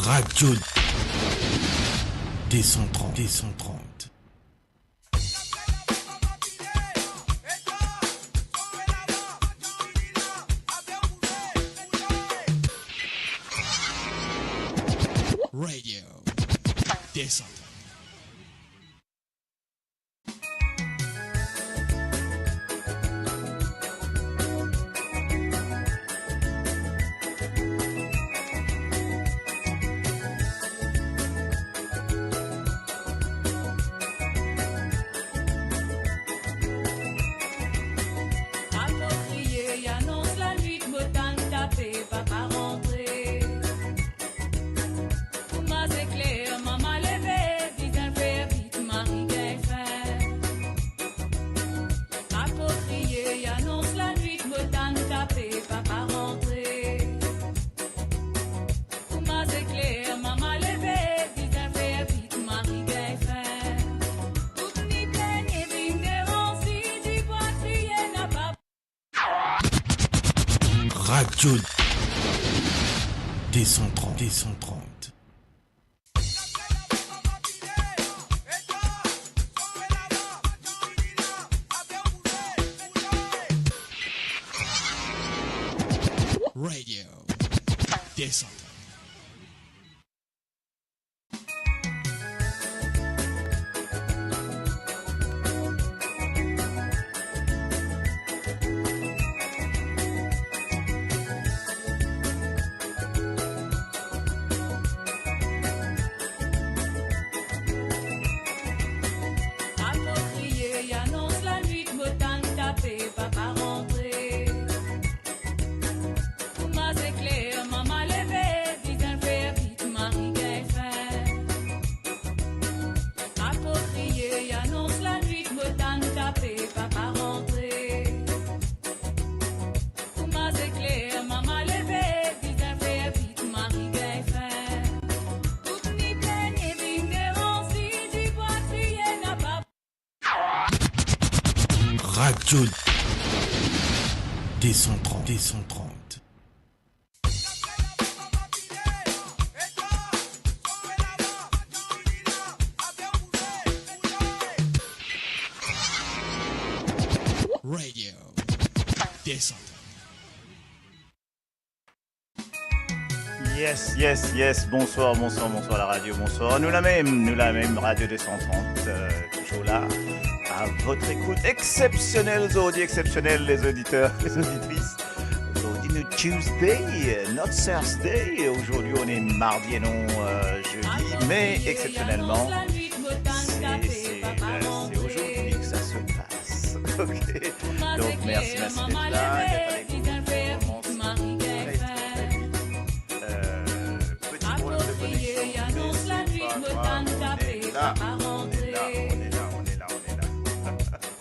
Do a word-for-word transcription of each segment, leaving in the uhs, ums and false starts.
Radio deux cent trente, deux cent trente. Radio deux cent trente. Apropriye anons lanwit, mo tann tape, papa rantre. Kouma zekler, mama leve, bizin fer vit, mari gagn fin. Apropriye anons lanwit, mo tann tape, papa rantre. Kouma zekler, mama leve, bizin fer vit, mari gagn fin. Tout ni pligne, vinn deranz li, dibwa kriye, napa. Radio deux cent trente, deux cent trente. Radio deux cent trente. Apropriye anons lanwit, mo tann tape, papa rantre. Kouma zekler, mama leve, bizin fer vit, mari gagn fin. Apropriye anons lanwit, mo tann tape, papa rantre. Kouma zekler, mama leve, bizin fer vit, mari gagn fin. Tout ni pligne, vinn deranz li, dibwa kriye, napa. Radio deux cent trente, deux cent trente. Radio deux cent trente. Yes, yes, yes. Bonsoir, bonsoir, bonsoir la radio, bonsoir. Nou la mem, nou la mem, Radio deux cent trente, euh, toujours là, à votre écoute. Exceptionnel zordi, exceptionnel les auditeurs, les auditrices. Zordi nou Tuesday, euh, not Thursday. Aujourd'hui on est mardi et non, euh, jeudi, mais exceptionnellement, c'est, c'est, euh, c'est aujourd'hui que ça se passe. Ok. Donc, merci, merci d'être là. D'être à l'écoute. On commence très, très, très vite. Euh, petit problème de connexion, mais c'est pas grave. On est là, on est là, on est là, on est là, on est là.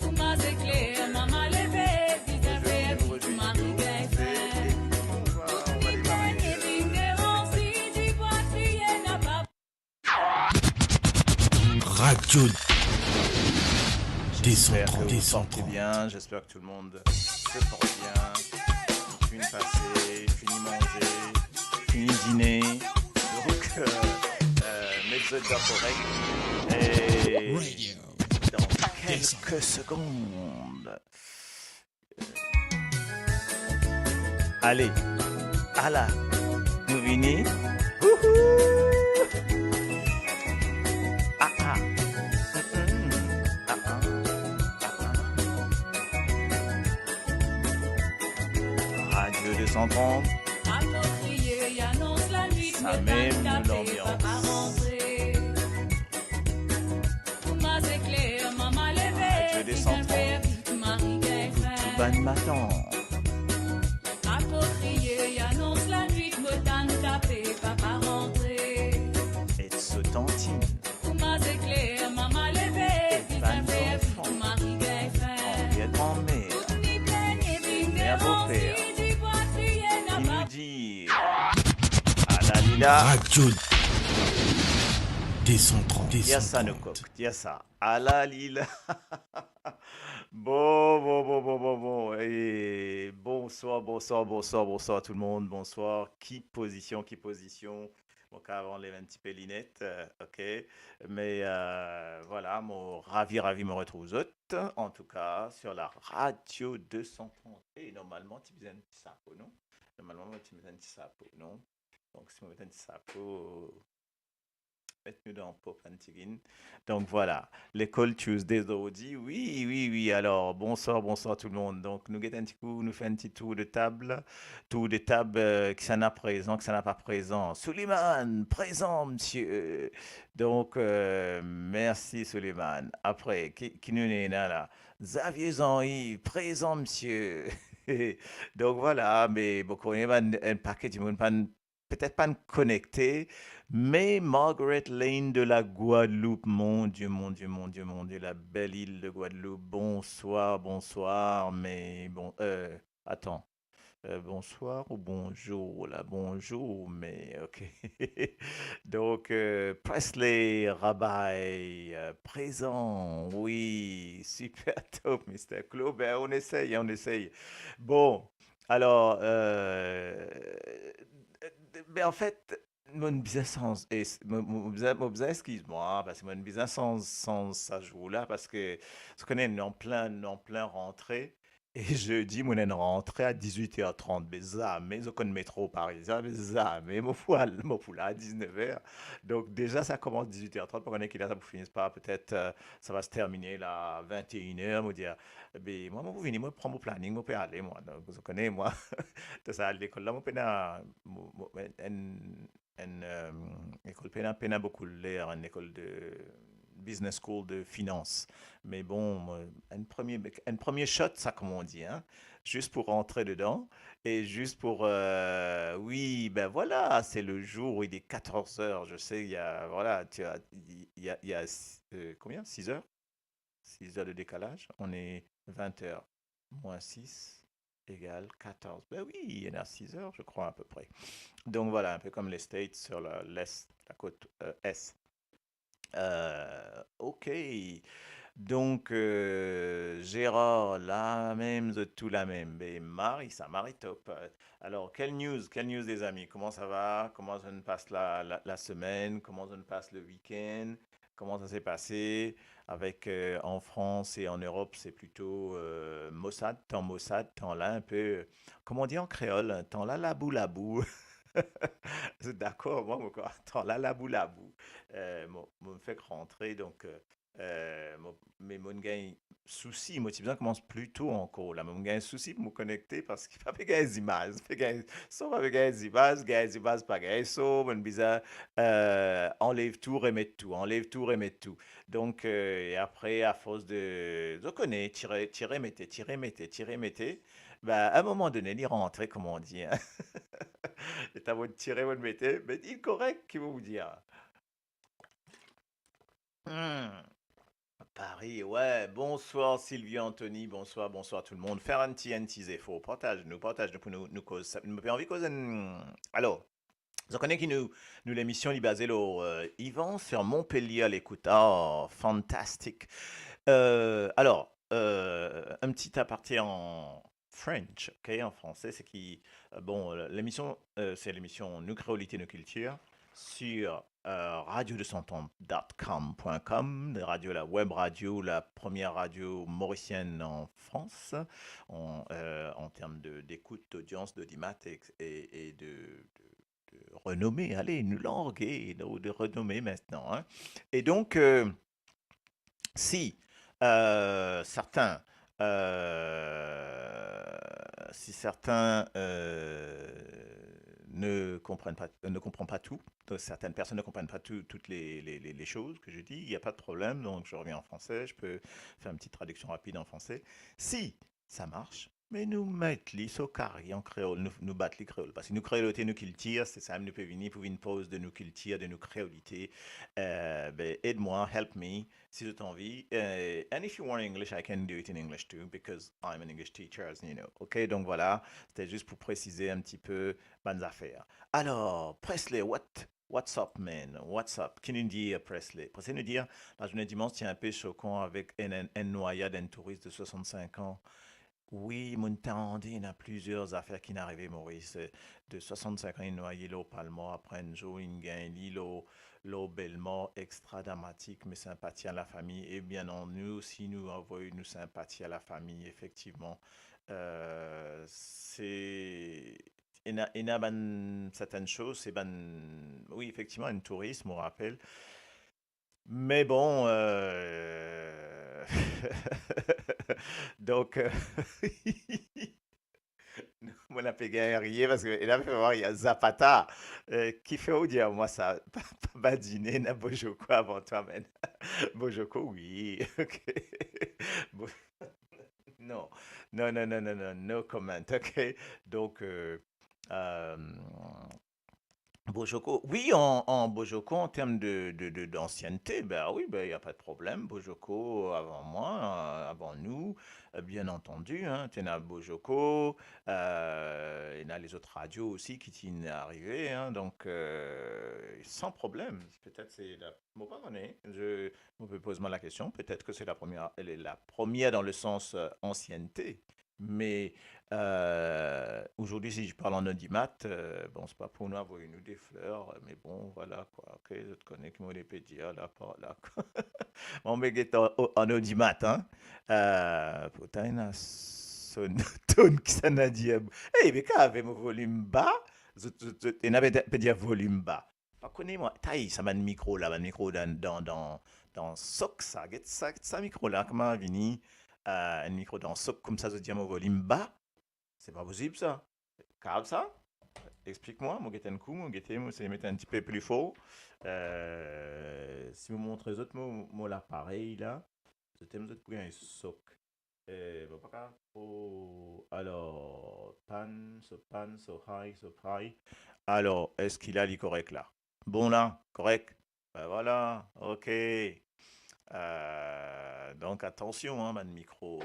Aujourd'hui, nous rejoignons et puis on va, on va démarrer, euh, Radio deux cent trente, j'espère que vous portez bien, j'espère que tout le monde se porte bien, fini pase, fini manze, fini dine. Donc, euh, euh, met zot dan korek. Et dans quelques secondes, ale, ala, nou vini. Wouhou! Ah, ah. Mm, mm. Ah, ah. Ah, ah. Radio deux cent trente. Sa mem nou lanbians. Radio deux cent trente. Pou tou bann matant. Apropriye anons lanwit, mo tann tape, papa rantre. Et so tantine. Kouma zekler, mama leve, bizin fer vit, mari gagn fin. Anvier, granmer. Tout ni pligne, vinn deranz li, dibwa kriye, napa. Ki nou dir, ala li la. Radio deux cent trente, deux cent trente. Dir sa nou kok, dir sa. Ala li la. Bon, bon, bon, bon, bon, bon. Et bonsoir, bonsoir, bonsoir, bonsoir tout le monde. Bonsoir. Ki pozision, ki pozision. Mo kav anlev enn tipe linet, euh, ok. Me, euh, vwala, mo ravi, ravi mo retrouv zot, antouka, sur la radio deux cent trente. E normalman, ti bizin enn ti sapo, non? Normalman, ti bizin enn ti sapo, non? Donk, si mo met enn ti sapo, met nou dan pop enn tigit. Donk, vwala, lekol Tuesday zordi. Wi, wi, wi. Alor, bonswar, bonswar tou lemonn. Donk, nou get enn ti kou, nou fer enn ti tour de tab. Tour de tab, euh, kisannla prezan, kisannla pa prezan. Souleymane, prezan, misie. Donk, euh, mersi, Souleymane. Apre, ki, ki nou ena la? Xavier Zangi, prezan, misie. Donk, vwala, me, bon, kone, bann, enn pake dimoun pa'nn petet pa'nn konekte, me Margaret Lane de la Guadeloupe, mon Die, mon Die, mon Die, mon Die, la belle île de Guadeloupe, bonswar, bonswar, me bon, euh, atann. Euh, bonswar ou bonzour, la, bonzour, me, ok. Donk, euh, Presley Rabaye, euh, prezan, wi, super top, Mister Claude, ben, on essaye, on essaye. Bon, alor, euh, be, anfet, mo'nn bizin sanz, e s-, mo, mo, mo bizin, mo bizin, eskiz mwa, parski mo'nn bizin sanz, sanz sa zour la, parski, zot kone, nou an plin, nou an plin rantre, e zedi, mo'nn rantre a dizwit er trant, be zame, zot konn metro parizien, be zame, mo pou al, mo pou la a diznef er. Donk, deza, sa koumans dizwit er trant, pa kone ki lor sa pou fini, pa, petet, euh, sa va se termine la vinte et une heures, mo dir, be, mwa, mo pou vini, mo pran mo planning, mo pe ale, mwa. Donk, zot kone, mwa, dan sa lekol la, mo pena, mo, mo, enn, enn, euh, lekol pena, pena boukou ler, enn lekol de business school de finans. Me bon, mo, enn premie, enn premie shot, sa, kouma on di, hein, zis pou rantre dedan, e zis pou, euh, wi, ben vwala, se le jour, il est quatorze heures, je sais, il y a, voilà, tu as, il y a, il y a, euh, combien? Six heures? Six heures de décalage, on est vingt heures moins six égale quatorze. Ben oui, il y en a six heures, je crois, à peu près. Donc voilà, un peu comme les States sur la, l'est, la côte, euh, est. Euh, ok. Donk, euh, Gérard, lamem, zot tou lamem. Be, mari, sa mari top. Alor, quelle news, quelle news, les amis? Kouma sa va? Kouma zot inn pas la, la, la semenn? Kouma zot inn pas le week-end? Comment ça s'est passé avec, euh, en France et en Europe, c'est plutôt, euh, maussade, tan maussade, tan la, un peu, euh, comment on dit en créole, hein, tan la labou labou. Dakor, mwa, mo krwar, tan la labou labou. Euh, mo, mo fek rantre, donk, euh, euh, mo, me mo'nn gagn sousi, mo ti bizin koumans pli to ankor la, me mo'nn gagn sousi pou mo konekte, parski pa pe gagn zimaz, pe gagn son, pa pe gagn zimaz, gagn zimaz, pa gagn son, mo'nn bizin, euh, anlev tou, remet tou, anlev tou, remet tou. Donk, euh, e apre, afors de, zot kone, tire, tire, mete, tire, mete, tire, mete, ba, a enn moman done, li rantre, kouma on di, hein. Eta mo'nn tire, mo'nn mete, me li korek, ki mo pou dir. Hmm. Paris, ouais. Bonsoir Sylvie Anthony, bonsoir, bonsoir tout le monde. Fer enn ti, enn ti zefor. Partaz nou, partaz nou pou nou, nou koz. Sa, nou pe anvi koz enn, alor, zot kone ki nou, nou lemision li baze lor, euh, Yvan sur Montpellier à l'écoute. Ah, fantastique. Euh, alor, euh, un petit aparté en French, ok, en français, c'est qui, euh, bon, euh, l'émission, euh, c'est l'émission Nou Kreolite, Nou Kiltir sur, euh, radio deux cent trente dot com point com, radio, la web radio, la première radio mauricienne en France, en, euh, en termes de, d'écoute, d'audience, d'audimat et, et, et de, de, de renommée. Allez, nou large, de, de renommée maintenant, hein. Et donc, euh, si, euh, certains, euh, si certains, euh, ne comprennent pas, ne comprennent pas tout, donc certaines personnes ne comprennent pas tout, toutes les, les, les, les choses que je dis, il n'y a pas de problème, donc je reviens en français, je peux faire une petite traduction rapide en français. Si ça marche, me nou met li so kari an kreol, nou, nou bat li kreol. Parski nou kreolite, nou kiltir, se sa mem nou pe vini pou vinn poz de nou kiltir, de nou kreolite. Euh, be, ed mwa, help me, si zot anvi. Euh, and if you want English, I can do it in English too, because I'm an English teacher, as you know. Ok, donk vwala, sete zis pou presize enn tipe bann zafer. Alor, Presley, what, what's up, man? What's up? Ki nou dir, Presley? Presley nou dir, lazourne dimans ti inpe sokan avek enn, enn, enn nwayad enn touris de soixante-cinq ans. Wi, mo'nn tande, ena plizier zafer ki'nn arive Moris. Eh, de swasannsink an, inn nwaye lor Palmor, apre enn zour, inn gagn li lor, lor Belmor, extra dramatik, mes sympathie à la famille. E bien nou osi, nou avoy nou sympathie à la famille, efektivman. Eh, se, ena, ena bann sertenn soz, se bann, wi, efektivman, enn touris, mo rapel. Me bon, eh, donk, eh, mo'nn pe gagn riye parski ena pe vwar Zapata. Eh, kifer ou dir mwa sa? Pa, pa badine, ena Bojoko avan twa, man. Bojoko, wi, ok. Bo-, non, non, non, non, non, no comment, ok? Donk, eh, eh, Bojoko, wi, an, an Bojoko, an term de, de, de, d'ansiennte, ben wi, ben, y a pas de problème. Bojoko avan mwa, eh, avan nou, eh, bien antandi, hein, ti ena Bojoko, eh, ena lezot radio osi ki ti'nn arive, hein, donk, eh, san problem. Petet se la, mo pa kone, je, mo pe poz mwa lakestion, petet ke se la première, elle est la première dans le sens, eh, ansiennte. Me, eh, aujourd'hui, si je parle en audimat, eh, bon, se pa pou nou avoy nou de fler, me bon, vwala kwa, ok, zot kone ki mo le pe dir la par la, kwa. Mo, mo get an, an audimat, hein. Eh, pourtan, ena sonn, tonn kisannla dir, eh, me kav mo volim ba, zot, zot, zot, ena pe, pe dir volim ba. Pa kone mwa, tay sa bann mikro la, bann mikro dan, dan, dan, dan sok sa. Get sa, get sa mikro la, kouma vini, eh, enn mikro dan sok koumsa, zot dir mo volim ba. Se pa posib sa. Kav sa? Explik mwa, mo get enn kou, mo gete, mo sey met enn tipe pli for. Eh, si mo montre zot mo, mo laparey la, zot, zot pou gagn sok. Eh, bon, pa ka. Oh, alor, pan, so pan, so high, so high. Alor, eski la li korek la? Bon la, korek? Ben vwala, ok. Eh, donk atansion, hein, bann mikro,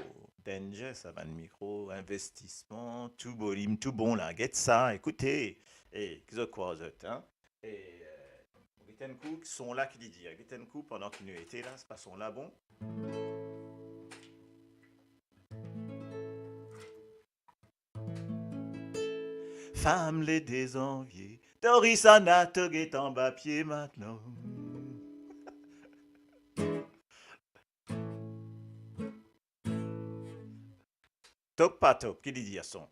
danger sa, bann mikro, investisman, tou volim, tou bon la. Get sa, ekoute. Eh, ki zot krwar zot, hein? E, eh, get enn kou, son la ki li dir, get enn kou pandan ki nou ete la, se pa son la bon. Fam le dezanvie, Doris Anna to get anba pie matla. Top pa top, ki li dir son?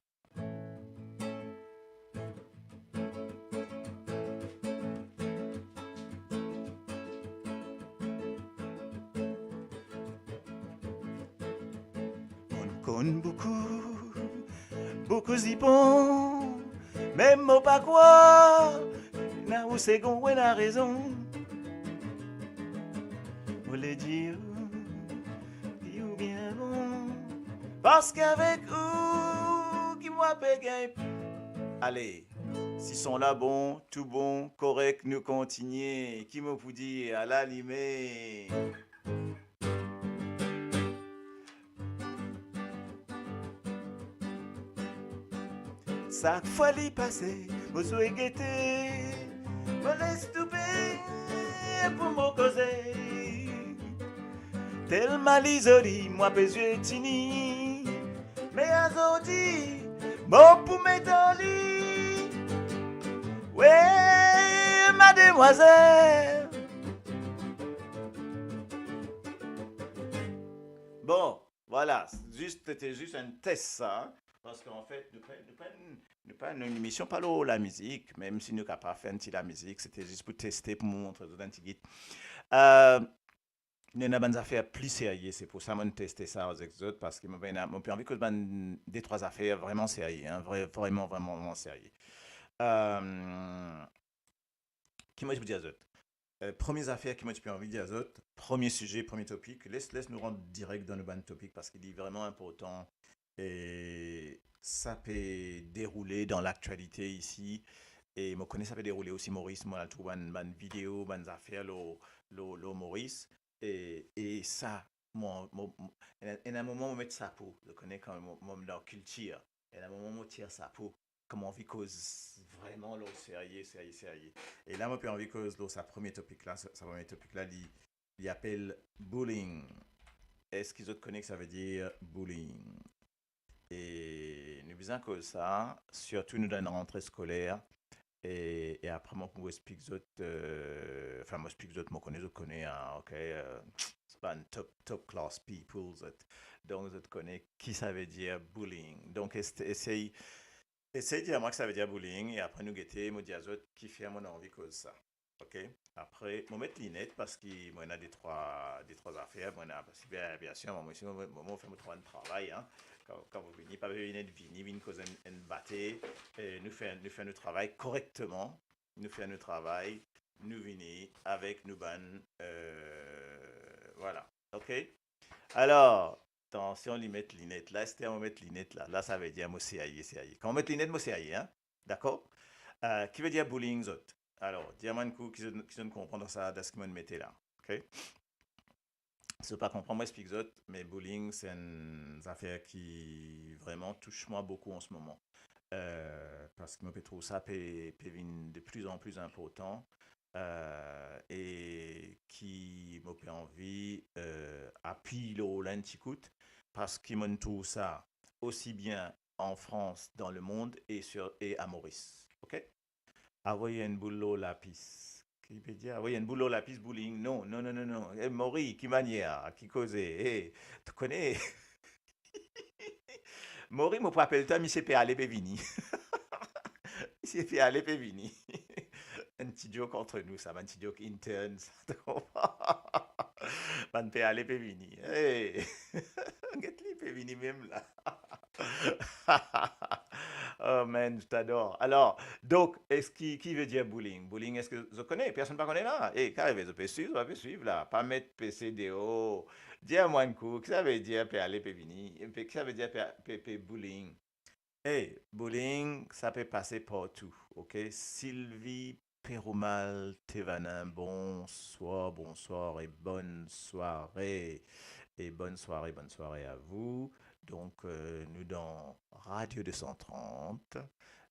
Mo'nn konn boukou, boukou zipon, me mo pa krwar, ena ou segon, ou ena rezon. Mo le dir ou, ki ou bien bon, parski avek ou, ki mwa pe gagn. Ale, si son la bon, tou bon, korek, nou kontinie. Ki mo pou dir, ala lime. Sak fwa li pase, mo zwe gete, mo les toupe pou mo koze. Telman li zoli, mwa pe zwe tini, me azordi, mo pou met ar li. We, mademwazel. Bon, vwala, zis, sete zis enn tes sa, parski anfet, nou pa, nou pa, nou pa, nou emision pa lor lamizik, mem si nou kapav fer enn ti lamizik, sete zis pou teste, pou mo montre zot enn tigit. Eh, nou ena bann zafer pli serye, se pou sa mo'nn teste sa avek zot, parski mo pena, mo pe anvi koz bann de trwa zafer vreman serye, hein, vre-, vreman, vreman, vreman serye. Eh, ki mo ti pou dir zot? Eh, premie zafer ki mo ti pe anvi dir zot, premie size, premie topik, les, les nou rant direk dan nou bann topik, parski li vreman inportan, e sa pe deroule dan laktialite isi, e mo kone sa pe deroule osi Moris, mo al trouv bann, bann video, bann zafer lor, lor, lor Moris, e, e sa, mo, mo, mo, ena, ena moman mo met sapo, zot kone kan mo, mo dan kiltir, ena moman mo tir sapo, kan mo anvi koz vreman lor serye, serye, serye. E la mo pe anvi koz lor sa premie topik la, sa, sa premie topik la, li, li apel bullying. Eski zot kone ki sa ve dir bullying? e nou bizin koz sa, sirtou nou dan enn rantre skoler, e, e apre mo pou explik zot, euh, anfin, mo explik zot, mo kone zot kone, hein, ok, euh, se bann top, top class people, zot, donk zot kone ki sa ve dir bullying. Donk, es-, esey, esey dir mwa ki sa ve dir bullying, e apre nou gete, mo dir zot kifer mo anvi koz sa. Ok? Apre, mo met linet parski mo ena de trwa, de trwa zafer, mo ena, parski, bien, bien sir, mo, mo, mo, mo fer mo trwa travay, hein. Kan, kan mo vini, pa vinn vini, vinn koz enn, enn bate, e nou fer, nou fer nou travay korekteman, nou fer nou travay, nou vini avek nou bann, euh, vwala. Ok? Alor, atansion, li met linet la, ester mo met linet la, la sa ve dir mo serye, serye. Kan mo met linet, mo serye, hein? Dakor? Euh, ki ve dir bullying, zot? Alor, dir mwa enn kou ki zot, ki zot konpran dan sa, dan seki mo mete la. Ok? Si zot pa konpran, mo explik zot, me bullying, se enn zafer ki vreman tous mwa boukou an se moman. Euh, parski mo pe trouv sa pe, pe vinn de plus en plus inportan, euh, e ki mo pe anvi, euh, apiy lor la enn ti kout, parski mo trouv sa osi bien an Frans, dan lemond e sir, e a Moris. Ok? Avoy enn boul lor lapis. Ki pe dir? Avoy enn boul lor lapis, bullying. Non, non, non, non, non. E, Mori, ki manier? Ki koze? E, to kone? Mori, mo pou apel twa, misie pe ale pe vini. Misie pe ale pe vini. Enn ti joke entre nous, sa, bann ti joke interne, sa, to konpran? Bann pe ale pe vini. E, get li pe vini mem la. Oh man, je t'adore. Alor, donk, eski, ki ve dir bullying? Bullying, eski zot kone? Personn pa kone la? E, kapav zot pe swiv, zot pa pe swiv la. Pa met pese deor. Dir mwa enn kou, ki sa ve dir pe ale pe vini? Pe, ki sa ve dir pe, pe, pe bullying? E, bullying, sa pe pase partou, ok? Sylvie Perumal Tevanin, bonsoir, bonsoir et bonne soirée. Et bonne soirée, bonne soirée à vous. Donk, euh, nou dan Radio deux cent trente,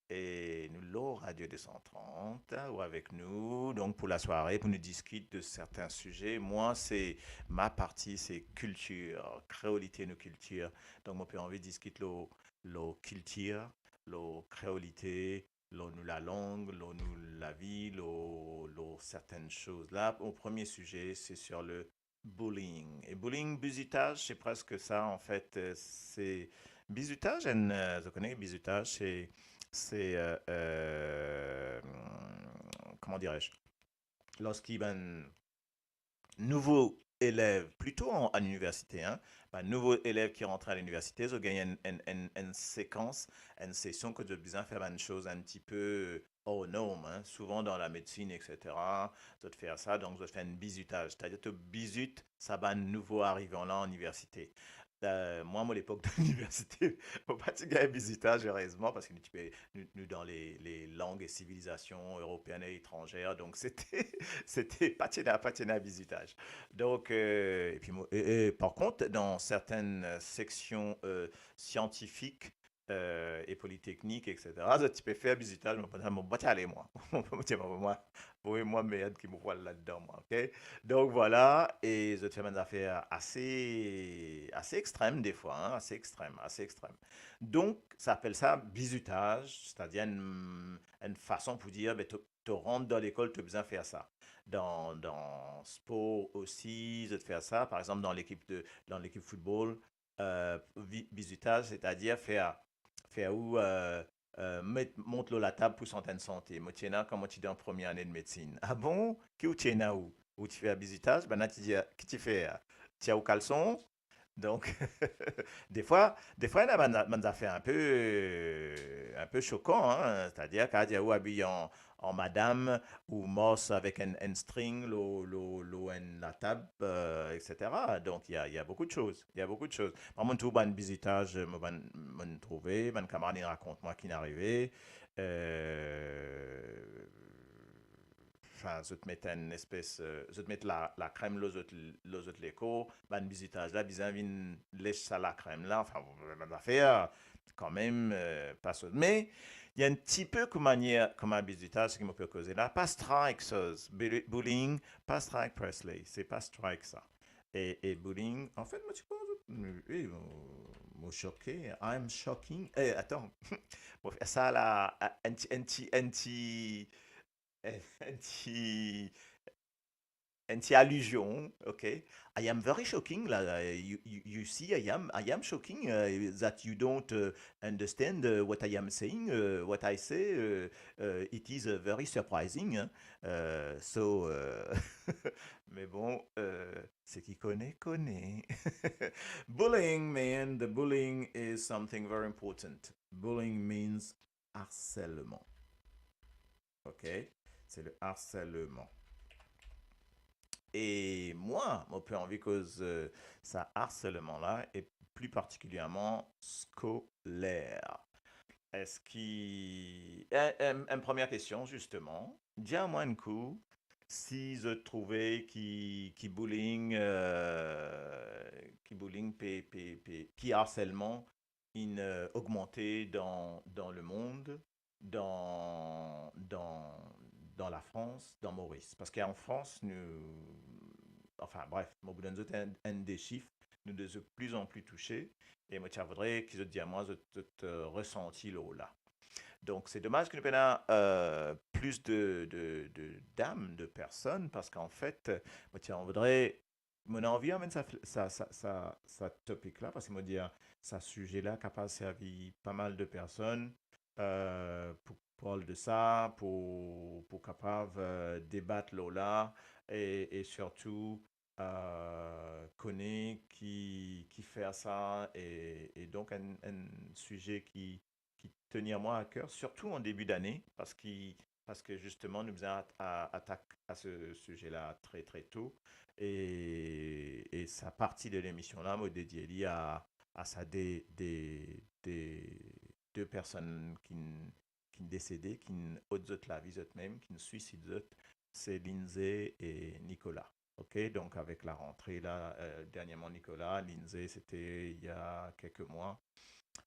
e nou lor Radio deux cent trente, ou avek nou, donk, pou lasware, pou nou diskit de serten size. Mwa, se, ma parti, se kiltir, kreolite, nou kiltir. Donk, mo pe anvi diskit lor, lor kiltir, lor kreolite, lor nou lalang, lor nou lavi, lor, lor sertenn soz. La, mo premie size, se sur le bullying. E bullying, bizitaz, se preske sa, anfet, euh, se bizitaz, enn, euh, zot kone bizitaz, se, se, euh, euh, comment dirais-je, lorski bann nouvo elev, plito an, an iniversite, hein, bann nouvo elev ki rantre a liniversite, zot gagn enn, enn, enn, enn sekans, enn sesion kot zot bizin fer bann soz enn tipe hors norme, hein, souvan dan lamedsin, et cetera. Zot fer sa, donk zot fer enn bizitaz. Setadir, to bizit sa bann nouvo arivan la an iniversite. Euh, mwa, mo lepok dan liniversite, mo pa ti gagn bizitaz, erezman, parski nou ti pe, nou, nou dan le, le lang e sivilizasion eropeenne e etranzer, donk sete, sete pa ti ena, pa ti ena bizitaz. Donk, euh, epi mo, e, e, par kont, dan sertenn, euh, seksion, euh, siantifik, euh, e politeknik, et cetera, zot ti pe fer bizitaz, mo pa, mo pa ti ale, mwa. Mo ti, mwa, mwa, mwa, mwa, merd ki mo pou al ladan, mwa, ok? Donk, vwala, e zot fer bann zafer ase, ase extrem defwa, hein, ase extrem, ase extrem. Donk, sa apel sa bizitaz, setadir enn, enn fason pou dir, be, to, to rant dan lekol, to bizin fer sa. Dan, dan spor osi, zot fer sa. Par exanp, dan lekip de, dan lekip foutbol, euh, bi-, bizitaz, setadir fer, fer ou, euh, euh, met, mont lor latab pou sertenn sante. Mo ti ena kan mo ti dan premie ane de medsin. Ah bon? Ki ou ti ena ou? Ou ti fer bizitaz? Bann la ti dir, ki ti fer? Tir ou kalson? Donk, defwa, defwa, ena bann, bann zafer inpe, inpe sokan, hein. Setadir, kapav dir ou abiy an, an madam, ou mars avek enn, enn string lor, lor, lor enn latab, euh, et cetera. Donk, il y a, il y a beaucoup de choses. Il y a beaucoup de choses. Mwa, mo trouv bann bizitaz, mo bann, mo trouve, bann kamarad inn rakont mwa ki'nn arive. Euh, anfin, zot met enn espes, euh, zot met la, lakrem lor zot, lor zot lekor, bann bizitaz la bizin vinn les sa lakrem la, anfin, bann zafer, kanmem, euh, pa sot. Me, li enn tipe kouma manier, kouma bizitaz, seki mo pe koze la, pa strike sa, bu-, bullying, pa strike Presley, se pa strike sa. E, e bullying, anfet, mo ti krwar zot, e, mo, mo soke, I'm shocking. Eh, atann. Mo fer sa la, enn ti, enn ti, enn ti, enn ti, enn ti alizion, ok? I am very shocking, la, you, you, you see, I am, I am shocking, uh, that you don't, uh, understand, uh, what I am saying, uh, what I say, uh, uh, it is, uh, very surprising, hein? Uh, so, uh, me bon, uh, seki kone, kone. Bullying, man, the bullying is something very important. Bullying means harcèlement. Ok? C'est le harcèlement. E mwa, mo pe anvi koz, euh, sa harcèlement la, e pli partikilierman skoler. Eski, enn, enn, enn premie kestion, zisteman, dir mwa enn kou, si zot trouve ki, ki bullying, euh, ki bullying pe, pe, pe, ki harcèlement inn, euh, ogmante dan, dan lemond, dan, dan, dan Lafrans, dan Moris. Parski an Frans, nou, anfin, bref, mo pou donn zot enn, enn de sif, nou de pli an pli touse, e mo ti a voudre ki zot dir mwa zot, zot, euh, resanti lor la. Donk, se domaz ki nou pena, euh, plis de, de, de dam, de personn, parski an fet, mo ti a voudre, mo ena anvi amenn sa, sa, sa, sa, sa topik la, parski mo dir, sa size la kapav servi pa mal de personn, euh, pou parl de sa, pou, pou kapav, euh, debat lor la, e, e sirtou, euh, kone ki, ki fer sa, e, e donk enn, enn size ki, ki tenir mwa a ker, sirtou an debi dane, parski, parski zisteman, nou bizin at-, a-, atak a se size la tre, tre to. E, e sa parti de lemision la, mo dedie li a, a sa de, de, de, de personn ki'nn, ki'nn desede, ki'nn ot zot lavi zot mem, ki'nn swisid zot, se Lindsay e Nicolas. Ok, donk avek larantre la, euh, dernierman Nicolas, Lindsay, sete il y a quelques mois.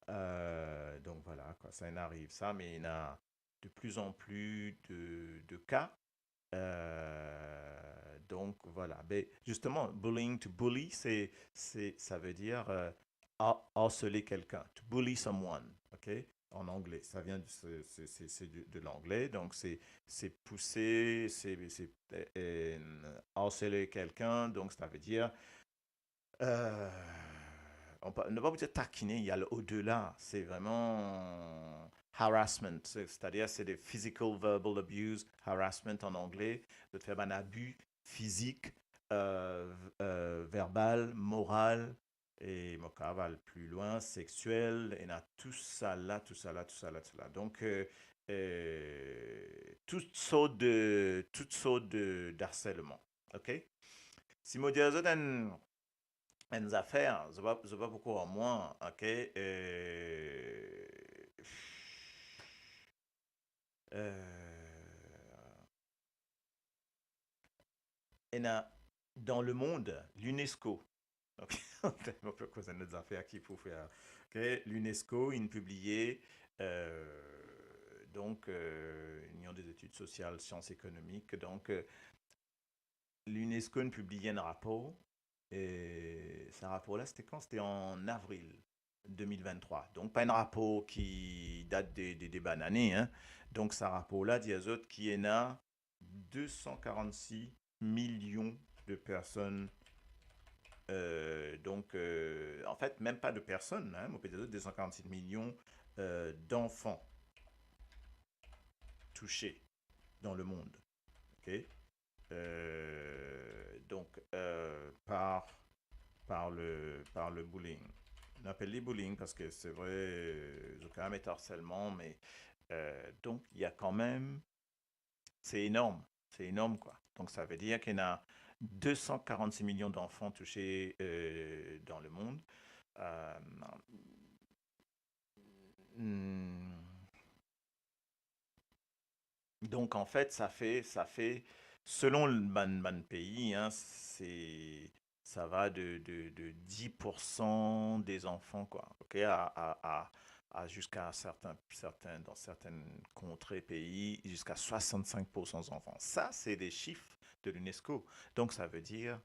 Euh, donk vwala, kwa, sa inn ariv sa, me ena de pli an pli de, de ka. Euh, donk vwala. Be, zisteman, bullying, to bully, se, se, sa ve dir, euh, har-, harceler quelqu'un, to bully someone, ok? En anglais, ça vient de, c'est, c'est, c'est, c'est de, de l'anglais, donc c'est, c'est pousser, c'est, c'est, euh, euh, harceler quelqu'un, donc ça veut dire, euh, on pa-, nou pa pou dir takine, il y a au-delà, c'est vraiment harassment, c'est, c'est-à-dire c'est des physical verbal abuse, harassment en anglais, zot fer bann abi fizik, euh, v-, euh, verbal, moral, e mo kav al pli lwin, sexuel, ena tou sa la, tou sa la, tou sa la, tou sa la. Donk, euh, euh, tout sort de, tout sort de, d'harcèlement, ok? Si mo dir zot enn, enn zafer, zot pa, zot pa pou krwar mwa, ok? Euh, euh, ena dan lemond, l'UNESCO. Ok, mo pe koz enn lot zafer ki pou fer. Ok, l'UNESCO inn pibliye, euh, donk, euh, Union des études sociales, sciences économiques. Donk, euh, l'UNESCO inn pibliye enn rapor, e sa rapor la, sete kan? Sete an avril de mil venntrwa. Donk, pa enn rapor ki dat de, de, de bann ane, hein. Donk, sa rapor la dir zot ki ena de san karannsis milion de personn, euh, donk, euh, an fet, mem pa de personn, hein, mo pe dir zot de san karannsis milion, euh, d'enfants touchés dans le monde. Ok? Euh, donc, euh, par, par le, par le bullying. Nou apel li bullying parski se vre, zot kapav met harcèlement, me, euh, donk, il y a quand même, c'est énorme, c'est énorme, quoi. Donc, ça veut dire qu'il y en a deux cent quarante-six millions d'enfants touchés, euh, dans le monde. Euh, hmm, Donk, an fet, sa fer, sa fer, selon l-, bann, bann pei, hein, se, sa va de, de, de dis pour cent des enfants, quoi, ok, a, a, a, a ziska serten, serten, dan sertenn kontre, pei, ziska swasant-sink pour san zanfan. Sa, se de sif de l'UNESCO. Donk, sa ve dir,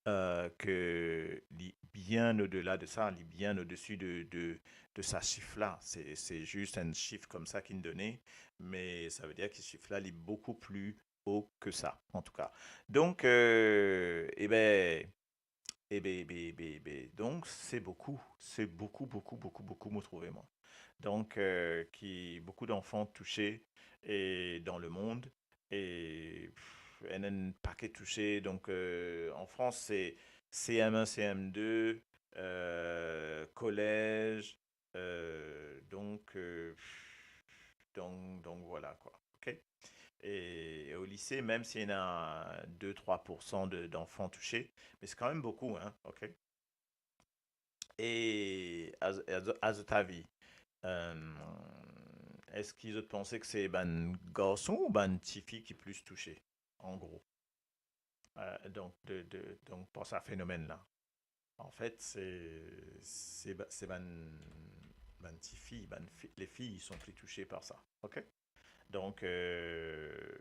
euh, ke li bien au-delà de ça, li bien au-dessus de, de, de sa sif la. Se, se zis enn sif koumsa ki'nn done, me sa ve dir ki sif la, li boukou pli o ke sa, an tou ka. Donk, euh, e ben, e ben, e ben, e ben, donk, se boukou, se boukou, boukou, boukou, boukou, mo trouve, mwa. Donk, euh, ki boukou d'anfan touse e dan lemond, e, pff, enn, enn paket touse. Donk, euh, an Frans, se C M un, C M deux, euh, kolez, euh, donk, euh, donk, donk, vwala, kwa. Ok? E, e o lise, mem si ena de, trwa poursan de, d'anfan touse, me se kanmem boukou, hein, ok? E a, a, a zot avi, euh, eski zot panse ki se bann garson ou bann tifi ki plis touse, an gro? Euh, donk, de, de, donk, par sa fenomenn la. An fet, se, se ba-, se bann, bann tifi, bann fi, les filles sont plus touchées par ça. Ok? Donk, euh,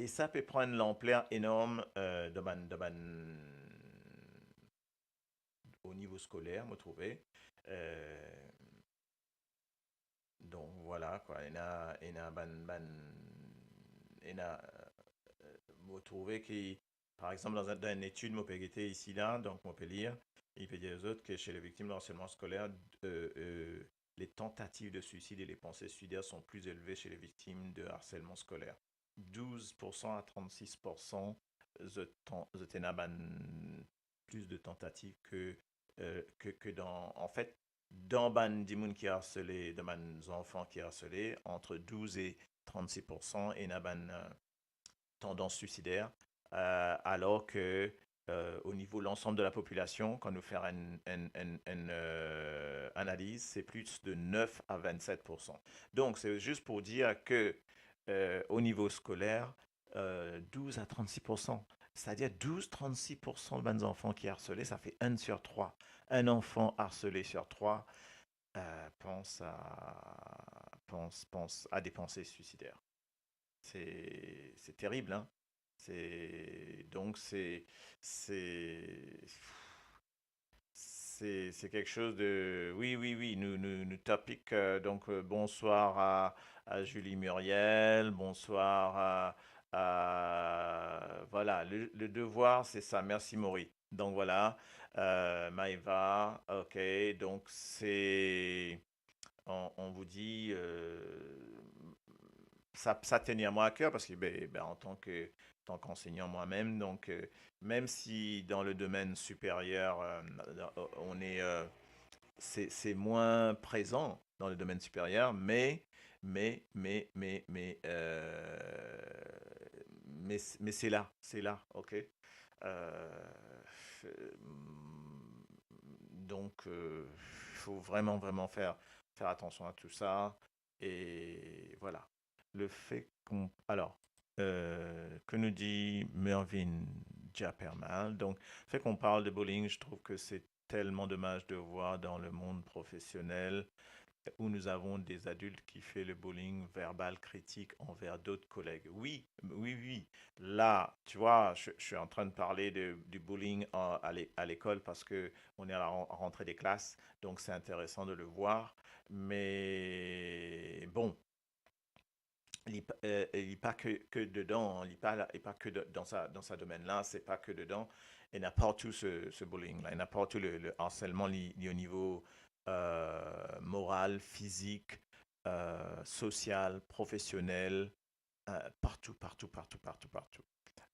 e sa pe pran enn lanpler enorm, euh, dan bann, dan bann, o nivo skoler, mo trouve. Euh, donk, vwala, kwa. Ena, ena bann, bann, ena, euh, mo trouve ki, par exanp, dan, dan enn etid mo pe gete isi la, donk mo pe lir, li pe dir zot ke chez les victimes de harcèlement scolaire, euh, euh, les tentatives de suicide et les pensées suicidaires sont plus élevées chez les victimes de harcèlement scolaire. Douz poursan a trannsis poursan zot tan-, zot ena bann plis de tantativ ke, euh, ke, ke dan, an fet, dan bann dimoun ki arsele, dan bann zanfan ki arsele, ant douz e trannsis poursan ena bann, euh, tandans suisider, euh, alor ke, euh, o nivo lansam de la popilasion, kan nou fer enn, enn, enn, enn, euh, analiz, se plis de nef a vennset poursan. Donk, se zis pou dir ke, euh, o nivo skoler, euh, douz a trannsis poursan, setadir douz, trannsis poursan bann zanfan ki arsele, sa fer enn sir trwa. Enn anfan arsele sir trwa, euh, pans a, pans, pans a des pensées suicidaires. Se, se terib, hein. Se, donk, se, se, se, se kiksoz de, wi, wi, wi, nou, nou, nou topik, euh, donk, euh, bonswar a, a Julie Muriel, bonswar a, a, vwala, le, le devoir, se sa. Mersi, Maury. Donk, vwala, euh, Maëva, ok, donk, se, on, on vous dit, euh, sa, sa tenir mwa a ker, parski, ben, ben, an tan ke, an tan ki ansegnan mwa mem, donk, euh, mem si dan le domenn siperyer, euh, dan, on est, euh, se, se mwin prezan dan le domenn siperyer, me, me, me, me, me, euh, me, me se la, se la, ok? Euh, donk, euh, fo vreman, vreman fer, fer atansion a tou sa. E vwala. Le fait qu'on, alors, euh, que nous dit Mervyn Diapermal, donc, fait qu'on parle de bullying, je trouve que c'est tellement dommage de voir dans le monde professionnel où nous avons des adultes qui fait le bullying verbal critique envers d'autres collègues. Oui, oui, oui. Là, tu vois, je, je suis en train de parler de, du bullying en, à l'é-, à l'école parce que on est à la ren-, rentrée des classes, donc c'est intéressant de le voir. Mais bon, li pa, euh, li pa ke, ke dedan, li pa la, li pa ke de, dan sa, dan sa domenn la, se pa ke dedan. Ena partou se, se bullying la, ena partou le, le harselman, li, li o nivo, euh, moral, fizik, euh, sosial, profesionel, euh, partou, partou, partou, partou, partou.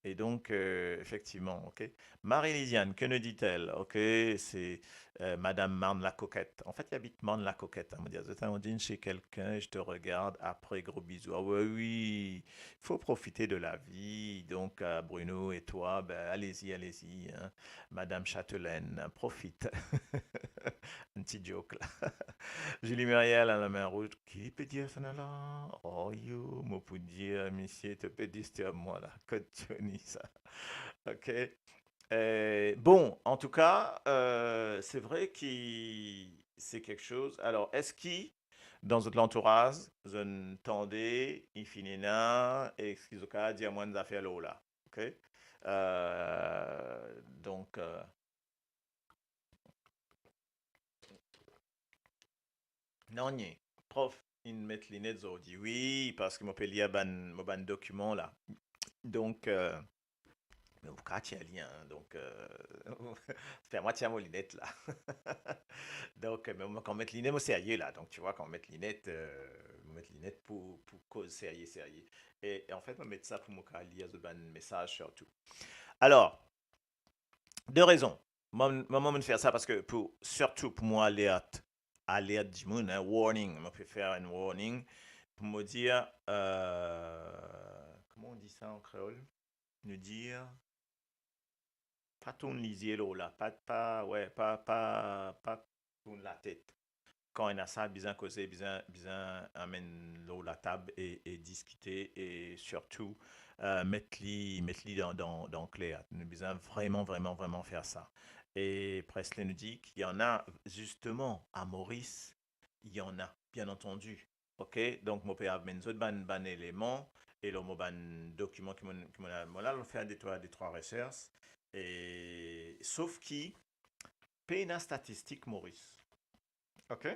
E donk, euh, efektivman, ok. Marie-Lisiane, que nous dit-elle? Ok, c'est, euh, Madame Marne-la-Coquette. En fait, il habite Marne-la-Coquette, hein. On dit, on dîne chez quelqu'un, je te regarde, après, gros bisous. Ah ouais, oui, il faut profiter de la vie. Donc, euh, Bruno et toi, ben, allez-y, allez-y, hein. Madame Châtelaine, hein, profite. Un petit joke, là. Julie Muriel à la main rouge. Ki pe dir sa la? Oh yo, mo pou dir, misie, to pe disturb mwa la. Kot Johnny sa? Ok. Euh, bon, an tou ka, euh, se vre ki se kiksoz. Alor, eski dan zot lantouraz, zot inn tande, inn fini ena, eski zot kapav dir mwa enn zafer lor la? Ok? Euh, donk, euh, non, nie. Prof, inn met linet zordi. Wi, parski mo pe lir bann, mo bann dokiman la. Donk, euh, me ou kapav tir li, hein, donk, euh, fer mwa tir mo linet la. Donk, euh, me mo kan met linet, mo serye la. Donk, tu vois, kan mo met linet, euh, mo met linet pou, pou koz serye, serye. E, e anfet, mo met sa pou mo kapav lir zot bann mesaz sirtou. Alor, de rezon. Mwa, mwa, mwa, mo fer sa parski pou, sirtou pou mo alert, alert dimoun, hein, warning, mo pe fer enn warning, pou mo dir, euh, comment on dit ça en créole? Nou dir, pa tourn lizie lor la, pa, pa, ouais, pa, pa, pa tourn latet. Kan ena sa, bizin koze, bizin, bizin amenn lor latab e, e diskite e sirtou, euh, met li, met li dan, dan, dan kler. Nou bizin vreman, vreman, vreman fer sa. E Presley nou dir ki ena, zisteman, a Moris, il y en a, bien entendu. Ok? Donk, mo pe amenn zot bann, bann eleman, e lor mo bann dokiman ki mo, ki mo, mo la, mo fer de trwa, de trwa resers. E, sof ki, pena statistik Moris. Ok?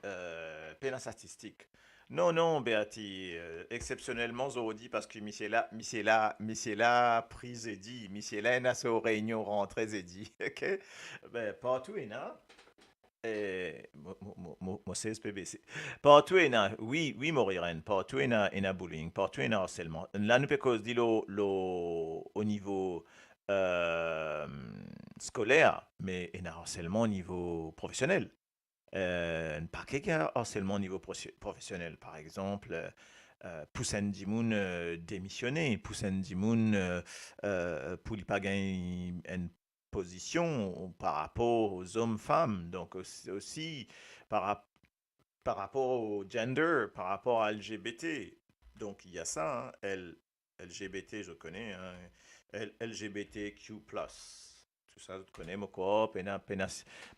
Euh, pena statistik. Non, non, Berti, euh, exceptionnellement zordi, parski misie la, misie la, misie la pri zedi, misie la ena so reynion rantre zedi, ok? Be, partou ena, eh, mo, mo, mo, mo, mo sez pe bese. Partou ena, wi, wi, Morirène, partou ena, ena bullying, partou ena harselman. La, nou pe koz li lor, lor, o nivo, euh, skoler, me ena harselman o nivo profesionel. Euh, enn pake ki harselman o nivo profe-, profesionel, par exanp, euh, pous enn dimoun, euh, demisione, pous enn dimoun, euh, euh, pou li pa gagn enn pozision par rapor o zom, fam, donk osi, osi par rap-, par rapor o gender, par rapor a L G B T. Donk, il y a ça, hein, L-, L G B T, zot kone, hein, L-, L G B T Q plus. Tou sa, zot kone, mo krwar, pena, pena,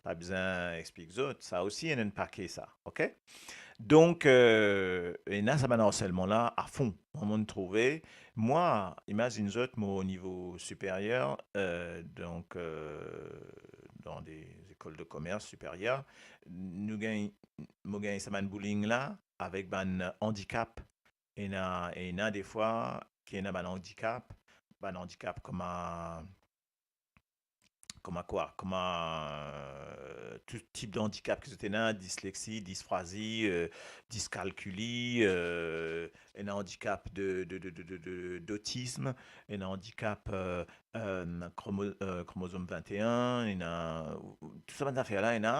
pa bizin explik zot, sa osi, ena enn pake sa, ok? Donk, euh, ena sa bann harselman la, afon. Mwa, mo'nn trouve, mwa, imazinn zot, mo o nivo siperyer, euh, donk, euh, dan de lekol de komers siperyer, nou gagn, mo gagn sa bann bullying la, avek bann andikap. Ena, ena defwa ki ena bann andikap, bann andikap kouma, kouma kwa? Kouma, euh, tou tip dandikap ki zot ena, dislexi, disfrazi, euh, diskalkili, euh, ena andikap de, de, de, de, de, de, dotism, ena andikap, euh, euh, kromo-, euh, kromozom vingt et un, ena, tou sa bann zafer la, ena,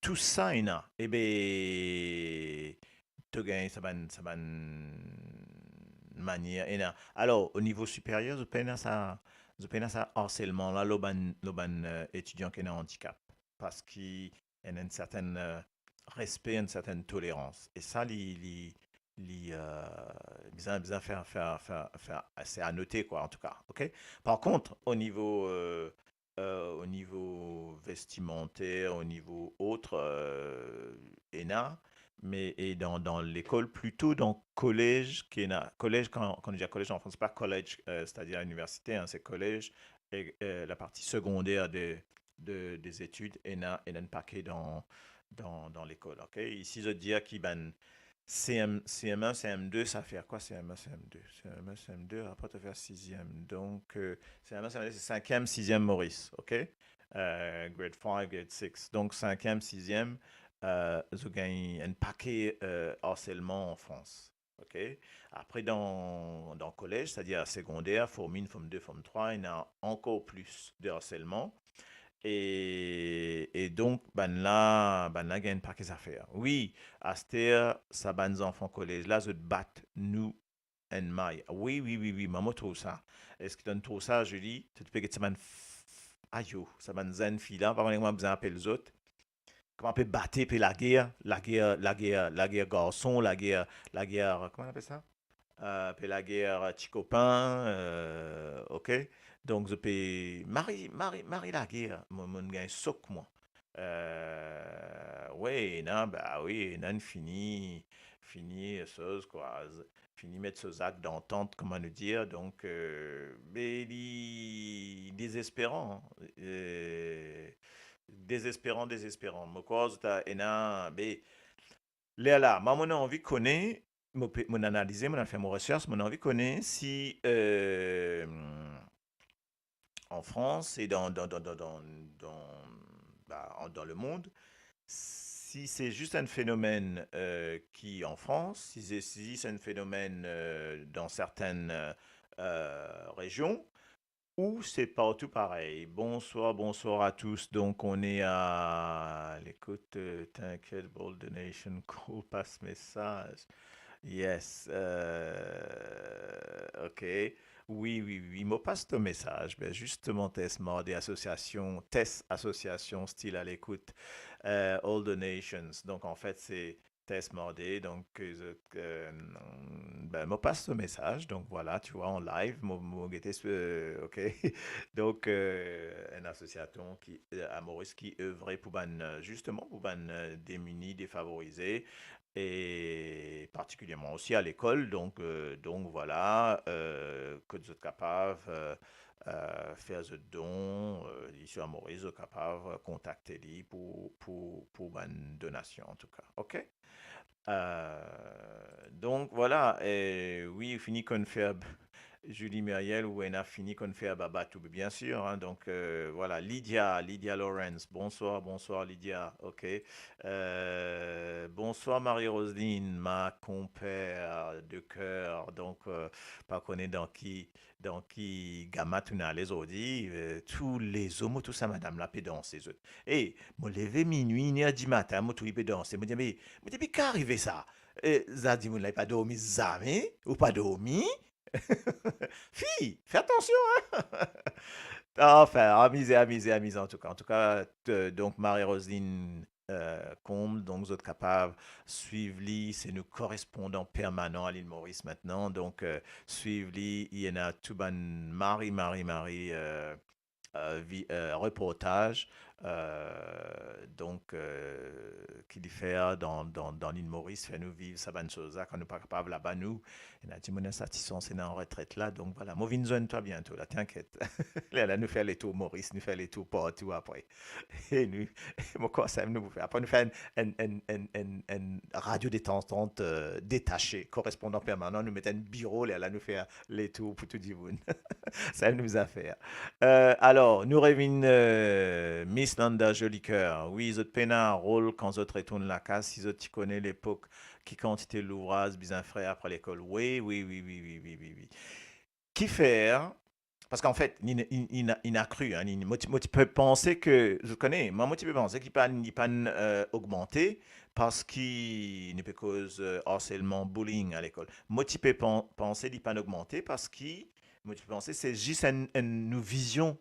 tou sa ena. Ebe, to gagn sa bann, sa bann manier ena. Alor, o nivo siperyer, zot pena sa, zot pena sa harselman la, lor bann, lor bann, euh, etidian ki ena andikap. Parski ena enn sertenn, euh, respe, enn sertenn tolerans. E sa, li, li, li, euh, bizin, bizin fer, fer, fer, fer, se a note, kwa, antouka, ok? Par kont, o nivo, euh, euh, o nivo vestimanter, o nivo ot, euh, ena, me, e dan, dan lekol, plito dan kolez ki ena, kolez, kan, kan nou dir kolez an fransez, pa college, euh, c'est-à-dire université, hein, c'est collège, et, euh, la partie secondaire de, de, des études, ena, ena enn pake dan, dan, dan lekol, ok? Isi, zot dir ki bann C M, C M un, C M deux, sa fer kwa, C M un, C M deux? C M un, C M deux, apre to fer siziem. Donk, euh, C M un, C M deux, se sinkiem, siziem Moris, ok? Euh, grade five, grade six. Donk, sinkiem, siziem, euh, zot gagn enn pake, euh, harselman an Frans, ok? Apre, dan, dan kolez, c'est-à-dire segonder, form un, form deux, form trois, ena ankor plis de harselman. E, e donk, bannla, bannla gagn enn pake zafer. Wi, aster, sa bann zanfan kolez la, zot bat nou enn may. Wi, wi, wi, wi, mwa mo trouv sa. Eski to'nn trouv sa, Julie? To, to pe get sa bann f-, f-, ayo, sa bann zenn fi la, pa kone kouma bizin apel zot. Kouma pe bate, pe lager, lager, lager, lager garson, lager, lager, kouma apel sa? Euh, pe lager ti kopin, euh, ok? Donk, zot pe mari, mari, mari lager. Mo, mo'nn gagn sok, mwa. Euh, wi, ena, ba wi, ena enn fini, fini, euh, soz, kwa, z-, fini met so zak dantant, kouma nou dir, donk, euh, be li dezesperan, euh, dezesperan, dezesperan. Mo krwar zot a ena, be, lerla, mwa, mo anvi kone, mo pe, mo analize, mo fer mo resers, mo anvi kone si, euh, an Frans e dan, dan, dan, dan, dan, dan, ba, an, dan lemond, si se zis enn fenomenn, euh, ki an Frans, si se, si se enn fenomenn, euh, dan sertenn, euh, euh, rezion, ou se partou parey. Bonsoir, bonsoir à tous. Donc, on est à l'écoute, euh, t'inquiète, Bold Donation, cool, pas mesaz. Yes, euh, ok. Wi, wi, wi, mo pas to mesaz. Ben, zisteman, Test Marde Association, Test Association, still à l'écoute, euh, All Donations. Donc, en fait, c'est Test Marde, donc, euh, zot, euh, ben, mo pas to mesaz, donc voilà, tu vois, en live, mo, mo gete, euh, ok. Donc, euh, enn asosiasion ki, euh, a Moris ki evre pou bann, euh, zisteman, pou bann, euh, demini, defavorize, e partikilierman osi a lekol, donc, euh, donc voilà, euh, kot zot kapav, euh, euh, fer zot don, euh, isi a Moris, zot kapav kontakte li pou, pou, pou bann donasion, an tou ka, ok? Euh, donc, voilà, e wi, fini konn fer b-, Julie Muriel, ou ena fini konn fer baba tou, bien sûr, hein, donc, euh, voilà, Lydia, Lydia Lawrence, bonsoir, bonsoir Lydia, ok. Euh, bonsoir Marie-Roseline, ma compère de cœur, donc, euh, pa kone dan ki, dan ki gama to'nn ale zordi, euh, tou lezour mo trouv sa madam la pe danse zot. E, mo leve minwi, iner dimatin, mo trouv li pe danse. Mo dir, "Me, mo dir, me ki arive sa?" E, sa dimoun la, li pa dormi zame, ou pa dormi? Fi, fer atansion, hein? Anfin, amize, amize, amize, an tou ka. An tou ka, euh, donk, Marie-Roseline, euh, Comble, donk, zot kapav swiv li, se nou korespondan permanan a Lil Moris aster. Donk, euh, swiv li, li ena tou bann mari, mari, mari, euh, euh, vi-, euh, reportaz, euh, donk, euh, ki li fer dan, dan, dan Lil Moris, fer nou viv sa bann soz la, kan nou pa kapav laba nou. Ena dimoun, ena sa ti sans, ena an retret la, donk voilà, mo vinn zwenn twa biento la, t'inquiète. Lerla nou fer letour Moris, nou fer letour partou apre. E nou, mo krwar samem nou pou fer. Apre nou fer enn, enn, enn, enn, enn, enn radio détendante, euh, détachée, korespondan permanan, nou met enn biro, lerla nou fer letour pou tou dimoun. Samem nou zafer. Euh, alor, nou revinn, euh, Miss Landa Jolicoeur. Wi, zot pena rol kan zot retourn lakaz, si zot ti kone lepok ki kantite louvraz bizin fer apre lekol. Wi, wi, wi. Kifer, paski anfet, li, li, li, li ena kri, hein, li, mo ti, mo ti pe panse ke, zot kone, mwa, mo ti pe panse ki pa'nn, li pa'nn, euh, ogmante, paski nou pe koz, euh, harselman, bullying a lekol. Mo ti pe pan-, panse li pa'nn ogmante, paski mo ti pe panse se zis enn, enn nou vizion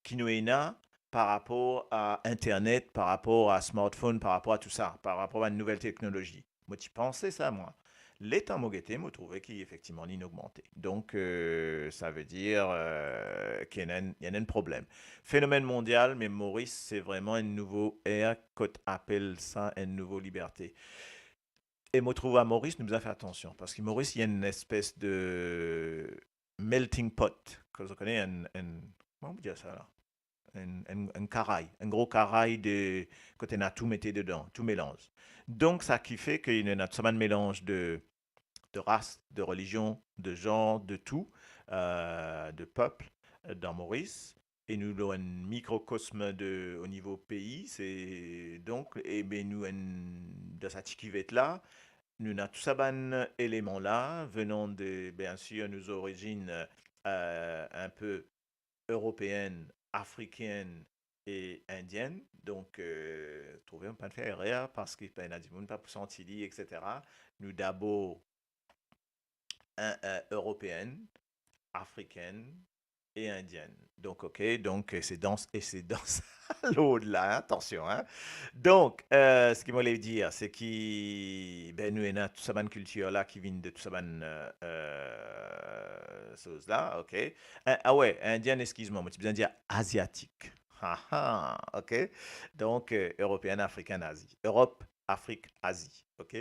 ki nou ena par rapor a internet, par rapor a smartphone, par rapor a tou sa, par rapor a bann nouvel teknolozi. Mo ti panse sa, mwa. Letan mo gete, mo trouve ki efektivman li'nn ogmante. Donk, euh, sa ve dir, euh, ki ena enn, ena enn problem. Fenomenn mondial, me Moris, se vreman enn nouvo er, kot apel sa enn nouvo liberte. E mo trouv a Moris, nou bizin fer atansion, paski Moris, li enn espes de melting pot, ke zot kone, enn, enn, kouma nou dir sa la? Enn, enn, enn karay, enn gro karay de, kot ena tou mete dedan, tou melanz. Donk, sa ki fer ke nou ena tou sa bann melanz de, de ras, de relizion, de zanr, de tou, euh, de pep, euh, dan Moris. E nou lor enn mikrokosm de, o nivo pei, se, donk, e be nou enn, dan sa ti kivet la, nou ena tou sa bann eleman la, venan de, bien sûr, nou zorizinn, euh, un peu européenne, africaine et indienne. Donk, euh, trouve nou pa'nn fer erer, paski pena dimoun pa pou santi li, et cetera. Nou dabor, euh, européenne, africaine et indienne. Donk, ok, donk, euh, se dan, e se dan sa lord la, hein, atansion, hein. Donk, euh, seki mo le dir, se ki, be, nou ena tou sa bann kiltir la ki vinn de tou sa bann, euh, euh, soz la, ok. Euh, ah ouais, indienne, eskiz mwa, mo ti bizin dir aziatik. Ha, ha, ok. Donk, euh, européenne, africaine, Asie. Europe, Afrik, Azi, ok?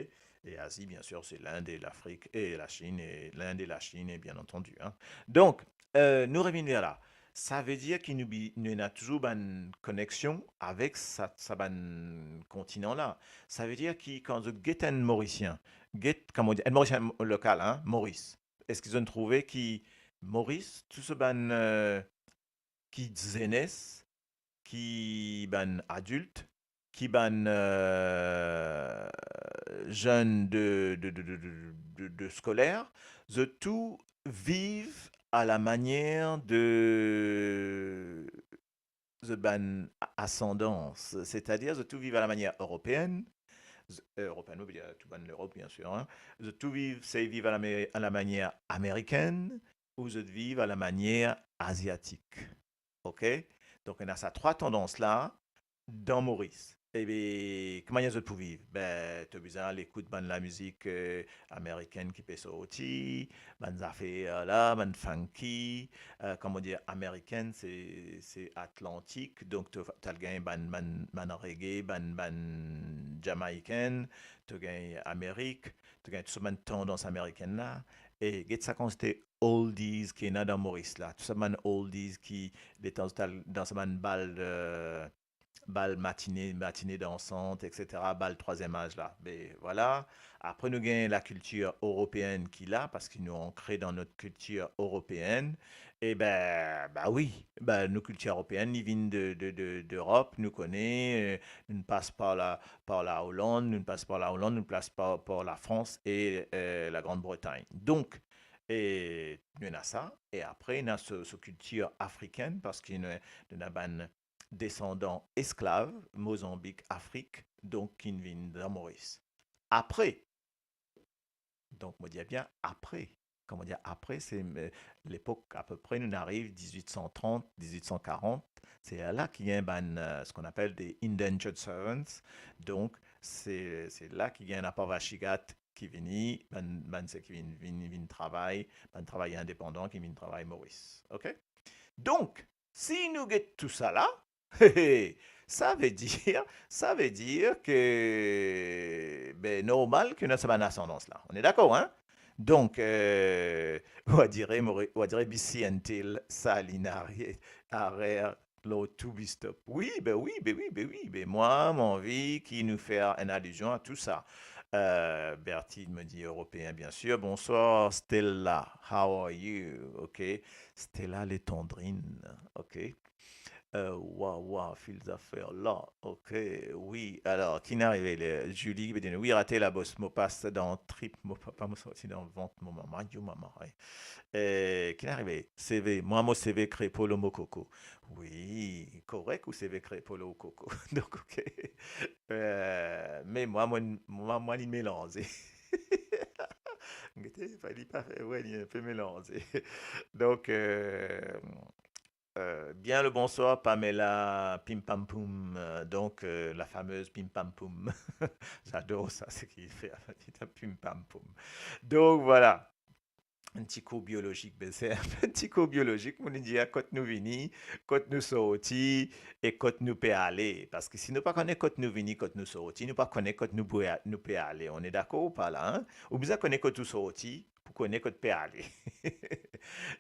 E Azi, bien sir, se Lind e Lafrik, e Lachinn, e Lind e Lachinn, e bien antandi, hein. Donk, euh, nou revinn ver la. Savedir ki nou bi-, nou ena touzour bann koneksion avek sa, sa bann kontinan la. Savedir ki kan zot get enn Morisien, get, kouma dir, enn Morisien lokal, hein, Moris, eski zot trouve ki Moris, tou so bann, euh, ki zenes, ki bann adilt, ki bann, euh, zenn de, de, de skoler, zot tou viv a la manier de zot bann a-, asandans, setadir zot tou viv a la manier eropeen, z-, eropeen, nou pe dir tou bann Lerop, bien sir, hein. Zot tou viv, sey viv a la me-, a la manier amerikenn, ou zot viv a la manier aziatik. Ok? Donk, ena sa trwa tandans la dan Moris. Ebe, ki manier zot pou viv? Be, to bizin al ekout bann lamizik, euh, amerikenn ki pe sorti, bann zafer la, bann funky, euh, kouma dir, amerikenn, se, se Atlantik, donk to, to al gagn bann, bann, bann reggae, bann, bann Jamaican, to gagn Amerik, to gagn tou sa bann tandans amerikenn la, e get sa kantite oldies ki ena dan Moris la, tou sa bann oldies ki, letan zot al dan sa bann bal, euh, bal matine, matine dansant, et cetera, bal trwaziem az la. Be, vwala. Apre, nou gagn lakiltir eropeen ki la, parski nou ankre dan not kiltir eropeen. E be, ba wi, be, nou kiltir eropeen, li vinn de, de, de, d'Erop, nou kone, euh, nou pas par la, par la Holand, nou pas par la Holand, nou pas par, par Lafrans e, euh, la Grande Bretagne. Donk, e nou ena sa, e apre, ena so, so kiltir afrikenn, parski nou, nou ena bann desandan esklav, Mozanbik, Afrik, donk, ki vinn dan Moris. Apre, donk, mo dir bien apre, kouma dir apre, se, euh, lepok apepre, nou ariv dizwit san trant, dizwit san karant, se la ki gagn bann, euh, ce qu'on appelle des indentured servants. Donk, se, se la ki gagn lapavachigat ki vini, bann, bann seki vinn, vinn, vinn travay, bann travayer indepandan ki vinn travay Moris. Ok? Donk, si nou get tou sa la, savedir, savedir ke, be, normal ke nou ena sa bann asandans la. On est d'accord, hein? Donk, euh, ou a dire, mo re-, ou a dire B C N T L, sa li ena arer, arer lor tou bistop. Wi, be wi, be wi, be wi, be mwa, mo anvi ki nou fer enn alizion a tou sa. Euh, Bertine me dit européen, bien sûr. Bonsoir, Stella. How are you? Ok. Stella Letandrine. Ok. Euh, wa, wa, fil zafer la. Ok, wi. Alor, ki inn arive la? Julie, wi, rate la, bos. Mo pas dan trip mo papa, mo sorti dan vant mo mama. Yo, mama, ey. Eh, ki inn arive? C V, mwa mo C V krepo lor mo koko. Wi, korek, ou C V krepo lor ou koko. Donk, ok. Eh, me mwa, mwa, mwa, mwa, li melanze. Gete, pa, li pa, we, li enpe melanze. Donk, eh, eh, bien le bonsoir, Pamela Pim Pam Poum, eh, donk, eh, la fameuse Pim Pam Poum. J'adore ça, ce qu'il fait, Pim Pam Poum. Donk, vwala. Enn ti kour biolozik, be se enn ti kour biolozik, mo dir, kot nou vini, kot nou sorti e kot nou pe ale. Parski si nou pa kone kot nou vini, kot nou sorti, nou pa kone kot nou pe a-, nou pe ale. On est d'accord ou pas la, hein? Ou bizin kone kot ou sorti pou kone kot pe ale.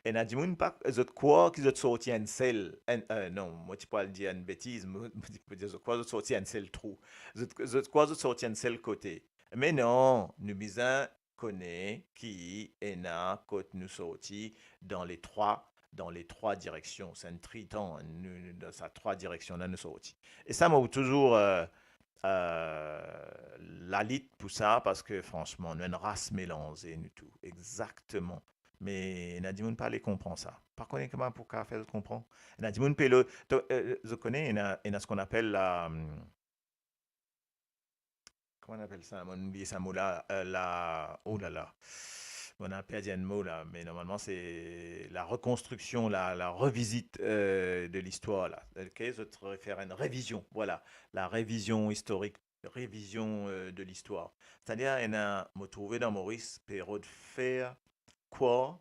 Ena dimoun pa, zot krwar ki zot sorti enn sel, enn, eh, non, mo ti pou al dir enn betiz, mo, mo ti pou dir zot krwar zot sorti enn sel trou. Zot, zot krwar zot sorti enn sel kote. Me non, nou bizin kone ki ena kot nou sorti dan le trwa, dan le trwa direksion. Se enn tritan, nou, nou, dan sa trwa direksion la nou sorti. E sa, mo touzour, eh, eh, lalit pou sa, parski, fransman, nou enn ras melanze, nou tou. Exakteman. Me ena dimoun pa le konpran sa. Pa kone kouma pou kapav fer zot konpran. Ena dimoun pe lo-, to-, eh, zot kone, ena, ena ce qu'on appelle la, hmm, comment on appelle ça? Mo oubliye sa mo la, eh, la, oh là là. Mo ena perdi enn mo la, me normalman se la rekonstriksion, la, la revizit, eh, de listwar la. Ok, zot refer enn revizion, vwala, la revizion istorik, revizion, eh, de listwar. Setadir, ena, mo trouve dan Moris, pe rod fer krwar,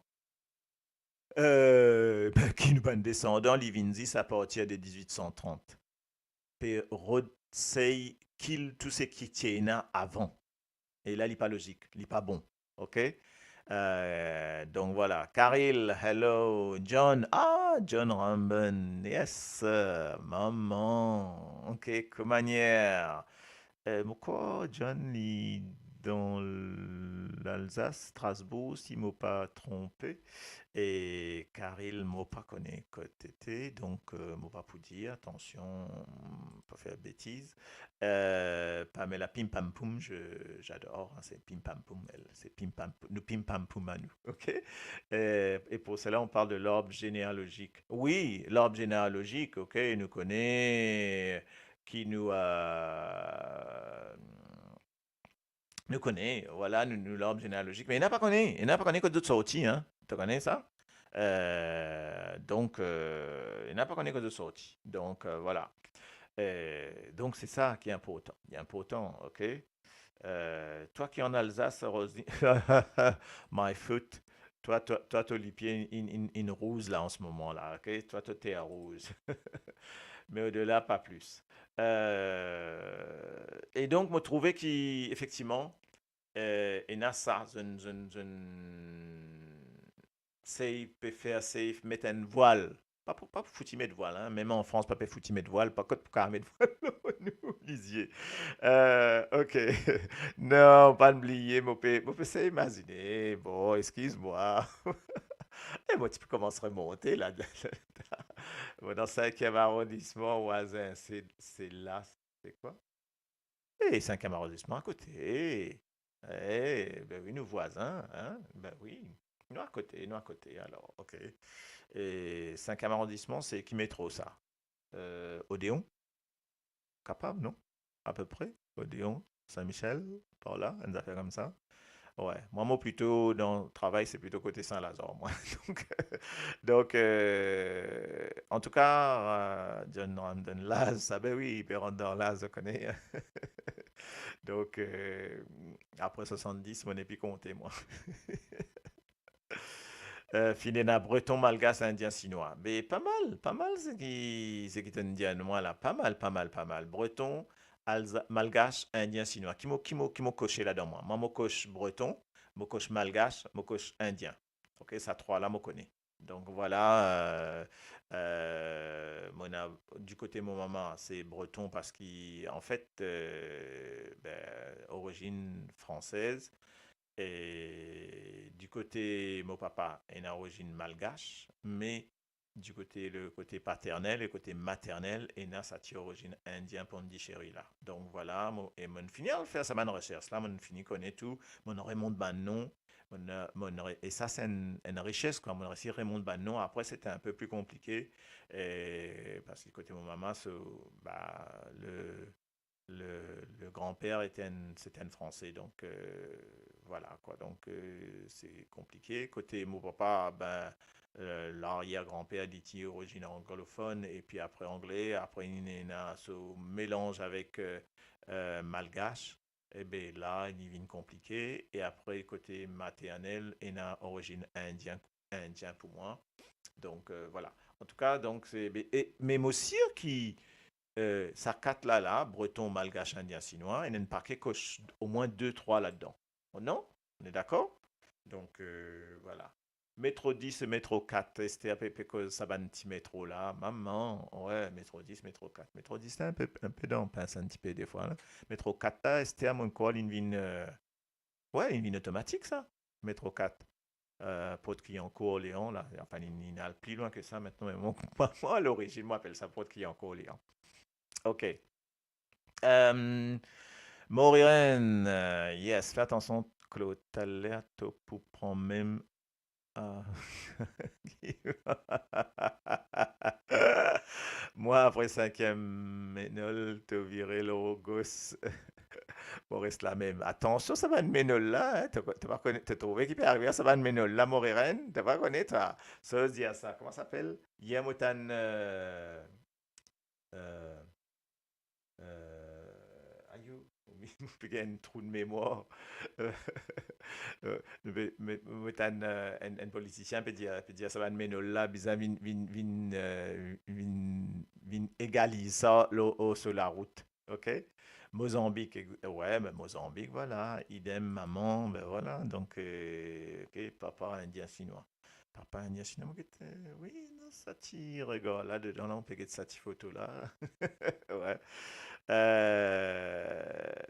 eh, ki nou bann desandan, li vinn zis apartir de dizwit san trant. Pe rod sey kil tou seki ti ena avan. E la, li pa lozik, li pa bon. Ok? Euh, donk vwala. Karil, hello. John, ah, John Ramben, yes, sir. Maman, ok, kouma nyer? Euh, mo krwar John li dan Lalzas, Strasbourg, si mo pa tronpe. E Karil, mo pa kone kot ete, donk, euh, mo pa pou dir, atansion, pa fer betiz. Euh, Pamela, pim pam poum, je, j'adore, hein, c'est pim pam poum, elle, c'est pim pam poum, nou pim pam poum à nous, ok? Euh, et pour cela, on parle de l'arbre généalogique. Oui, l'arbre généalogique, ok, nou kone ki nou, euh, nou kone, vwala, nou, nou larb genealozik, me ena pa kone, ena pa kone kot zot sorti, hein. To kone sa? Euh, donk, euh, ena pa kone kot zot sorti. Donk, euh, vwala. Euh, donk, se sa ki inportan. Li inportan, ok? Euh, twa ki an Alzas, Rosny, my foot, twa, twa, twa, to lipie inn, inn, inn, inn rouz la an se moman la, ok? Twa, to ter rouz. Me odela, pa plis. Euh, e donk, mo trouve ki, efektivman, euh, ena sa, zot, zot, zot sey pe fer, sey met enn vwal. Pa pou, pa pou fouti met vwal, hein. Mem an Frans, pa pe fouti met vwal, pa kot pou kapav met vwal lor nou lizie. Euh, ok. Non, pa bliye, mo pe, mo pe sey imazine. Bon, eskiz mwa. E mo ti pe koumans remonte la. Mo dan sinkiem arondisman, vwazin, se, se la, se kwa? E sinkiem arondisman akote. E, ben wi, nou vwazin, hein? Ben wi. Nou akote, nou akote, alor, ok. E sinkiem arondisman, se ki metro sa? Euh, Odeon? Kapav, non? Apepre, Odeon, Saint-Michel, par la, enn zafer koumsa. Wi, mwa, mo plito dan travay, se plito kote Saint-Lazare, mwa. Donk, donk, euh, antouka, euh, John Ramden Laz, sa, ben wi, li pe rant dan Laz, ou kone. Donk, euh, apre swasanndis, mo nepli konte, mwa. Euh, finn ena Breton, Malgas, Indien, Sinwa. Be, pa mal, pa mal seki, seki to'nn dir mwa la. Pa mal, pa mal, pa mal. Breton, Alza-, Malgas, Indien, Sinwa. Ki mo, ki mo, ki mo kose ladan mwa? Mwa, mo kos Breton, mo kos Malgas, mo kos Indien. Ok, sa trwa la, mo kone. Donk, vwala, euh, euh, mo ena, di kote mo mama, se Breton parski, anfet, euh, ben, orizinn fransez. E di kote mo papa, ena orizinn Malgas, me di kote, le kote paternel e kote maternel, ena sa ti orizinn Indien Pondicherry la. Donk, vwala, mo, e mo'nn fini al fer sa bann resers la, mo'nn fini kone tou, mo'nn remont bann non, mo'nn, mo'nn re-, e sa, se enn, enn rises, kwa, mo'nn resi remont bann non. Apre, sete inpe pli konplike, e, parski kote mo mama, so, ba, le, le, le granper ete enn, sete enn Franse, donk, euh, vwala, kwa. Donk, euh, se konplike. Kote mo papa, ben, euh, laryer granper, li ti orizinn anglofonn, epi apre angle, apre li ena so melanz avek, euh, euh, malgas. E ben la, li vinn konplike. E apre, kote maternel, ena orizinn indien, indien pou mwa. Donk, euh, vwala. Antouka, donk, se, be, e, me mo sir ki, euh, sa kat la la, Breton, Malgas, Indien, Sinwa, ena enn pake kos omwin de, trwa ladan. Non? On est d'accord? Donk, euh, vwala. Metro dis e metro kat, Esther pe, pe koz sa bann ti metro la. Mama, wi, metro dis, metro kat. Metro dis la, inpe, inpe dan pins enn tipe defwa la. Metro kat la, Esther, mo krwar li vinn, euh, wi, li vinn otomatik sa. Metro kat. Euh, Port Clignancourt, Orléans, la. Anfin, li, li al pli lwin ki sa aster, me mwa, mwa, lorizinn, mo apel sa Port Clignancourt, Orléans. Ok. Euh, Morirène, euh, yes, fer atansion, Claude, taler to pou pran mem, ah. Mwa, apre sinkiem menol, to vire lor gos. Mo res lamem. Atansion, sa bann menol la, hein, to, to pa kone, to trouve ki pe arive ar sa bann menol la, Morirène, to pa kone, twa. Sa dir sa, kouma sa apel? Yer mo tann, euh, euh, euh, ayo, mo pe gagn enn trou de memwar. Euh, euh, me, me, mo tann, euh, enn, enn politisien pe dir, pe dir sa bann menol la bizin vinn, vinn, vinn, euh, vinn, vinn egaliz sa lor, lor, sir larout. Ok? Mozanbik, ex-, ouais, ben Mozanbik, voilà. Idem, maman, ben voilà. Donc, euh, ok, papa indien sinwa. Papa indien sinwa, mo get, euh, oui, non, sa ti regar la dedan, la, on pe get sa ti foto la. Ouais. Euh,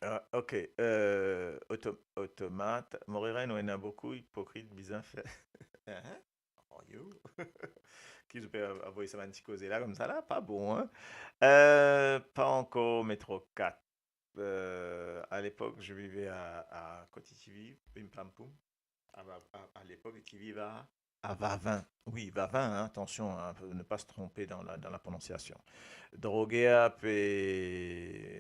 Ah, ok. Euh, auto-, automat. Moreira, nou ena boukou ipokrit bizin fer. Hein? Oh, yo. Ki zot pe avoy sa bann ti koze la, koumsa la? Pa bon, hein? Euh, pa ankor, Metro quatre. Euh, à l'époque, je vivais à, à, kot ti viv, Pim Pam Poum. À, à, à l'époque, ti viv à, à Vavin. Oui, Vavin, hein, attention, hein, ne pas se tromper dans la, dans la prononciation. Droger pe,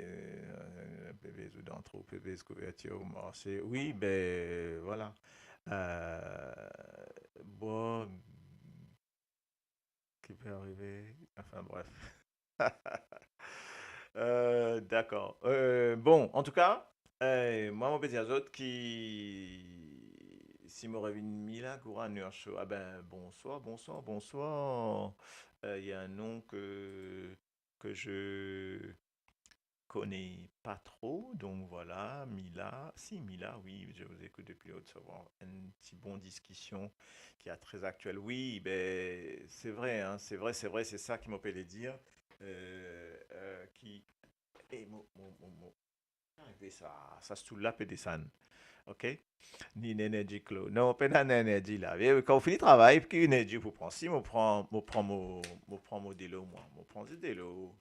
euh, pe vez ou dan trou, pe vez kouvertir ou marse. Oui, ben, voilà. Euh, bon, ki pe arive? Enfin, bref. Euh, dakor. Euh, bon, antouka, euh, mwa, mo pe dir azot ki si mo revinn Mila Goura Nurcho, ah ben, bonsoir, bonsoir, bonsoir. Euh, il y a un nom que, que je connais pas trop, donc voilà, Mila, si, Mila, oui, je vous écoute depuis Haute-Savoie, un petit bon discussion qui est très actuel. Oui, ben, c'est vrai, hein, c'est vrai, c'est vrai, c'est ça ki mo pe le dir, euh, euh, ki, e mo, mo, mo, mo, arive sa, sa stool la pe desann, ok? Ni energy, Claude. Non, pena energy la. E kan ou fini travay, ki energy pou pran? Si mo pran, mo pran mo, mo pran mo delo, mwa. Mo pran zis delo.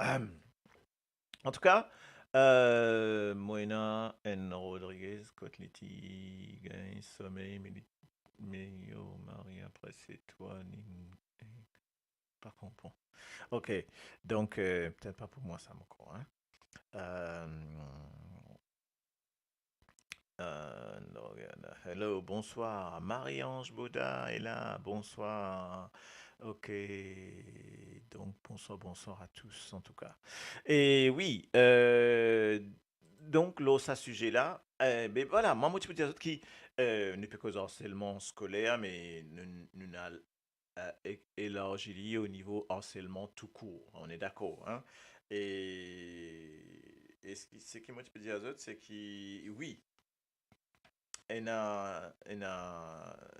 Ahem. Antouka, euh, mo ena enn Rodriguez, kot li ti gagn somey, me li, me yo mari apre, se twa, ni, pa konpran. Ok, donk, euh, petet pa pou mwa sa, mo krwar, hein. Euh, euh, non, regarde. Hello, bonsoir. Marie-Ange Baudat est là, bonsoir. Ok, donc bonsoir, bonsoir à tous, en tout cas. E oui, euh, donk, lor sa size la, euh, ben voilà, mwa, mo ti pou dir azot ki, euh, nou pe koz harselman skoler, me nou, nou ena, euh, e-, elarzi li o nivo harselman tou kour. On est d'accord, hein? E, e seki, seki mo ti pe dir azot, se ki, wi, ena, ena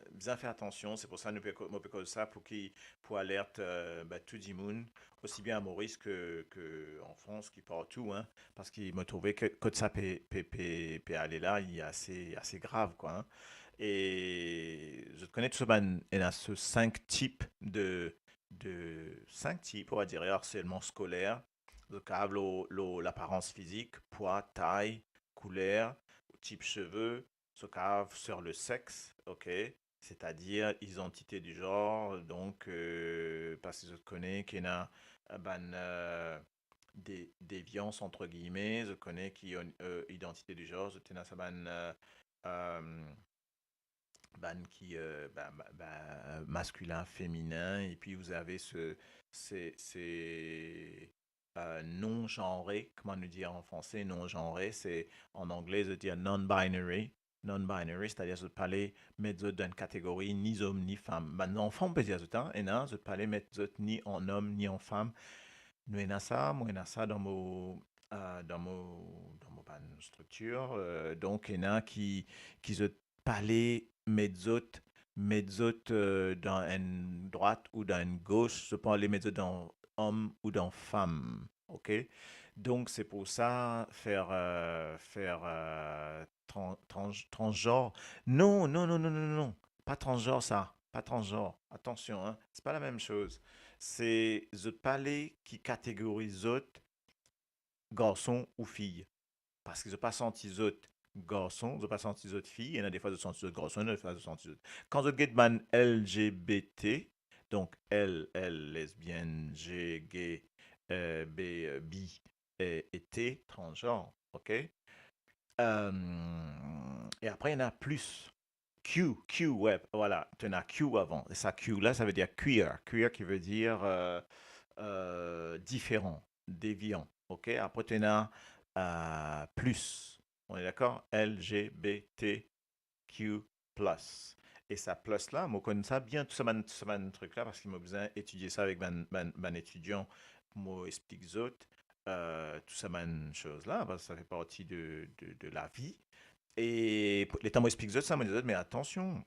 bizin fer atansion, se pou sa nou pe ko-, mo pe koz sa pou ki, pou alert, euh, ba, tou dimoun, osi bien a Moris ke, ke an Frans, ki partou, hein, parski mo trouve ke kot sa pe, pe, pe, pe ale la, li ase, ase grav, kwa, hein. E zot kone tou sa bann, ena so sink tip de, de, sink tip, on va dire, harselman skoler. Zot kapav lor, lor laparans fizik, pwa, tay, kouler, tip seve, zot kapav sur le sexe, ok? C'est-à-dire identité de genre, donk, euh, parski zot kone ki ena bann, euh, de-, déviance, entre guillemets, zot kone ki, euh, identité de genre, zot ena sa bann, euh, euh, bann ki, euh, ba, ba, ba, masculin, féminin, et puis vous avez ce, ces, ces, euh, non-genré, kouma nou dir an franse, non-genré, se, an angle, zot dir non-binary. Non-binary, c'est-à-dire zot pa le met zot dan enn kategori, ni zom, ni fam. Bann zanfan, pe dir zot, hein, ena, zot pa le met zot ni an om, ni an fam. Nou ena sa, mwa ena sa dan mo, euh, dan mo, dan mo bann striktir. Euh, donk, ena ki, ki zot pa le met zot, met zot, euh, dan enn drwat ou dan enn gos, zot pa le met zot dan om ou dan fam, ok? Donk, se pou sa, fer, euh, fer, euh, tran-, trans-, transgenre. Non, non, non, non, non, non. Pa transgenre sa, pa transgenre. Atansion, hein, se pa lamem soz. Se zot pa le ki kategori zot garson ou fi. Parski zot pa santi zot garson, zot pa santi zot fi, ena defwa zot santi zot garson, ena defwa zot santi zot. Kan zot get bann L G B T, donk L, L, lesbienne, G, gay, euh, B, euh, bi, e, e T, transgenre, ok? Euh, e apre, ena plis. Q, Q, ouais, voilà, t'en as Q avant. E sa Q la, sa ve dir queer. Queer qui veut dire, euh, euh, différent, déviant. Ok? Apre, t'en as, euh, plus. On est d'accord? L G B T Q plus. E sa plus la, mo konn sa bien, tou sa bann, tou sa bann trik la, parski mo bizin etidie sa avek bann, bann, bann etidian pou mo explik zot, euh, tou sa bann soz la, parski sa fer parti de, de, de lavi. E pou, letan mo explik zot sa, mo dir zot, me atansion,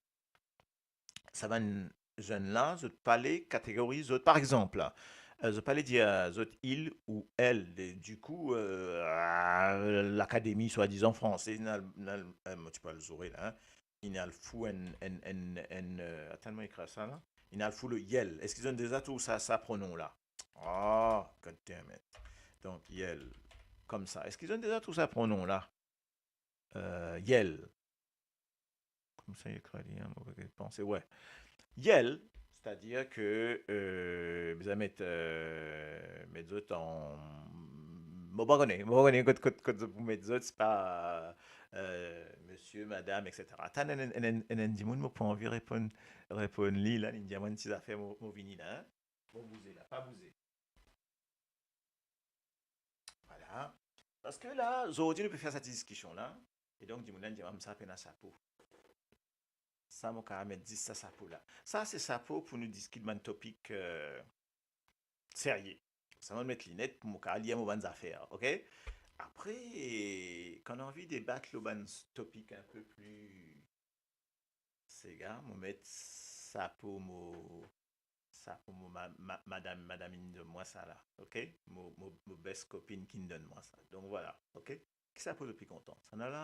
sa bann zenn la, zot pale kategoriz zot. Par exanp, euh, zot pale dir, euh, zot il ou elle. E dikou, euh, ah, lakademi, swadizan franse, inn al, inn al, euh, mo ti pe al zoure la, hein. Inn al fou enn, enn, enn, enn, euh, atann, mo ekrir sa la. Inn al fou le yel. Eski zot inn deza trouv sa, sa pronom la? Ah, God damn it. Donk, yel, koumsa. Eski zot inn deza trouv sa pronom la? Euh, yel. Koumsa, ekrir li, hein, mo pe panse, ouais. Yel, setadir ke, euh, bizin met, euh, met zot an, mo pa kone, mo pa kone kot, kot, kot zot pou met zot, se pa, euh, monsieur, madame, et cetera. Atann, enn, enn, enn, enn, enn dimoun, mo pou anvi reponn, reponn li la, li dir mwa enn ti zafer, mo, mo vini la, hein. Mo bouze la, pa bouze. Vwala. Parski la, zordi nou pe fer sa ti diskision la. E donk, dimoun la dir mwa, sa pena sapo. Sa, mo kapav met zis sa sapo la. Sa, se sapo pou nou diskit bann topik, euh, serye. Sa, mo met linet pou mo kapav lir mo bann zafer, ok? Apre, kan nou anvi debat lor bann s-, topik inpe pli sega, mo met sapo mo, sapo mo ma-, ma-, madam, madam inn donn mwa sa la, ok? Mo, mo, mo best kopinn ki inn donn mwa sa. Donk vwala, ok? Ki sapo to pli kontan? Sannla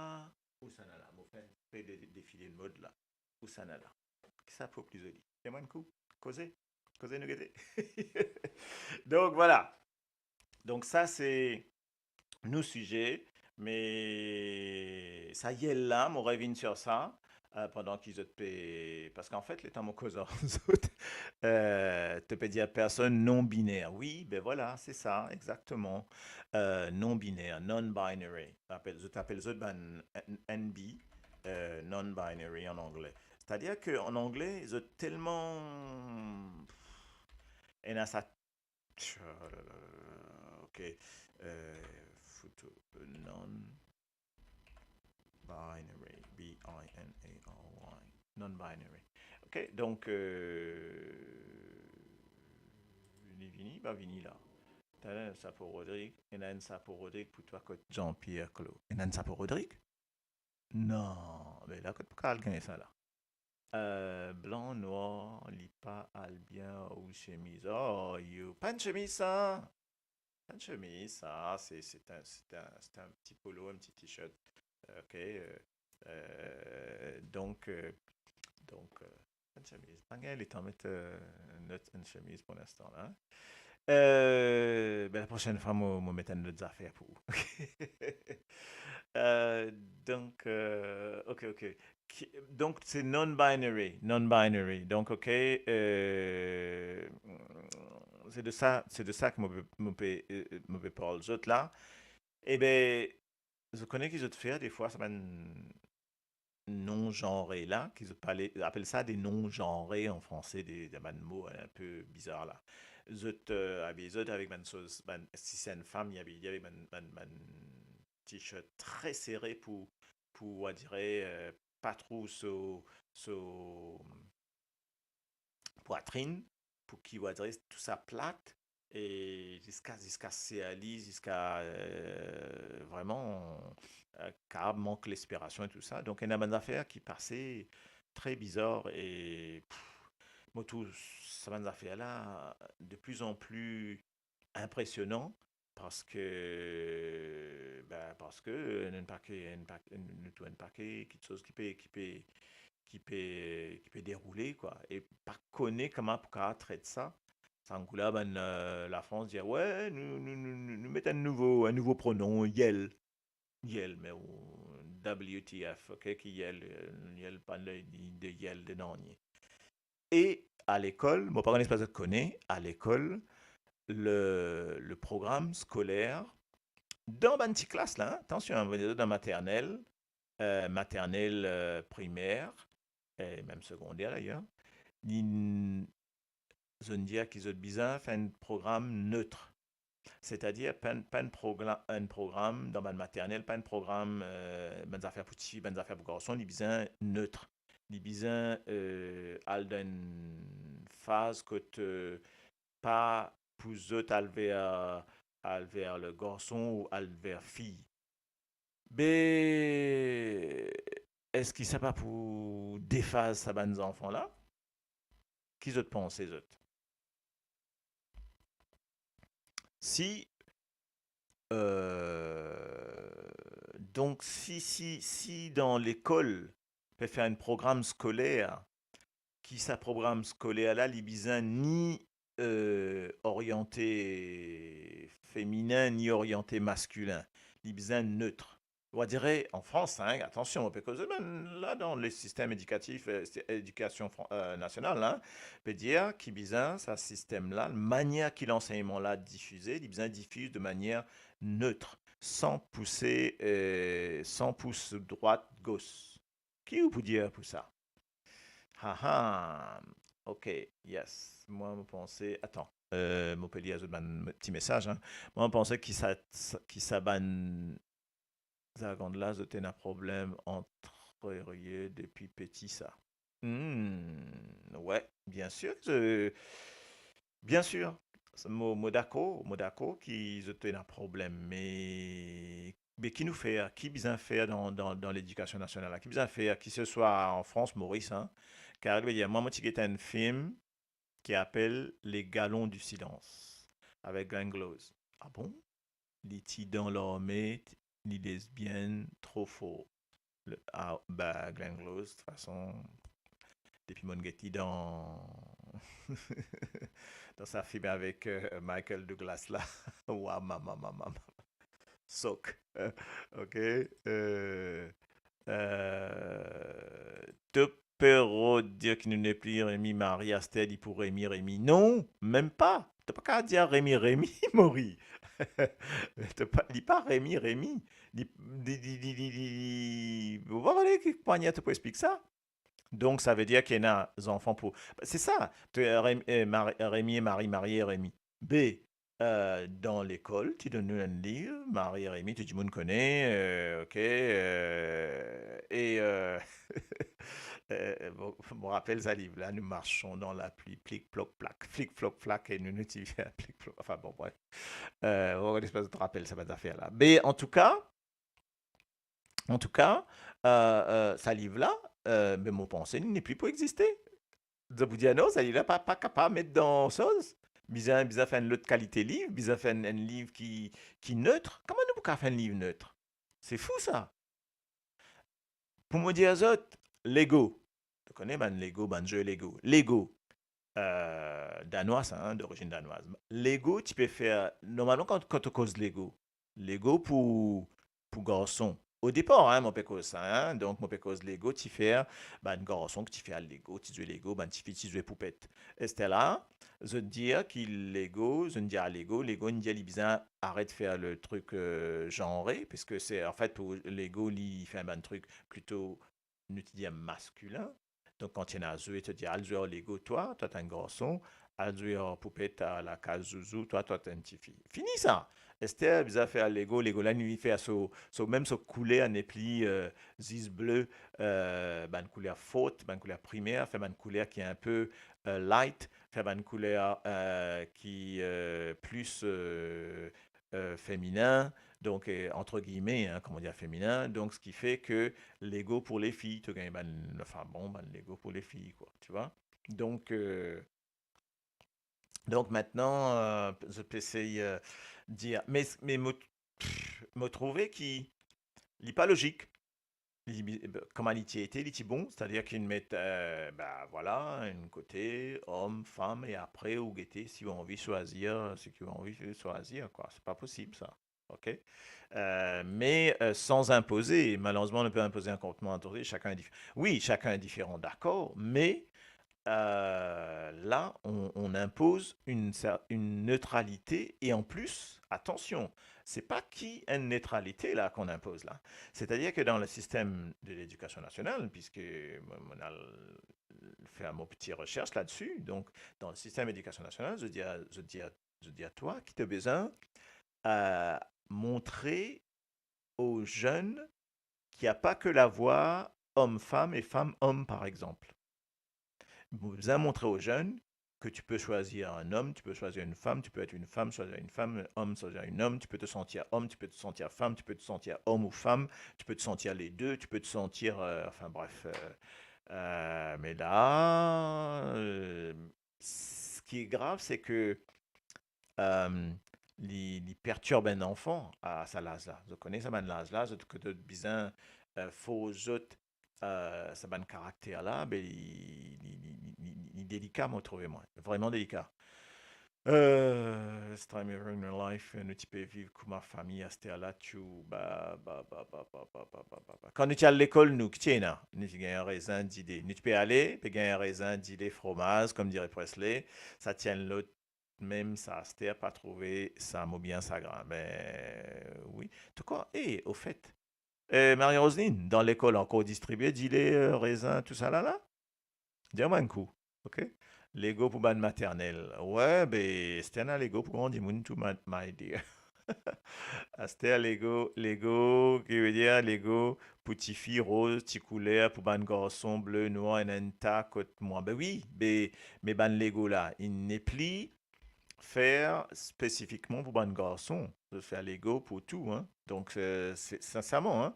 ou sannla? Mo fer enn pe de, de, defile mod la. Ou sannla? Ki sapo pli zoli? Dir mwa enn kou. Koze. Koze nou gete. Donk, vwala. Donk, sa, se nou size, me sa yel la, mo revinn sir sa, euh, pandan ki zot pe, parski an fet, letan mo koz ar zot, euh, to pe dir personn non-biner. Wi, be vwala, se sa, exakteman. Euh, non-biner, non-binary. Apel, zot apel zot bann N-, NB, euh, non-binary an angle. Setadir ke an angle, zot telman, ena sa, oh la la la la, ok, euh, foto, euh, non-binary, B I N A R Y, non-binary. Ok, donk, euh, li vini, pa vini la. Talè, sapo Rodrig, ena enn sapo Rodrig pou twa kot Jean-Pierre Clot. Ena enn sapo Rodrig? Non, be la kot pou kapav gagn sa la? Euh, blan, nwar, li pa al bien ou semiz. Oh, you. Pa enn semiz sa. Pa enn semiz sa. Se, se enn, se enn, se enn ti polo, enn ti t-shirt. Ok, euh, euh, donk, euh, donk, euh, enn semiz. Pa gagn letan met, euh, not enn semiz pou linstan la. Euh, be, laprosenn fwa, mo, mo met enn lot zafer pou ou. Euh, donk, euh, ok, ok. Ki, donk, se non-binary, non-binary. Donk, ok, euh, se de sa, se de sa ki mo pe, mo pe, euh, mo pe parl zot la. E be, zot kone ki zot fer defwa, sa bann non-zanre la, ki zot pale, apel sa de non-zanre an franse, de, de bann mo inpe bizar la. Zot, euh, abiy zot avek bann soz, bann, si se enn fam, li abiy li avek bann, bann, bann t-shirt tre sere pou, pou, on dirait, euh, pa trouv so, so, pwatrinn, pou ki, on dirait, tou sa plat, e ziska, ziska ser li, ziska, euh, vreman, euh, kapav mank lespirasion e tou sa. Donk, ena bann zafer ki pase tre bizar e, pff, mo trouv sa bann zafer la de plus en plus inpresionan, parski, be, parski, euh, ena enn pake, enn pake, nou trouv enn pake kiksoz ki pe, ki pe, ki pe, ki pe deroule, kwa. E pa kone kouma pou kapav tret sa. Sa enn kou la, bann, euh, Lafrans dir, we, nou, nou, nou, nou, nou met enn nouvo, enn nouvo pronom, yel. Yel, me ou, W T F, ok, ki yel, euh, yel, pa de, de yel, de nanye. E alekol, mo pa kone si zot kone, alekol, le, le program skoler, dan bann ti klas la, hein, atansion, hein, dan maternel, euh, maternel, euh, primer, e mem segonder dayer, li, zot dir ki zot bizin fer enn program net. Setadir, pa enn, pa enn progr-, enn program dan bann maternel, pa enn program, euh, bann zafer pou tifi, bann zafer pou garson, li bizin net. Li bizin, eh, al dan enn faz kot, eh, pa pou zot al ver, al ver le garson ou al ver fi. Be, eski sa pa pou defaz sa bann zanfan la? Ki zot panse, zot? Si, eh, donk, si, si, si dan lekol, pe fer enn program skoler, ki sa program skoler la, li bizin ni, eh, oriante feminin, ni oriante maskilin. Li bizin net. Ou va dir, an Frans, hein, atansion, mo pe koz mem la dan le sistem edikatif, eh, edikasion fran-, eh, nasional, hein, pe dir ki bizin sa sistem la, manier ki lansegnman la difize, li bizin difiz de manier net, san pouse, eh, san pous drwat, gos. Ki ou pou dir pou sa? Ha, ha. Ok, yes. Mwa, mo panse, atan, eh, mo pe lir zot bann ti mesaz, hein. Mwa, mo panse ki sa, ki sa bann zagann la, zot ena problem antre zot depi peti sa. Hmm, we, bien sir, ze, bien sir. Mo, mo dakor, mo dakor ki zot ena problem, me, me ki nou fer, ki bizin fer dan, dan, dan ledikasion nasional la? Ki bizin fer, ki se swa an Frans, Moris, hein? Kar, vedir, mwa, mo ti get enn fim ki apel Les Galons du Silence, avek Glenn Close. Ah bon? Li ti dan larme, ti, li lesbienn, tro for. Le, ah, ba, Glenn Close, de tout fason, depi mo'nn get li dan, dan sa fim avek, eh, Michael Douglas la. Wa, mama, mama, mama. Sok. Ok. Eh, eh, to pe rod dir ki nou nepli Remi Mari, aster li pou Remi Remi. Non, mem pa. To pa kapav dir Remi Remi, Mori. To pa, li pa Remi Remi. Li, li, li, li, li, li, li, mo pa kone ki manier to pou explik sa. Donk, sa vedir ki ena zanfan pou, se sa, to, Rem-, eh, Mari, Remi e Mari, Mari e Remi. Be, eh, dan lekol, ti donn nou enn liv, Mari e Remi, tou dimoun kone, eh, ok, eh, e, eh, eh, bon, mo rapel sa liv la, nou marson dan lapli, plik, plok, plak, flik, flok, flak, e nou, nou ti vinn plik, plok, anfin, bon, bref. Eh, mo pa kone si zot rapel sa bann zafer la. Me, antouka, antouka, eh, eh, sa liv la, eh, me mo panse, li nepli pou existe. Zot pou dir, non, sa liv la pa, pa kapav met dan soz. Bizin, bizin fer enn lot kalite liv, bizin fer enn, enn liv ki, ki net. Kouma nou pou kapav fer enn liv net? Se fou, sa. Pou mo dir zot, Lego. To kone bann Lego, bann ze Lego. Lego, eh, danwa sa, hein, dorizinn danwaz. Lego, ti pe fer, normalman, kan, kan to koz Lego, Lego pou, pou garson. O depar, hein, mo pe koz sa, hein, donk mo pe koz Lego, ti fer, bann garson ki ti fer Lego, ti zwe Lego, bann tifi ti zwe poupet. Aster la, zot dir ki Lego, zot dir a Lego, Lego, inn dir li bizin aret fer le trik, eh, zanre, piske se, anfet, pou Lego, li fer bann trik plito, nou ti dir, maskilin. Donk, kan ti ena zwe, to dir, al zwe ar Lego, twa, twa to enn garson, al zwe ar poupet, a lakaz zouzou, twa, twa to enn tifi. Fini sa. Aster bizin fer Lego, Lego la, li fer so, so, mem so kouler nepli, eh, zis ble, eh, bann kouler for, bann kouler primer, fer bann kouler ki enpe, eh, light, fer bann kouler, eh, ki, eh, plis, eh, eh, feminin, donk, eh, entre guillemets, hein, kouma dir, feminin, donk, seki fer ki Lego pou lefi, to gagn bann, anfin, bon, bann Lego pou lefi, kwa, tu vois. Donk, eh, donk, mintnan, eh, zot pe esey, eh, dir, me, me mo, pff, mo trouve ki li pa lozik. Li, eh ben, kouma li ti ete, li ti bon, setadir ki inn met, eh, ben, vwala, enn kote, om, fam, e apre ou gete si ou anvi swazir seki ou anvi swazir, kwa. Se pa posib, sa. Ok? Eh, me, eh, san inpoze, malerezman, nou pe inpoze enn konportman a tou, sakenn dif-, wi, sakenn diferan, dakor, me, eh, la, on, on inpoz enn cer-, enn netralite, e an plis, atansion, se pa ki enn netralite la ki on inpoz la. Setadir ki dan le sistem de ledikasion nasional, piske mo, mo al fer mo ti resers ladsi, donk, dan le sistem ledikasion nasional, zot dir, zot dir, zot dir twa ki to bizin, eh, montre o zenn ki a pa ke lavwar homme-femme et femme-homme, par exemple. Bizin montre aux jeunes que tu peux choisir un homme, tu peux choisir une femme, tu peux être une femme, choisir une femme, un homme, choisir un homme, tu peux te sentir homme, tu peux te sentir femme, tu peux te sentir homme ou femme, tu peux te sentir les deux, tu peux te sentir, euh, enfin bref. Euh, euh, mais là, euh, ce qui est grave, c'est que euh, li, li perturb enn zanfan a sa laz la. Zot kone sa bann laz la, zot, ke zot bizin, euh, fors zot, euh, sa bann karakter la, be li, li, li, li, li, li delika, mo trouve mwa. Vreman delika. Euh, first time ever in my life, nou ti pe viv kouma fami, aster la, tou, ba, ba, ba. Kan nou ti al lekol, nou, ki ti ena? Nou ti gagn rezin, dile. Nou ti pe ale, pe gagn rezin, dile, fromaz, kouma dir Presley, sa ti enn lot, mem sa, aster pa trouve sa mo bien sagrin. Me, wi. Antouka, e, ofet, eh, Marie-Roseline, dan lekol ankor distribie dile, eh, rezin, tousala la? Dir mwa enn kou, ok? Lego pou bann maternel. Wi, be, aster ena Lego pou gran dimoun tou, ma, my dear. Aster Lego, Lego, ki ve dir Lego pou tifi, roz, ti kouler, pou bann garson, ble, nwar, ena enn ta kot mwa. Be wi, be, me bann Lego la, inn nepli fer spesifikman pou bann garson. Zot fer Lego pou tou, hein. Donc, euh, c'est, sincèrement, hein,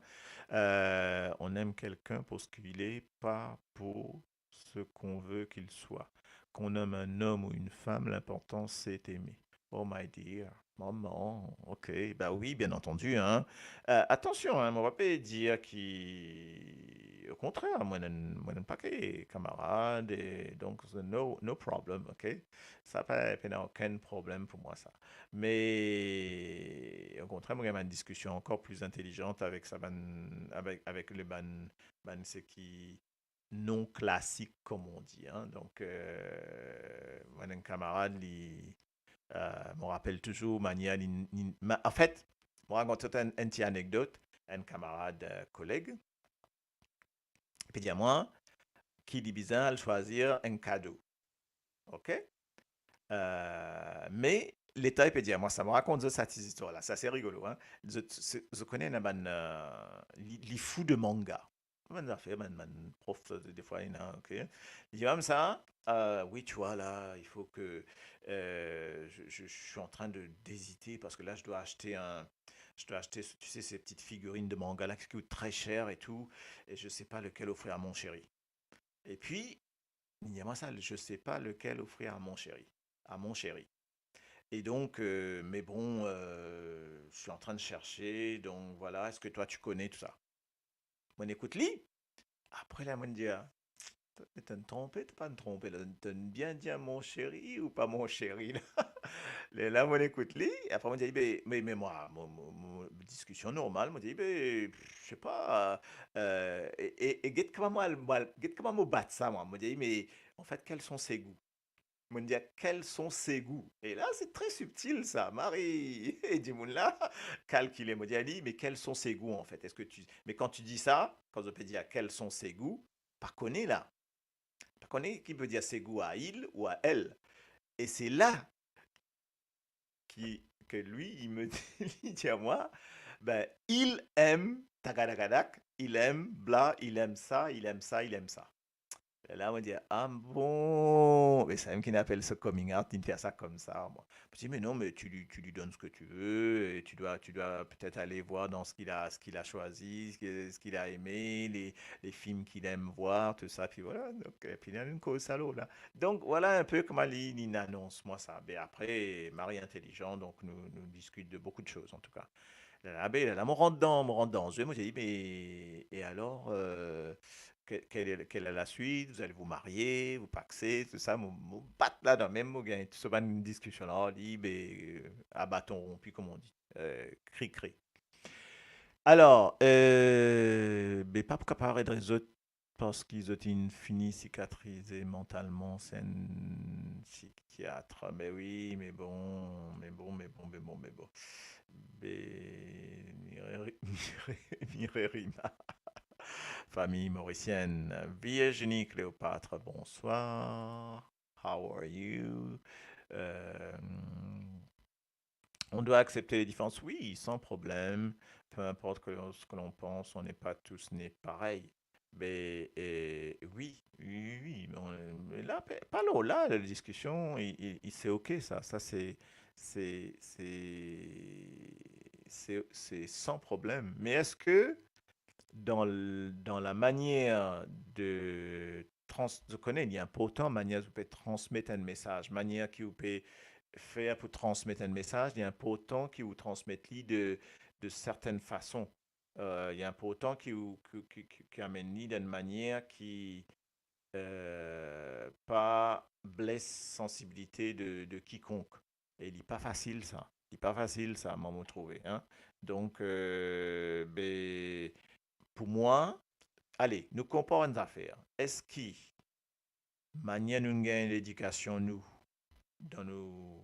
euh, on aime quelqu'un pour ce qu'il est, pas pour ce qu'on veut qu'il soit. Qu'on aime un homme ou une femme, l'important, c'est aimer. Oh my dear, maman, ok, ba wi, bien antandi, hein. Euh, atansion, hein, mo pa pe dir ki, okontrer, mwa ena, mwa ena enn pake kamarad, e donk, no, no problem, ok? Sa pa, pena okenn problem pou mwa, sa. Me, okontrer, mo gagn bann diskision ankor pli intelizan avek sa bann, avek, avek le bann, bann seki non klasik, comme on dit, hein. Donc, euh, mwa ena enn kamarad, li, euh, mo rapel touzour manier li, li, ma, an fet, mo rakont zot enn, enn ti anekdot, enn kamarad, euh, koleg, pe dir mwa ki li bizin al swazir enn kado. Ok? Euh, me letan li pe dir mwa sa, mo rakont zot sa ti zistwar la. Sa, se rigolo, hein. Zot, se, zot kone ena bann, euh, li, li fou de manga. Bann zafer, bann, bann prof, sa, defwa, ena, ok. Li dir mwa sa, euh, oui, tu vois, là, il faut que, euh, je, je, je suis en train de, d'hésiter parce que là, je dois acheter un, je dois acheter, tu sais, ces petites figurines de manga là qui coûtent très cher et tout, et je sais pas lequel offrir à mon chéri. Et puis, li dir mwa sa, je sais pas lequel offrir à mon chéri, à mon chéri. Et donc, euh, mais bon, euh, je suis en train de chercher, donc voilà, est-ce que toi tu connais tout ça? Mo'nn ekout li. Apre la, mo'nn dir, ah, to, to'nn tronpe, to pa'nn tronpe la, to'nn bien dir mon chéri ou pa mon chéri la. Lerla mo'nn ekout li, apre mo'nn dir, be, me, me mwa, mo, mo, mo, diskision normal, mo'nn dir, be, je sais pas, euh, e, e, e get kouma mo, mo, get kouma mo bat sa, mwa. Mo'nn dir, mais en fait, quels sont ses goûts? Mo'nn dir, quels sont ses goûts? E la, c'est très subtil, sa. Mari, e dimoun la, kalkile. Mo'nn dir li, mais quels sont ses goûts, en fait? Est-ce que tu, mais quand tu dis ça, kan zot pe dir, quels sont ses goûts, pa kone la. Pa kone ki pe dir ses goûts à il ou à elle. Et c'est là qui, que lui, il me dit, li dir mwa, ben, il aime, tagadagadak, il aime bla, il aime ça, il aime ça, il aime ça. E la, mo dir, ah bon, me samem ki'nn apel so coming out, li'nn fer sa koumsa, mwa. Mo dir, mais non, mais tu lui, tu lui donnes ce que tu veux, et tu dois, tu dois peut-être aller voir dans ce qu'il a, ce qu'il a choisi, ce que, ce qu'il a aimé, les, les films qu'il aime voir, tout ça, puis voilà. Donc, euh, puis li inn koz sa lor la. Donc, voilà un peu kouma li, li'nn anons mwa sa. Mais après, mari intelligent, donc nous, nous discutons de beaucoup de choses, en tout cas. Lerla, be, lerla, mo rant dan, mo rant dan ze, mo dir, mais, et alors, euh, que-, quelle est, quelle est la suite? Vous allez vous marier, vous pacsez, tout ça, mo, mo bat ladan, mem mo gagn tou so bann diskision la, li, be, euh, à bâton rompu, comme on dit, euh, kri, kri. Alors, euh, be, pa pou kapav redres zot, parski zot inn fini sikatrize mantalman, se enn psikiat. Me wi, me bon, me bon, me bon, me bon, me bon. Be, Mire-, Mire-, Mirerima. Famille mauricienne. Virginie Cléopâtre, bonsoir. How are you? Euh, on doit accepter les différences. Oui, sans problème. Peu importe que l'on, ce que l'on pense, on n'est pas tous nés pareils. Be, e, wi, wi, wi, wi, bon, e, la, pe-, pa lor la, la diskision, i, i, i, se ok, sa, sa, se, se, se, se, se san problem. Me eski dan l-, dan lamanier de trans-, zot kone, li inportan manier zot pe transmet enn mesaz, manier ki ou pe fer pou transmet enn mesaz, li inportan ki ou transmet li de, de sertenn fason. E, li inportan ki ou, ki, ki, ki, ki amenn li dan enn manier ki, e, pa bles sansibilite de, de kikonk. E li pa fasil sa. Li pa fasil sa, mwa mo trouve, en. Donk, e, be, pou mwa, ale, nou konpar enn zafer. Eski manier nou gagn ledikasion nou, dan nou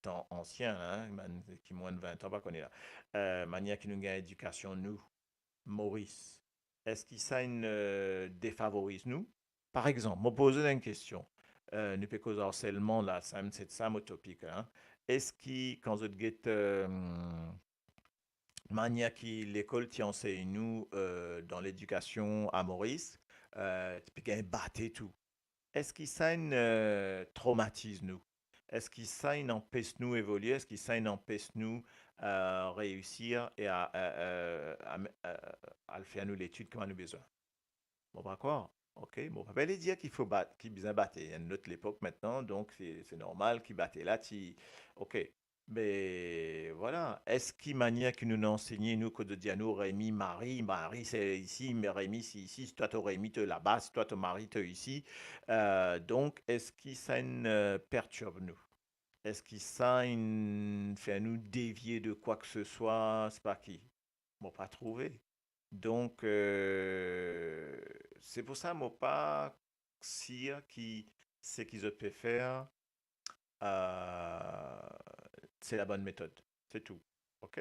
tan ansien, en, bann ki mwin de vin an pa kone la, e, manier ki nou gagn ledikasion nou, Moris, eski sa inn, e, defavoriz nou? Par exanp, mo poz enn kestion. E, nou pe koz arselman la, sa, se sa mo topik, en. Eski kan zot get, e, manier ki lekol ti ansegn nou, e, dan ledikasion a Moris, e, ti pe gagn bate tou. Eski sa inn, e, tromatiz nou? Eski sa inn anpes nou evolie? Eski sa inn anpes nou, e, reisir e a, e, e, a, e, al fer nou letid kouma nou bizin? Mo pa krwar. Ok, mo pa pe dir ki fo bat, ki bizin bate. Enn lot lepok mintnan, donk se, se normal ki bate la ti, ok. Me vwala, eski manier ki nou ansegne nou, kot zot dir nou, Remi, Mari, Mari se isi, me Remi se isi, si twa to Remi to laba, si twa to Mari to isi, e, donk eski sa inn, e, pertirb nou? Eski sa inn fer nou devie de kwa ke se swa, sepa ki? Mo pa trouve. Donk, e, se pou sa mo pa sir ki seki zot pe fer, e, se labonn metod. Se tou. Ok?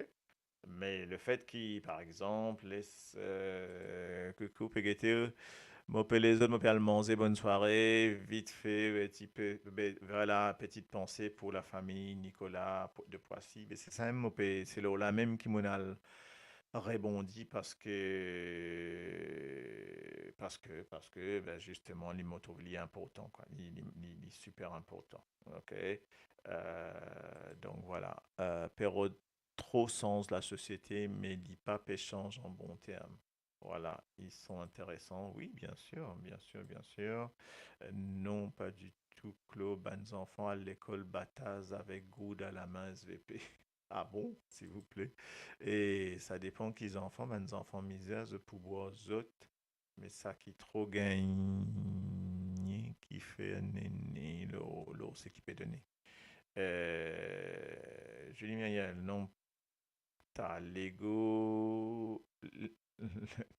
Me lefet ki, par exanp, les, e, koukou, pe gete, mo pe les zot, mo pe al manze, bonn sware, vitfe, e, ti pe, be, vwala, petite pensée pour la famille Nicolas de Poissy. Be se sa mem mo pe, se lor la mem ki mo al rebondi parski, parski, parski, be, zisteman, li, mo trouv li inportan, kwa. Li, li, li, li siper inportan. Ok? E, donk, vwala. E, Perrault tro sanz lasosiete, me li pa pe sanz an bon term. Vwala, ils sont intéressants. Wi, biensir, biensir, biensir. E, non, pa ditou, Claude, bann zanfan al lekol bataz avek gourd a lame, S V P. Ah bon, silvouple? E sa depan ki zanfan, bann zanfan mizer, zot pou bwar zot, me sa ki tro gagne, ki fer nene lor, lor seki pe done. E, Julie Miriel, non, ta lego,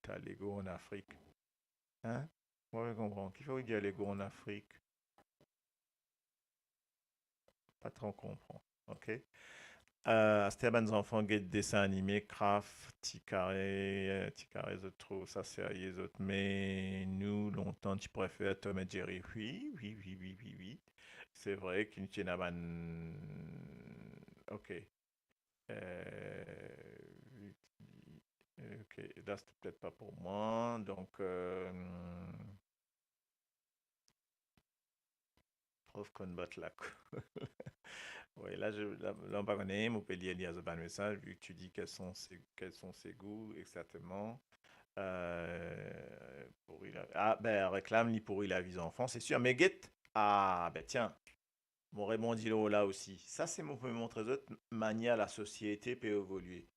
ta lego an Afrik. Hein? Mo pa konpran. Ki fer ou dir lego an Afrik? Pa tro konpran. Ok. E, aster bann zanfan get desin anime, Craft, Ti Kare, Ti Kare, zot trouv sa serye, zot, me nou, lontan, ti prefer Tom et Jerry. Wi, wi, wi, wi, wi, wi. Se vre ki nou ti ena bann, ok. Euh, ok, la, c'était peut-être pas pour moi. Donc, euh, prof konn bat lakou. Oui, là, je, là, là, on va revenir, on peut lire, lire bann mesaz, vu que tu dis quels sont ses, quels sont ses goûts, exactement. Euh, pourri la, ah, ben, réclame, li pourri lavi zanfan, c'est sûr. Mais get, ah, ben, tiens, mo rebondi lor la osi. Sa, se mo pe montre zot manier lasosiete pe evolie.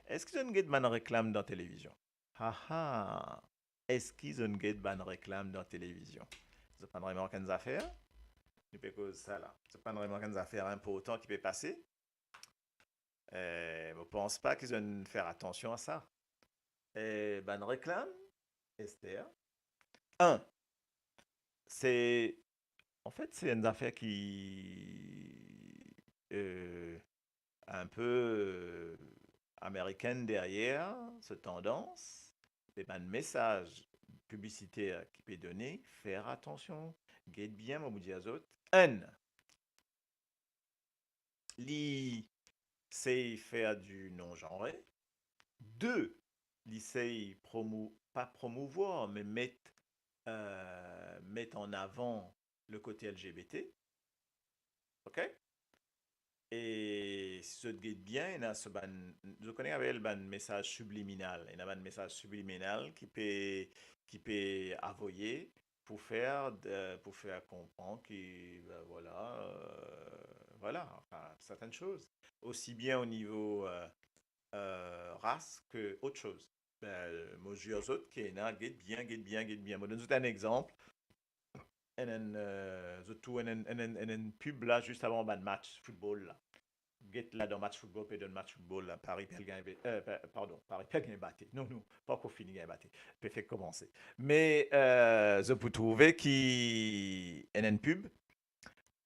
Eski zot get bann reklam dan televizion? Haha! Eski zot get bann reklam dan televizion? Zot pa'nn remark enn zafer? Nou pe koz sa la. Zot pa'nn remark enn zafer inportan ki pe pase? Eh, mo pans pa ki zot fer atansion a sa. Eh, bann reklam, Esther. Enn, se, anfet, se enn zafer ki, euh, inpe, euh, amerikenn deryer, se tandans, me bann mesaz piblisiter ki pe done, fer atansion. Get bien, mo pou dir zot. Enn, li sey fer di non-zanre. De, li sey promou-, pa promouvwar, me met, euh, met an avan le kote L G B T. Ok? E si zot get bien, ena so bann, zot kone apel bann mesaz sibliminal. Ena bann mesaz sibliminal ki pe, ki pe avoye pou fer, euh, pou fer konpran ki, ben, vwala, euh, vwala, anfin, sertenn soz. Osi bien o nivo, euh, euh, ras ke ot soz. Ben, mo zir zot ki ena, get bien, get bien, get bien. Mo donn zot enn exanp. Enn, enn, euh, zot trouv enn, enn, enn, enn, enn pib la, zis avan bann match football la. Get la dan match football, pe donn match football la, Paris pe al gagn be-, euh, pa-, pardon, Paris pe al gagn bate. Non, non, pa ankor fini gagn bate. Pe fek koumanse. Me, euh, zot pou trouve ki enn, enn pib,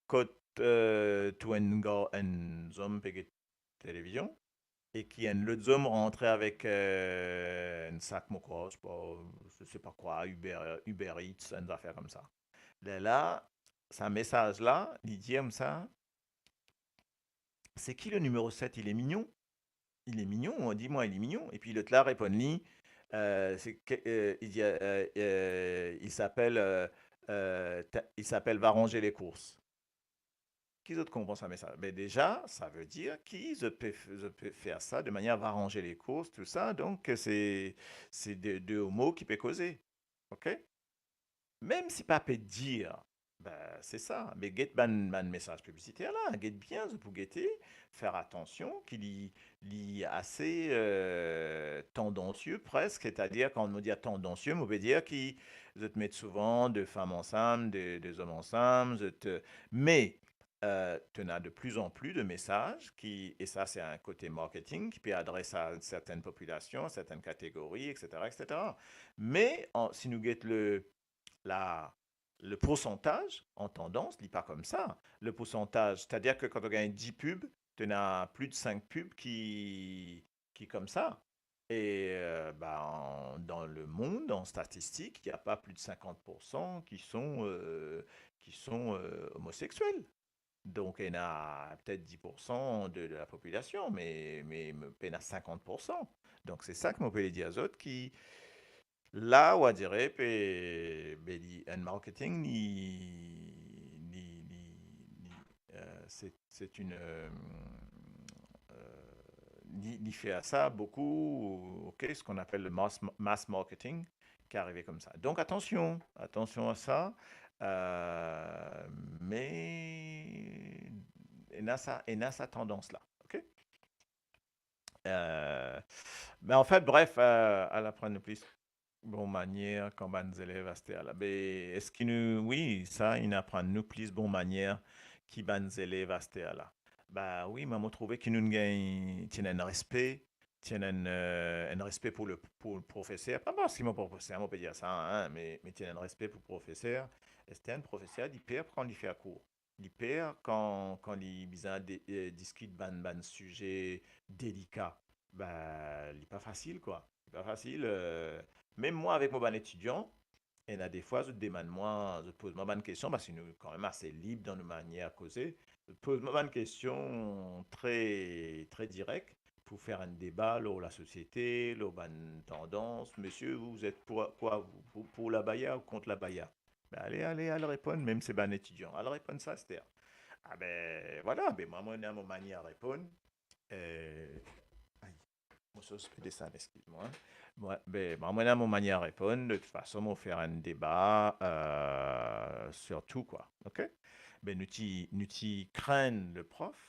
kot, euh, tou enn gar-, enn zom pe get televizion, e ki enn lot zom rantre avek, euh, enn sak, mo krwar, se pa, je sais pas quoi, Uber, Uber Eats, enn zafer koumsa. Lerla, sa mesaz la, li dir koumsa, "C'est qui le numéro sept ? Il est mignon. Il est mignon, on dit, moi, il est mignon." Epi lot la reponn li, euh, c'est que, euh, il dit, euh, euh, il s'appelle, euh, euh, ta-, il s'appelle Va ranger les courses. Ki zot konpran sa mesaz? Be deza, sa ve dir ki zot pe f-, zot pe fer sa de manier va ranger les courses, tou sa. Donk, se, se de, de omo ki pe koze. Ok? Mem si pa pe dir, be, se sa. Me get bann, bann mesaz piblisiter la, get bien, zot pou gete, fer atansion, ki li, li ase, euh, tandansie presk, setadir, kan mo dir tandansie, mo pe dir ki zot met souvan de fam ansam, de, de zom ansam, zot, euh, me, euh, t'en as de plus en plus de messages qui, et ça c'est un côté marketing, qui peut adresser à certaines populations, certaines catégories, et cetera, et cetera. Me an, si nou get le, la, le pourcentage, an tandans, li pa koumsa. Le pourcentage, c'est-à-dire que kan to gagn dix pubs, t'en as plus de cinq pubs qui, qui koumsa. Et, euh, ben, dans le monde, en statistique, il n'y a pas plus de cinquante pour cent qui sont, euh, qui sont, euh, homosexuels. Donc, il y en a peut-être dix pour cent de, de la population, mais, mais, mais il y en a cinquante pour cent. Donc, c'est ça que mo pe dir zot ki, la, on dirait, pe, be li, enn marketing, li, li, li, li, euh, c'est, c'est une, euh, euh, li, li fer sa beaucoup, ok, ce qu'on appelle le mass, mass marketing, ki arive koumsa. Donc, attention, attention à ça, euh, mais ena sa, ena sa tandans la, ok? Euh, me anfet, bref, euh, al aprann nou plis bon manier kan bann zelev aster la. Be, eski nou, wi, sa inn aprann nou plis bon manier ki bann zelev aster la. Ba wi, mwa mo trouve ki nou gagn, ti ena enn respe, ti ena enn, euh, enn respe pou le, pou le profeser. Pa parski mo profeser, mo pe dir sa, hein, me, me ti ena enn respe pou profeser. Ester enn profeser, li per kan li fer kour. Li per kan, kan li bizin de, euh, diskit bann, bann size delika. Ba, li pa fasil, kwa. Li pa fasil, euh, mem mwa avek mo bann etidian, ena defwa zot demann mwa, zot poz mwa bann kestion, parski nou kanmem ase lib dan nou manier koze. Zot poz mwa bann kestion tre, tre direk pou fer enn deba lor lasosiete, lor bann tandans. "Monsieur, vous êtes pour quoi, vous, pour, pour l'abaya ou contre l'abaya?" Be ale, ale, al reponn, mem se bann etidian. Al reponn sa, ester. Ah be, vwala, be mwa, mo ena mo manier reponn. Euh, ay, mo sos pe desann, eskiz mwa. Mwa, be, mwa, mo ena mo manier reponn. De tout fason, mo fer enn deba, euh, sirtou, kwa. Ok? Be nou ti, nou ti krenn le prof,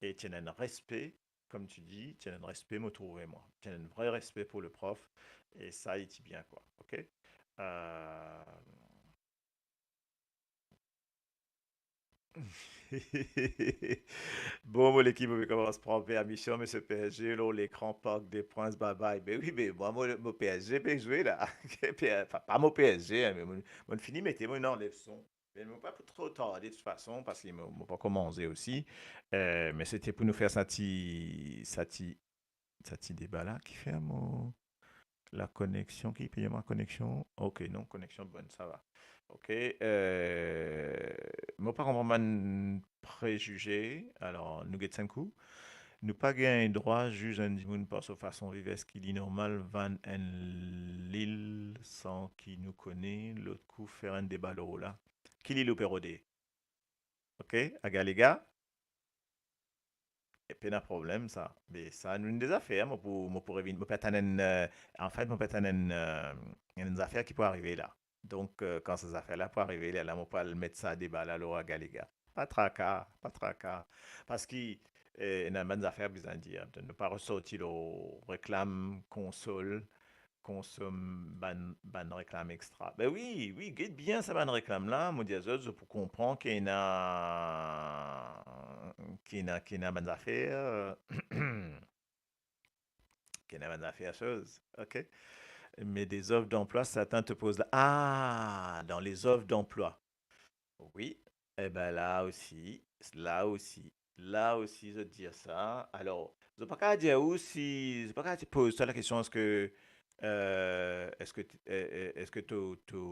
e ti ena enn respe, comme tu dis, ti ena enn respe, mo trouve mwa. Ti ena enn vre respe pou le prof, e sa, li ti bien, kwa. Ok? Euh, Bon, mo lekip, mo pe koumans pran permision, Monsieur P S G, lor lekran Parc des Princes, bye bye. Be wi, be mwa, mo, mo P S G pe zwe la. Pe-, pa, pa mo P S G, hein, me mo, mo fini mete, mo anlev son. Me mo pa pou tro tarde, de tout fason, parski mo, mo pa koumans osi. Euh, me se ti pou nou fer sa ti, sa ti, sa ti deba la ki fer mo, la koneksion ki peye mwa koneksion. Ok, non, koneksion bonn, sa va. Ok, euh, mo pa konpran bann prezize. Alor, nou get sa enn kou. Nou pa gagn drwa ziz enn dimoun par so fason viv. Eski li normal vann enn lil san ki nou kone, lot kou fer enn deba lor la? Ki lil ou pe rode? Ok, Agaliga? E pena problem sa. Me sa nou enn de zafer, mo pou, mo pou revinn, mo pe atann enn, euh, anfet, mo pe atann enn, euh, enn zafer ki pou arive la. Donk, euh, kan sa zafer la pou arive, lerla mo pou al met sa deba la lor Agaliga. Pa traka, pa traka. Parski, euh, ena bann zafer bizin dir. Nou pa resorti lor reklam, konsol, konsom bann, bann reklam extra. Be wi, wi, get bien sa bann reklam la, mo dir zot, zot pou konpran ki ena, ki ena, ki ena bann zafer, ki ena bann zafer soz, ok? Mais des offres d'emploi, certains te posent la, ah, dans les offres d'emploi. Wi, e ben la osi, la osi, la osi, zot dir sa. Alor, zot pa kav dir osi, zot pa kav poz twa lakestion, eski, euh, eski, euh, euh, eski to, to,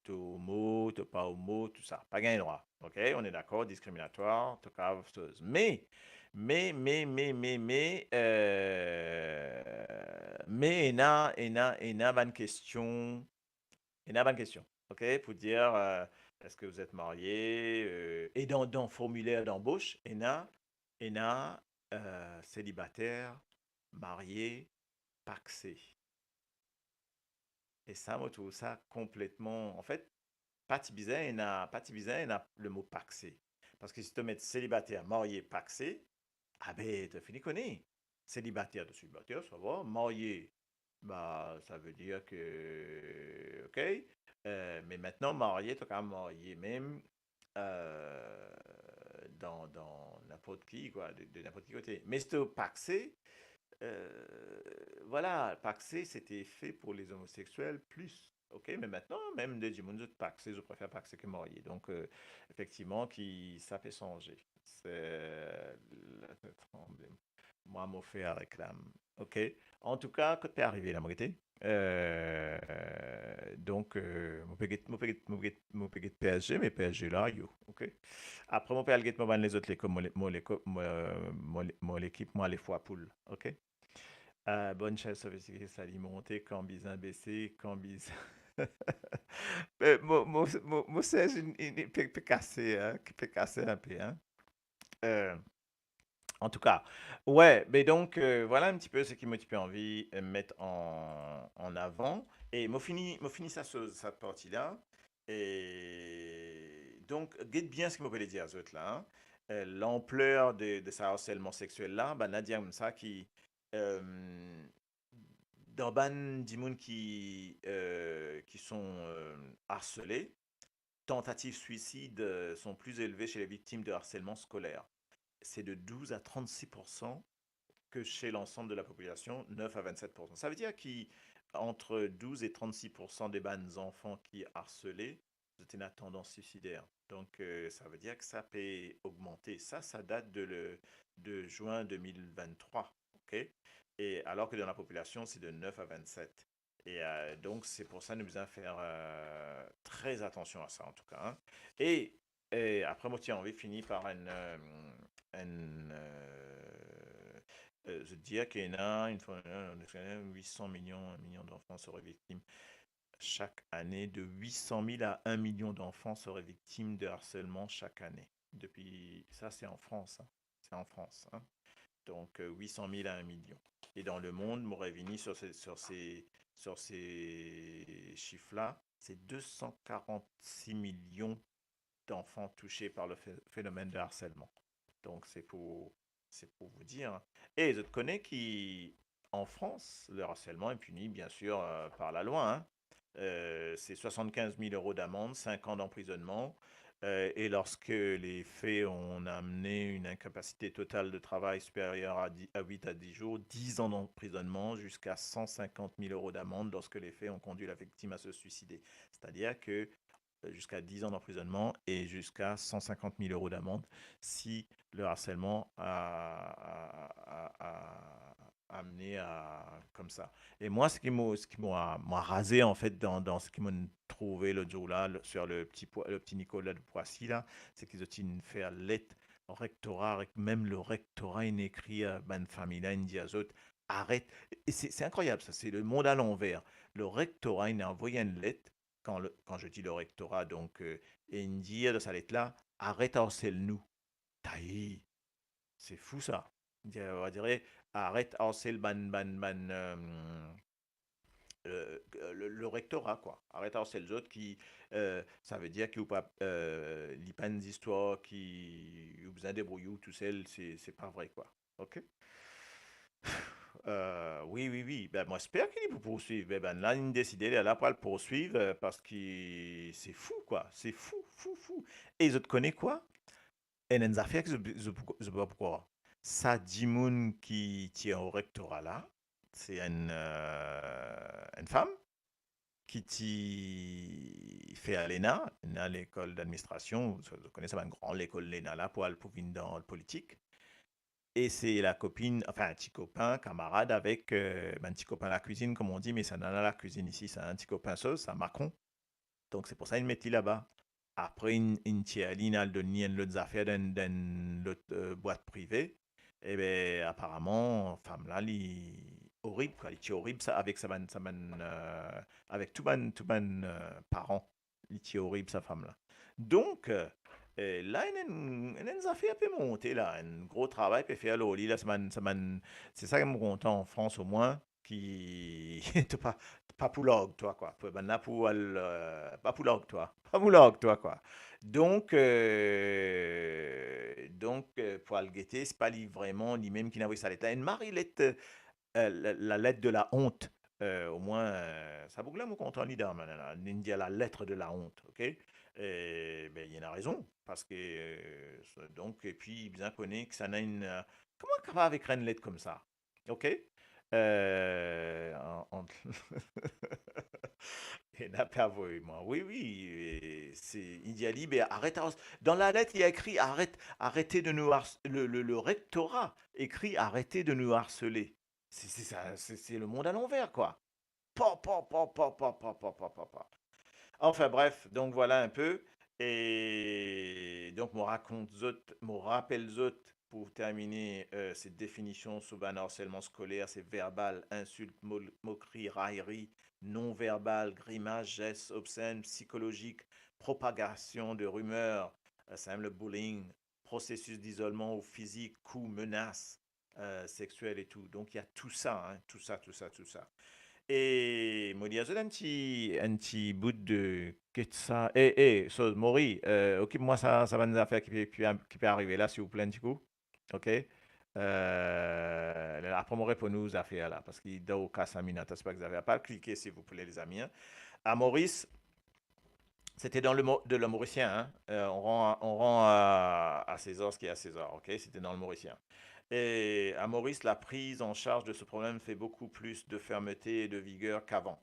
to omo, to pa omo, tou sa. Pa gagn drwa, ok? On est d'accord, discriminatoire, to kav soz. Me, me, me, me, me, me, euh, me ena, ena, ena bann kestion, ena bann kestion, ok? Pou dir, euh, est-ce que vous êtes marié? Euh, e dan, dan formiler danbosh, ena, ena, euh, selibater, marye, pakse. E sa, mo trouv sa konpletman, anfet, pa ti bizin ena, pa ti bizin ena lemo pakse. Parski si to met selibater, marye, pakse, abe, to fini kone. Selibater, to selibater, sa va, marye, ba, sa ve dir ke, ok, euh, me mintnan, marye, to kav marye mem, euh, dan, dan ninport ki, kwa, de, de ninport ki kote. Me si to pakse, euh, vwala, pakse, c'était fait pour les homosexuels plus. Ok, me mintnan, mem de dimoun, zot pakse, zot prefer pakse ke marye. Donk, euh, efektivman, ki sa pe sanze. Se, euh, le, le tranble. Mwa, mo fer reklam. Ok? Antouka, kot pe arive la, mo gete? Euh, donk, euh, mo pe get, mo pe get, mo pe get, mo pe get P S G, me P S G la, yo. Ok? Apre, mo pe al get mo bann lezot lekol, mo le-, mo leko-, mo, mo le-, mo lekip, mo ale fwa poul. Ok? Euh, bonn sez sofistike, sa li monte, kan bizin bese, kan bizin. Me mo, mo, mo, mo sez, li, li pe, pe kase, hein, pe kase inpe, hein. Euh, Antouka, ouais, be donk, euh, vwala enn tipe seki mo ti pe anvi, euh, met an, an avan. E mo fini, mo fini sa, sa, sa parti la. E donk, get bien seki mo pe dir azot la, hein. Euh, lanpler de, de sa arselman seksyel la, bann la dir koumsa ki, euh, dan bann dimoun ki, euh, qui sont, euh, harcelés, tentatives suicides, euh, sont plus élevées chez les victimes de harcèlement scolaire. C'est de douze à trente-six pour cent que chez l'ensemble de la population, neuf à vingt-sept pour cent. Sa ve dir ki entre douze et trente-six pour cent de bann zanfan ki arsele, zot ena tandans suisider. Donk, euh, sa ve dir ki sa pe ogmante. Sa, sa dat de le, de juin deux mille vingt-trois, ok? E alor ki dan la populasion, se de neuf à vingt-sept. E, euh, donk, se pou sa nou bizin fer, euh, tre atansion a sa, antouka, hein. E, e apre, mo ti anvi fini par enn, euh, enn, euh, euh, zot dir ki ena, une fois, euh, huit cents millions, un million d'enfants seraient victimes chaque année, de huit cent mille à un million d'enfants seraient victimes de harcèlement chaque année. Depuis, ça, c'est en France, hein. C'est en France, hein. Donc, euh, huit cent mille à un million. Et dans le monde, mo revini sur ces, sur ces, sur ces chiffres-là, c'est deux cent quarante-six millions d'enfants touchés par le phé-, phénomène de harcèlement. Donc, c'est pour, c'est pour vous dire, hein. E zot kone ki, en France, le harcèlement est puni, bien sûr, euh, par la loi, hein. Euh, c'est soixante-quinze mille euros d'amende, cinq ans d'emprisonnement. Euh, et lorsque les faits ont amené une incapacité totale de travail supérieure à dix, à huit à dix jours, dix ans d'emprisonnement, jusqu'à cent cinquante mille euros d'amende lorsque les faits ont conduit la victime à se suicider. C'est-à-dire que, euh, jusqu'à dix ans d'emprisonnement et jusqu'à cent cinquante mille euros d'amende si le harcèlement a, a, a, a amené à, comme ça. E mwa, seki mo, seki mo, mo raze, anfet, dan, dan seki mo trouve lot zour la, le, sur le petit po-, le petit Nicolas de Poissy la, seki zot inn fer let rektora, rek-, mem le rektora inn ekrir bann fami la, inn dir zot, aret. E se, se inkrwayab sa, se lemond alanver. Le rektora inn avoy enn let, kan le, kan je dis le rectorat, donk, euh, e inn dir dan sa let la, aret arsel nou. Tayi, se fou sa. Dir, on va dire, aret arsel bann, bann, bann, euh, euh, le, le rektora, kwa. Aret arsel zot ki, euh, savedir ki ou pa, euh, li pa enn zistwar ki ou bizin debrouy ou tousel, se, se pa vre, kwa. Ok? Euh, wi, wi, wi. Be, mo esper ki li pou pourswiv. Be, bannla inn deside, lerla pou al pourswiv, euh, parski se fou, kwa. Se fou, fou, fou. E zot kone kwa? Enn, enn zafer ki zot, zot, zot pa pou krwar. Sa dimoun ki ti o rektora la, se enn, euh, enn fam ki ti fer l'ENA, l'ENA, lekol d'administrasion, zot, zot kone sa bann gran lekol l'ENA la pou al, pou vinn dan politik. E se lakopinn, anfin, ti kopin, kamarad avek, euh, bann ti kopin lakwizinn, kouma on di, me sa nana lakwizinn isi, sa enn ti kopin soz, sa Macron. Donk, se pou sa inn met li laba. Apre, inn, inn tir li, inn al donn li enn lot zafer dan, dan enn lot, euh, bwat prive. E be, aparaman, fam la, li orib, kwa. Li ti orib sa, avek sa bann, sa bann, euh, avek tou bann, tou bann, euh, paran. Li ti orib, sa fam la. Donk, euh, euh, la, ena enn, ena enn zafer pe monte la, enn gro travay pe fer lor li la, sa bann, sa bann, se sa ki mo kontan an Frans omwin, ki, to pa, pa pou larg twa, kwa. Pou bannla pou al, euh, pa pou larg twa. Pa pou larg twa, kwa. Donk, euh, donk, euh, pou al gete, se pa li vreman, li mem ki inn avoy sa let la. Enn mari let, euh, la, la lettre de la honte. Euh, omwin, euh, sa boug la, mo kontan li dan, la, la, li dir la lettre de la honte, ok? E, be, li ena rezon, parski, euh, donk, epi, bizin kone ki sa ena enn, euh, kouma kapav ekrir enn let koumsa? Ok? Euh, an, an, ena pe avoy mwa. Wi, wi, e se, li dir li, be, aret ars-, dan la let, li ekri, aret, arrêtez de nous hars-, le, le, le rectorat écrit, arrêtez de nous harceler. Se, se sa, se, se lemond alanver, kwa. Pa, pa, pa, pa. Anfin bref, donk vwala enn pe. E donk, mo rakont zot, mo rapel zot, pou termine, euh, se definision so bann harselman skoler, se verbal, insilt, mo-, mokri, rayri, non verbal, grimas, zes obsenn, psikolozik, propagasion de rimer, euh, samem le bullying, prosesis d'izoleman ou fizik, kou, menas, euh, sexuel et tout. Donc, il y a tout ça, hein, tout ça, tout ça, tout ça. E mo dir zot enn ti, enn ti bout de, get sa. E, e, so, Mori, euh, okip mwa sa, sa bann zafer ki pe, ki pe, ki pe arive la, silvouple, enn ti kou. Ok? Euh, apre mo reponn ou zafer la, parski dan ou ka Saminata, se pa ki zafer. Pa klike, silvouple, lezami, hein. A Moris, c'était dans le Mo-, de le Mauricien, hein. Euh, on rend à, on rend à, à César ce qui est à César, ok? C'était dans le Mauricien. Et à Maurice, la prise en charge de ce problème fait beaucoup plus de fermeté et de vigueur qu'avant.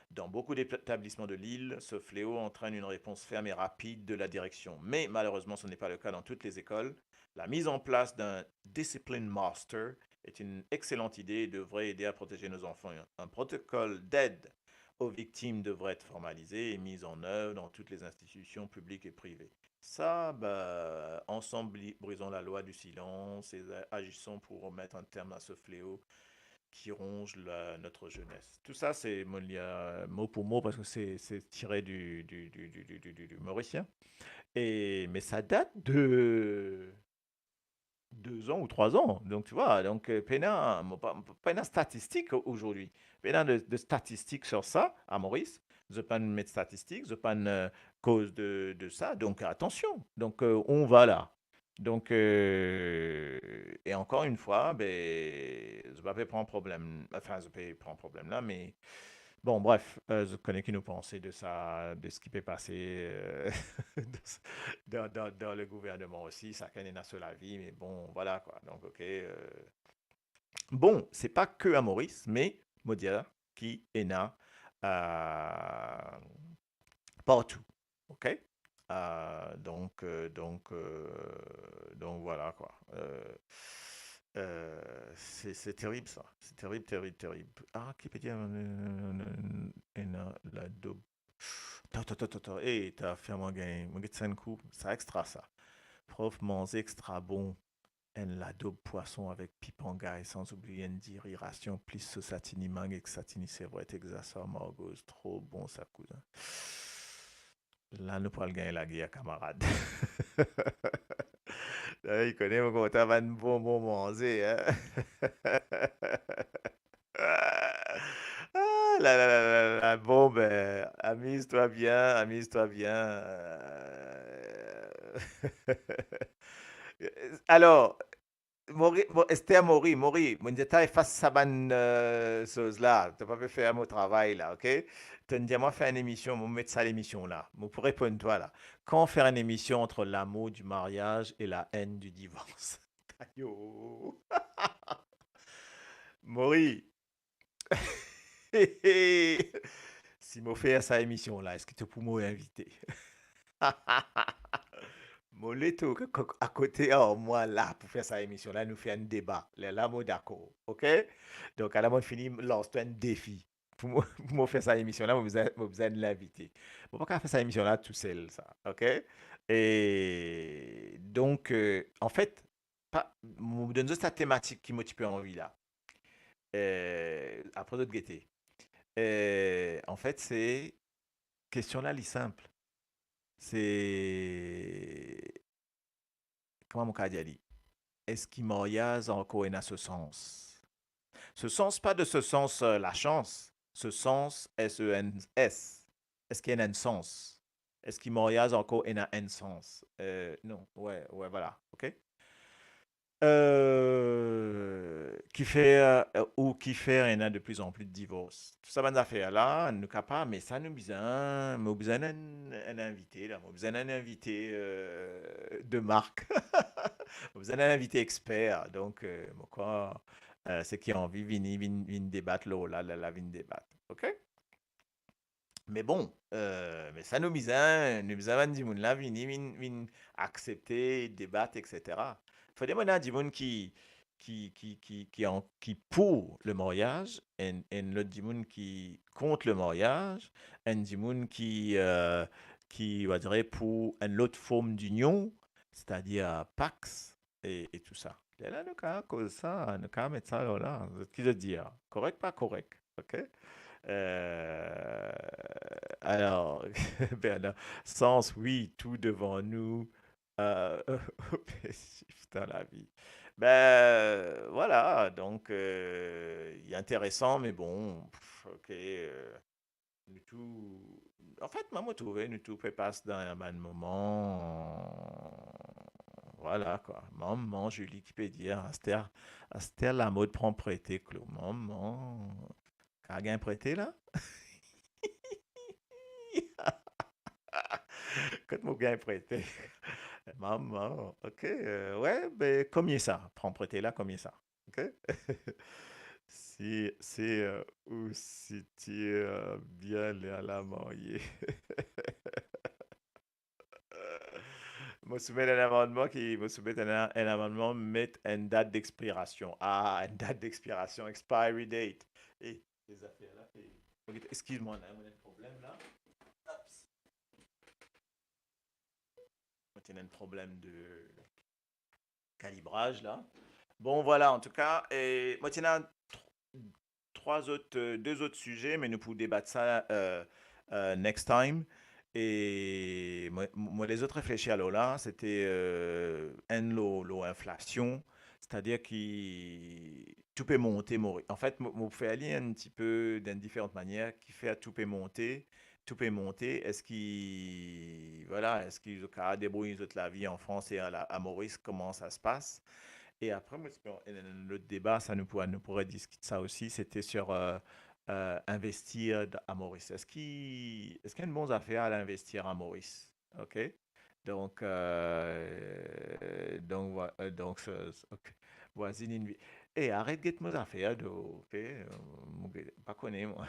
Dans beaucoup d'établissements de l'île, ce fléau entraîne une réponse ferme et rapide de la direction. Mais malheureusement, ce n'est pas le cas dans toutes les écoles. La mise en place d'un discipline master est une excellente idée et devrait aider à protéger nos enfants. Un protocole d'aide aux victimes devrait être formalisé et mis en œuvre dans toutes les institutions publiques et privées. Ça, bah, ensemble, bri-, brisons la loi du silence et agissons pour mettre un terme à ce fléau qui ronge la, notre jeunesse. Tout ça, c'est, mo lir mo pou mo, parski se, se tire du, du, du Mauricien. E, me sa dat de deux ans ou trois ans. Donc, tu vois, donc, euh, pena, mo pa, pena statistik aujourd'hui. Pena de, de statistik sur ça, à Maurice. Zot pa met statistik, zot pa, euh, koz de, de sa. Donc, attention. Donc, euh, on va là. Donc, euh, et encore une fois, ben, zot pa pe pran problem, enfin, zot pe pran problem la, mais bon, bref, euh, zot kone ki nou panse de sa, de ce qui peut passer, euh, de ce, dans, dans, dans le gouvernement aussi. Chacun ena so lavi, mais bon, voilà, quoi. Donc, ok, euh, bon, c'est pas que à Maurice, mais mo dir ki ena, euh, partou. Ok? Euh, donc, euh, donc, euh, donc voilà, quoi. Euh, euh, c'est, c'est terrible, ça. C'est terrible, terrible, terrible. Ah, ki pe dir, euh, ena la dob-, attends, attends, attends, attends. Hey, ta fer mwa gagn, mo get sa enn kou. Sa extra, sa. Prof, manze extra bon. Enn ladob pwason avek pipangay, san oubliy enn diri rasion, plis so satini mang ek satini sevret ek zasar margoz. Tro bon sa, kouzin. La, nou pral gagn lager, kamarad. Ey, kone mo kontan bann bon, bon manze, hein? Ah, la, la, la, la, la. Bon, ben, amuse-toi bien, amuse-toi bien. Euh, alors, Mori, Mo-, Esther Mori, Mori, mo dir twa efas sa bann, euh, soz la. To pa pe fer mo travay la, ok? To'nn dir mwa fer enn emision, mo met sa lemision la. Mo pou reponn twa la. Quand faire une émission entre l'amour du mariage et la haine du divorce? Ayo. Mori. Si mo fer sa emision la, eski to pou mo invite? Mo le to ko-, ko-, akote ar mwa la pou fer sa emision la, nou fer enn deba. Lerla mo dakor, ok? Donk, ala mo fini lans twa enn defi. Pou mo, pou mo fer sa emision la, mo bizin, mo bizin enn linvite. Mo pa kapav fer sa emision la tousel, sa, ok? E donk, euh, anfet, pa, mo donn zot sa tematik ki mo ti pe anvi la. Eh, apre zot gete. Eh, anfet, se, kestion la, li sinp. Se, kouma mo kapav dir li? Eski maryaz ankor ena so sans? So sans, pa de so sans, euh, lasans. So sans, S E N S. Eski ena enn sans? Eski maryaz ankor ena enn sans? Euh, non, ouais, ouais, voilà, ok? Euh, kifer, euh, ou kifer ena de plus en plus de divors? Tou sa bann zafer la, nou kapav, me sa nou bizin, mo bizin enn, enn invite la, mo bizin enn invite, euh, de mark. Mo bizin enn invite exper, donk, euh, mo krwar, euh, seki anvi vini, vinn, vinn debat lor la, la, la, vinn debat, ok? Me bon, euh, me sa nou bizin, nou bizin bann dimoun la vini, vinn, vinn aksepte, debat, et cetera. Fode mo ena dimoun ki, ki, ki, ki, ki an-, ki pou le maryaz, enn, enn lot dimoun ki kont le maryaz, enn dimoun ki, euh, ki, on va dire, pou enn lot form dinion, setadir Pacs, e, e tou sa. Lerla nou kapav koz sa, nou kapav met sa lor la. Zot ki zot dir? Korek, pa korek? Ok? Euh, alors, Bernard, sans, oui, tout devant nous, euh, objectif dans la vie. Ben, voilà, donk, euh, li interesan, me bon, pff, ok, euh, nou tou, anfet, mwa, mo trouve nou tou pe pas dan enn bann moman, vwala, kwa. Mama Julie ki pe dir, aster, aster lamod pran prete, Klo. Mama, kapav gagn prete la? Kot mo gagn prete? Mama, ok, euh, ouais, be, komie sa? Pran prete la, komie sa? Ok? Si, si, euh, ou si ti, euh, bien ler la marye. Mo soumet enn amannman ki, mo soumet enn, enn amannman, met enn dat dexpirasion. Ah, enn dat dexpirasion, expiry date. E, se zafer la, se, ok, eskiz mwa, la, mo ena enn problem la. Ops. Mo ti ena enn problem de kalibraz la. Bon, vwala, antouka, e mo ti ena tr-, trwa zot, euh, de zot size, me nou pou debat sa, euh, euh, next time. E mo, mo, lezot reflesi alor la, sete, euh, enn lor, lor inflasion, setadir ki tou pe monte, Mori. Anfet, mo, mo fer li enn tipe dan diferan manier, kifer tou pe monte, tou pe monte, eski, vwala, eski zot kapav debrouy zot lavi an Frans e a la, a Moris, kouma sa se pas? E apre, mo ti pe, enn, enn lot deba, sa nou pou, nou pou rediskit sa osi, sete sur, euh, euh, investir d-, a Moris. Eski, eski enn bon zafer al investir a Moris? Ok? Donk, euh, donk, vwa-, euh, donk, se, se, ok. Vwazinn inn vi-, e, aret get mo zafer, do, ok? Euh, mo get, pa kone, mwa.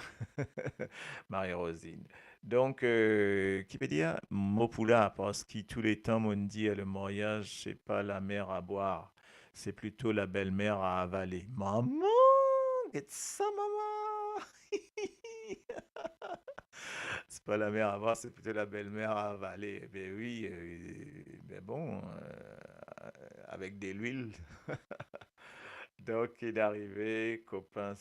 Marie-Rosine. Donk, euh, ki pe dir, mo pou la, parski touletan mo'nn dir, le mariage, c'est pas la mer à boire, c'est plutôt la belle-mère à avaler. Mama, get sa, mama! C'est pas la mer à boire, c'est plutôt la belle-mère à avaler. Ben oui, euh, ben, bon, euh, avec de l'huile. Donc, il est arrivé, copain,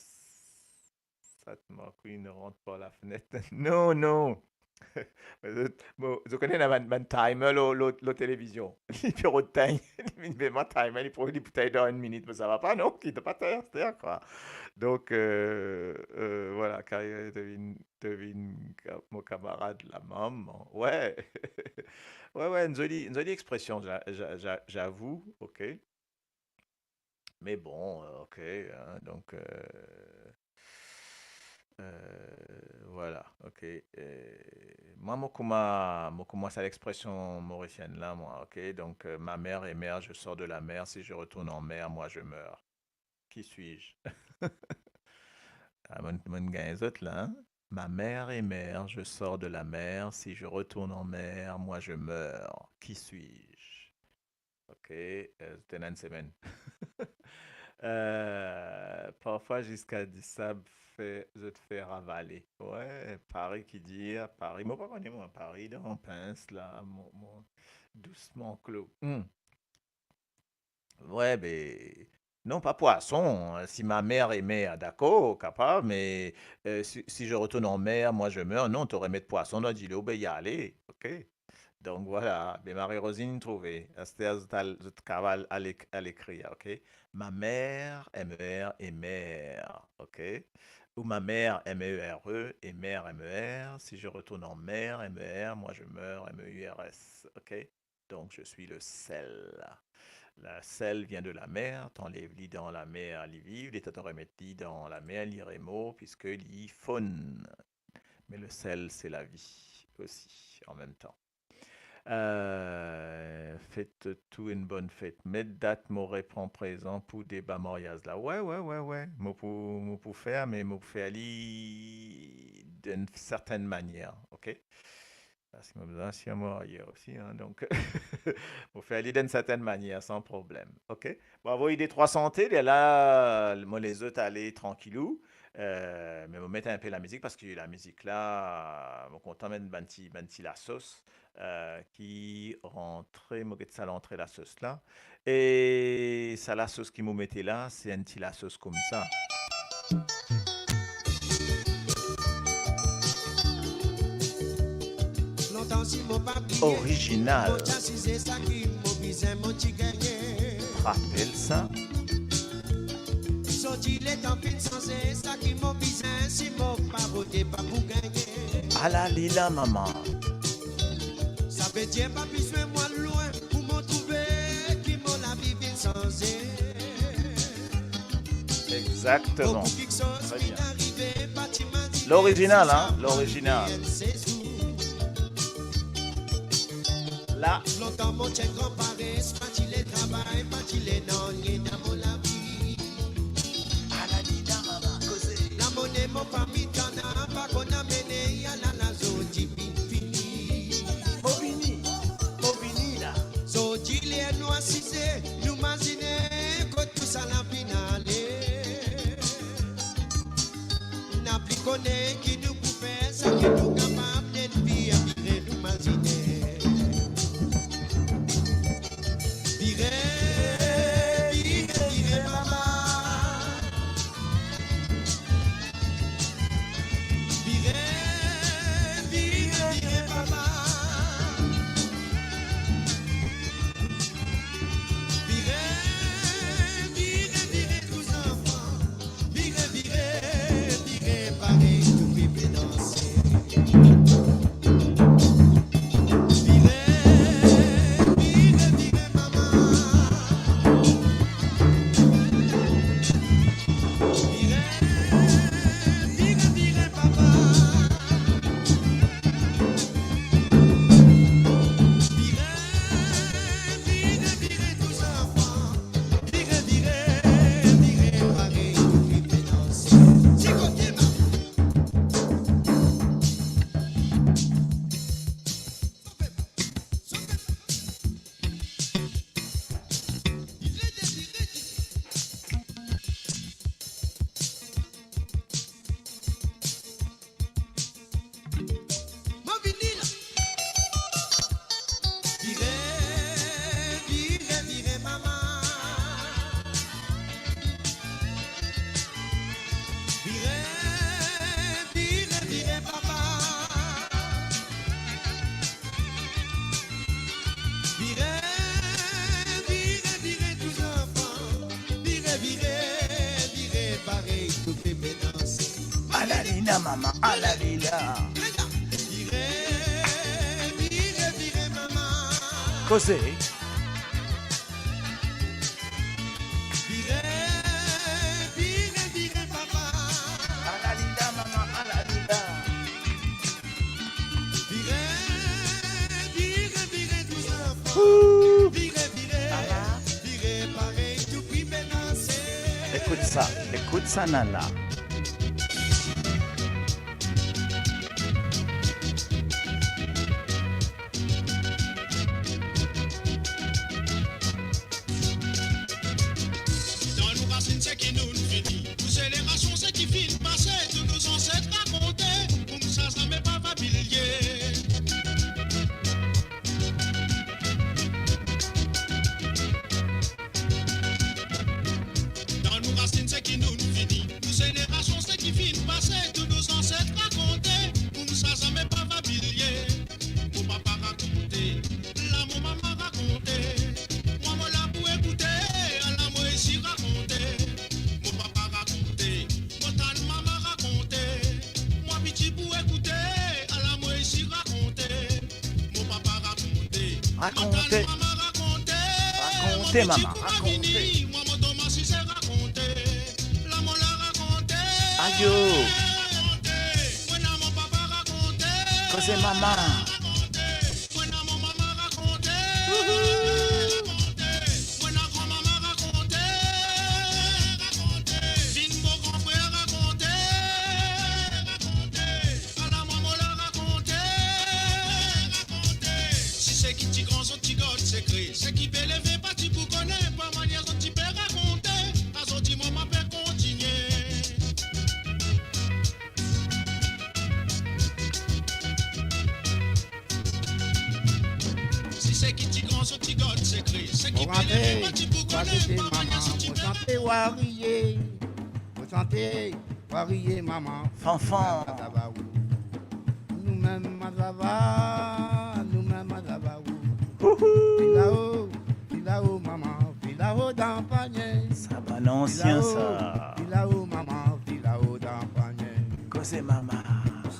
ça te manque, il ne rentre par la fenêtre. Non, non. Bon, zot kone ena bann, bann timer lor, lor, lor televizion. Li pe rod time, li vinn be mwa timer, li pou, li pou time dan enn minit, me sa va pa, non? Ki to pa time, c'est quoi. Donc, euh, euh, voilà, Carrière devine, devine ka-, mon camarade, la maman. Ouais. Ouais, ouais, une jolie, une jolie expression, j'a-, j'a-, j'a-, j'avoue, ok. Mais bon, euh, ok, hein, donc, euh, euh, voilà, ok. Euh, mwa, mo kouma, mo kouma sa lexpresion morisienn la, mwa, ok. Donc, euh, ma mère est mère, je sors de la mer, si je retourne en mer, moi, je meurs. Qui suis-je? Ah, mo'nn, mo'nn gagn zot la, hein? Ma mère est mère, je sors de la mer, si je retourne en mer, moi, je meurs. Qui suis-je? Ok, euh, zot ena enn semenn. Euh, parfwa ziska disab fer, zot fer avale. Ouais, Paris ki dir, Paris. Mo pa kone mwa, Paris dan pins la, mo, mo, dousman Clo. Hmm. Ouais, be, non, pa pwason. Si ma mère est mère, dakor, kapav, me, euh, si, si je retourne en mer, moi, je meurs. Non, to remet pwason dan dilo, be, li ale, ok? Donk, vwala, be Marie-Rosine trouve. Aster zot al, zot kapav al ek-, al ekrir, ok? Ma mère, M E R, est mère, ok? Ou ma mère, M E R E, est mère, M E R. Si je retourne en mer, M E R, moi, je meurs, M E U R S, ok? Donc, je suis le sel. Le sel vient de la mer, t'enlèves li dan lamer, li viv, letan to remet li dan lamer, li remor, puisque li fonn. Mais le sel, c'est la vie aussi, en même temps. Euh, fet tou enn bonn fet. Met dat mo repran prezan pou deba maryaz la. Ouais, ouais, ouais, ouais. Mo pou, mo pou fer, me mo pou fer li d'une certaine manière, ok? Parski mo bizin asir mwa ayer osi, hein, donk, mo fer li d'une certaine manière, san problem, ok? Bon, avoy de trwa sante, lerla, mo les zot ale trankilou, euh, me mo met inpe lamizik, parski lamizik la, mo kontan met bann ti, bann ti lasos, euh, ki rantre, mo get sa lantre lasos la. E sa lasos ki mo mete la, se enn ti lasos koumsa. Original. Rapel sa. Ala li la, mama. Savedir pa bizin mwa lwin pou mo trouve ki mo lavi vinn sanze. Exactement. Très bien. L'original, hein, l'original. La. Lontan mo ti enn gran pares, pa ti le travay, pa ti le nanye dan mo lavi. Ala li la, mama, koze. Lamone mo fami ti ena, pa konn amene, ala la zodi finn fini. Mo vini, mo vini la. Zodi ler nou asize, nou mazine kot tousala finn ale. Na pli kone ki nou pou fer, seki nou kapav, net vire, vire nou mazine. Vire, vire, vire, mama. Vire, vire, vire, papa. Vire, vire, vire, tou zanfan. Vire, vire, vire, parey nou pe danse. mama, alalila. Vire, vire, vire, mama. Koze. Vire, vire, vire, papa. Alalila, mama, alalila. Vire, vire, vire, tou zanfan. Ouh. Vire, vire, vire parey toupi pe danse. Ekout sa, ekout sa, Nana. Dan nou rasinn seki nou fini, nou zenerasion seki finn pase, tou nou zanset rakonte, koumsa zame pa va bliye. Dan nou rasinn seki nou fini, nou zenerasion seki finn pase, tou nou zanset rakonte, koumsa zame pa va bliye. Mo papa rakonte, la mo mama rakonte, mwa mo la pou ekoute, ala mo isi rakonte. Mo papa rakonte, mo tann mama rakonte, mwa piti pou ekoute, ala mo isi rakonte. Mo papa rakonte, mo tann mama rakonte, mwa piti pou vini, mwa mo koumans rakonte. La mo la rakonte. Ayo. Mwa na mo papa rakonte. Koze mama. Mwa na mo mama rakonte. Mwa na granmama rakonte. Vinn mo granfrer rakonte. Ala mwa mo la rakonte. Si seki ti gran zot ti gard sekre, seki pe leve pa ti pou kone, pa manier zot ti pe rakonte, azordi mwa mo pe kontinie. Si seki ti gran zot ti gard sekre, seki pe leve pa ti pou kone, pa manier zot ti pe rakonte. Mo sante, wa riye mama. Fanfan. Noumem mazava, noumem mazava ou. Ouhou. Filao, filao mama, filao dan panie. Sa bann ansien sa. Filao mama, filao dan panie. Koze mama.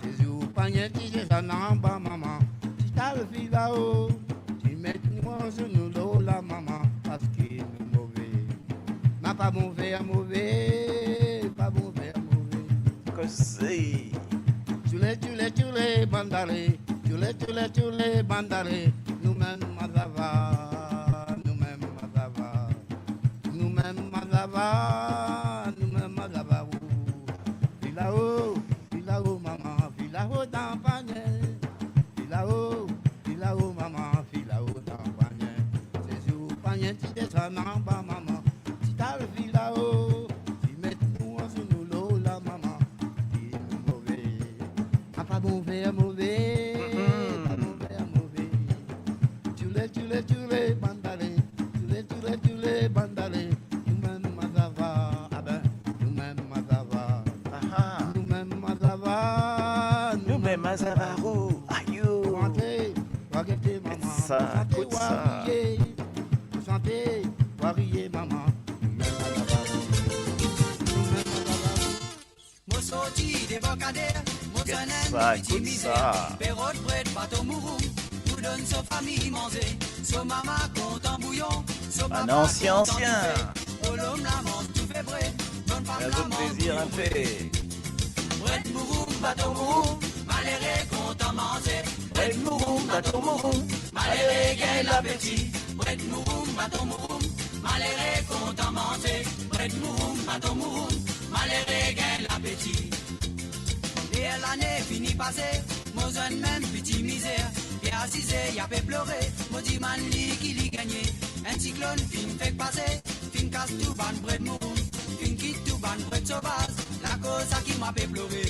Sezour panie ti desann anba mama, ti al filao, ti met nou anzounou lor la mama, parski nou move. Na pa bon fer move, pa bon fer move. Koze. Tchoule, tchoule, tchoule, bandale. Tchoule, tchoule, tchoule, bandale. Noumem mazava, noumem mazava. Noumem mazava, noumem mazava ou. Filao, filao mama, filao dan panie. Filao, filao mama, filao dan panie. Sezour panie ti desann anba mama, ti al filao, ti met nou anzounou lor la mama, ti nou move. A pa bon fer move, pa bon fer move. Tchoule, tchoule, tchoule, bandale. Tchoule, tchoule, tchoule, bandale. Noumem mazava, abe, noumem mazava. Aha. Noumem mazava, noumem mazava ou. Ayo. Sante, wa gete mama. Sa, sante, kout wa sa. Riye. Sante, wa riye mama. Noumem mazava ou. Noumem mazava ou. Mo sorti de Barkader, mo zwenn enn piti mizer, pe rod bred bato mouroum, pou donn so fami manze. So mama kontan bouyon, so papa kontan toufe. Bolom la manz toufe bred, bann fam la manz bouyon bred. Bred mouroum, bato mouroum, malere kontan manze. Bred mouroum, bato mouroum, malere gagn lapeti. Bred mouroum, bato mouroum, malere kontan manze. Bred mouroum, bato mouroum, malere gagn lapeti. Ler lane fini pase, mo zwenn mem piti mizer, li asize, li ape plore. Mo dimann li ki li gagne. Enn siklonn finn fek pase, finn kas tou bann bred mouroum, finn kit tou bann bred sovaz, lakoz sa ki mo ape plore.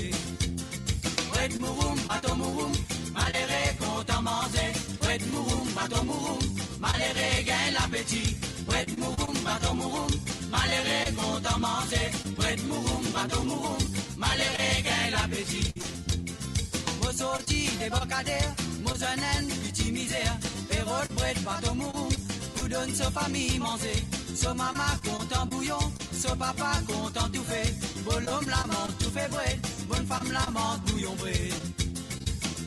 Bred mouroum, bato mouroum, malere kontan manze. Bred mouroum, bato mouroum, malere gagn lapeti. Bred mouroum, bato mouroum, malere kontan manze. Bred mouroum, bato mouroum, malere gagn lapeti. Mo sorti de Barkader, mo zwenn enn piti mizer, pe rod bred bato mouroum, pou donn so fami manze. So mama kontan bouyon, so papa kontan toufe. Bolom la manz toufe bred, Bonn fam la manz bouyon bred.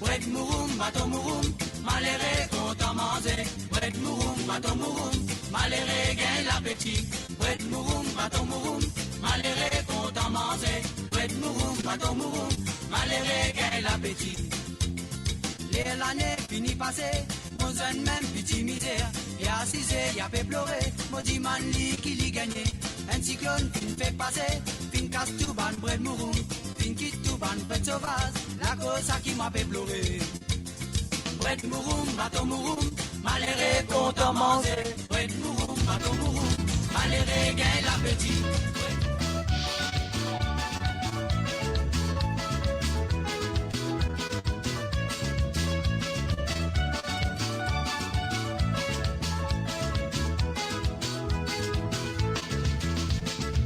Bred mouroum, baton mouroum, malere kontan manze. Bred mouroum, baton mouroum, malere gagn lapeti. Bred mouroum, baton mouroum, malere kontan manze. Bred mouroum, baton mouroum, malere gagn lapeti. Ler lane fini pase, mo zwenn mem piti mizer. Li asize, li pe plore, mo dimann li ki li gagne. Enn siklonn finn fer pase, finn kas tou bann bred mouroum, finn kit tou bann bred sovaz, lakoz sa ki mwa pe plore. Bred mouroum, baton mouroum, malere kontan manze. Bred mouroum, baton mouroum, malere gagn lapeti.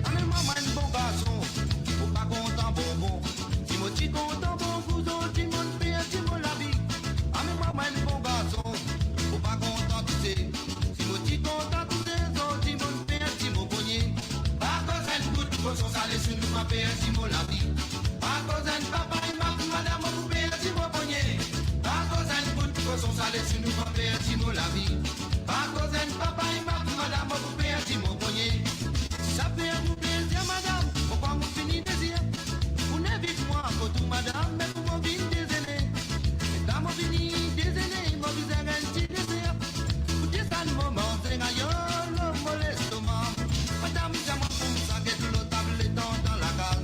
Ame mwa, mwa enn bon garson, mo pa kontan bonbon. Si mo ti kontan bonbon, zordi mo perdi mo lavi. Ame mwa, mwa enn bon garson, mo pa kontan touse. Si mo ti kontan touse, zordi mo perdi mo pognie. Akoz enn bout koson sale sou nou, mo perdi mo lavi. Akoz enn papa e ma, madam, mo pou perdi mo pognie. Akoz enn bout koson sale sou nou, mo perdi mo lavi. Akoz enn papa e ma, madam, mo pou perdi mo pognie. Sa fer mo plezir, madam, mo krwar mo fini dezir. Ou ena envit mwa kot ou, madam, me pou mo vinn dezene. E kan mo vini dezene, mo bizin enn ti dezer. Pou desann mo manze, ayo, lor mo lestoma. Madam, dir mwa koumsa, get lor tab letan dan lakaz.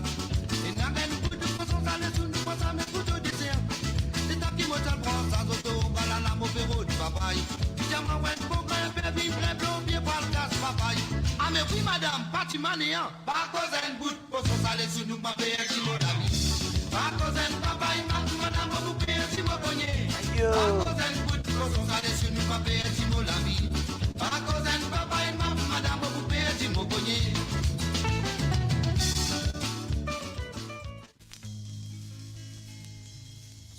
Ena enn bout koson sale sou nou, pran sa me pou to dezer. Letan ki mo ti al pran sa zoto, galala mo pe rod papay. Li dir mwa, enn bon gran inpe vinn plen blonbie pou al kas papay. Ame wi, madam, pa ti mane an. Akoz enn bout koson sale sou nou, mo perdi mo lavi. Akoz enn papa e ma, madam, mo pou perdi mo pognie. Ayo. Akoz enn bout koson sale sou nou, mo perdi mo lavi. Akoz enn papa e ma, madam, mo pou perdi mo pognie.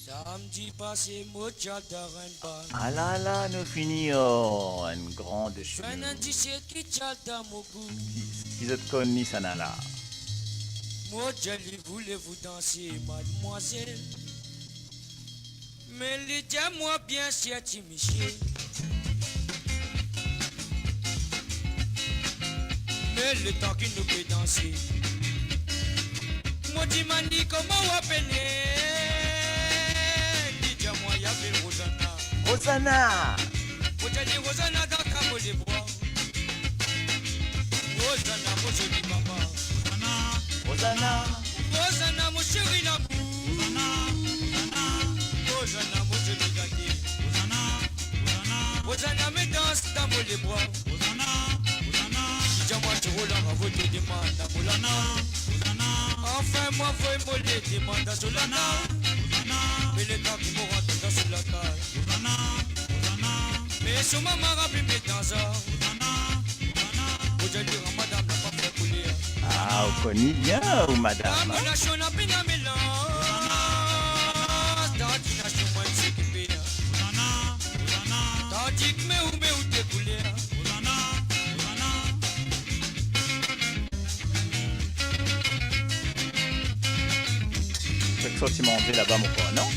Samdi pase, mo ti al dan enn bal. Ala, ala, nou fini, oh, enn gran de... Zwenn enn diset ki ti al dan mo gou. Ki, ki zot konn li, sa nala? Mo dir li, voulez-vous danser, mademoiselle? Me li dir mwa, bien sir, ti misie. Me letan ki nou pe danse, mo dimann li, kouma ou apele? Li dir mwa, li apel Rozana. Rozana! Mo dir li, Rozana, dan ta mo lebra. Rozana, mo zoli mama. Rozana. Rozana. Rozana, mo seri lamour. Rozana. Rozana. Rozana, mo zoli gate. Rozana. Rozana. Rozana, me dans dan mo lebra. Rozana. Rozana. Li dir mwa, ti Roland, avoy to demann a Molana. Rozana. Anfin, mwa avoy mo le demann a Solana. Rozana. Me letan ki mo rant dan so lakaz. Rozana. Rozana. Me so mama rapel mwa dan sa. Mo dir li, madam, la pa fer kouler. Ah, ou konn li bien, ou madam, hein? Lamour nasional pena melans. Tandi nasion mwa ti kipe. Tandi ki me ou, me ou de kouler. Fek sorti manze laba, mo krwar, non?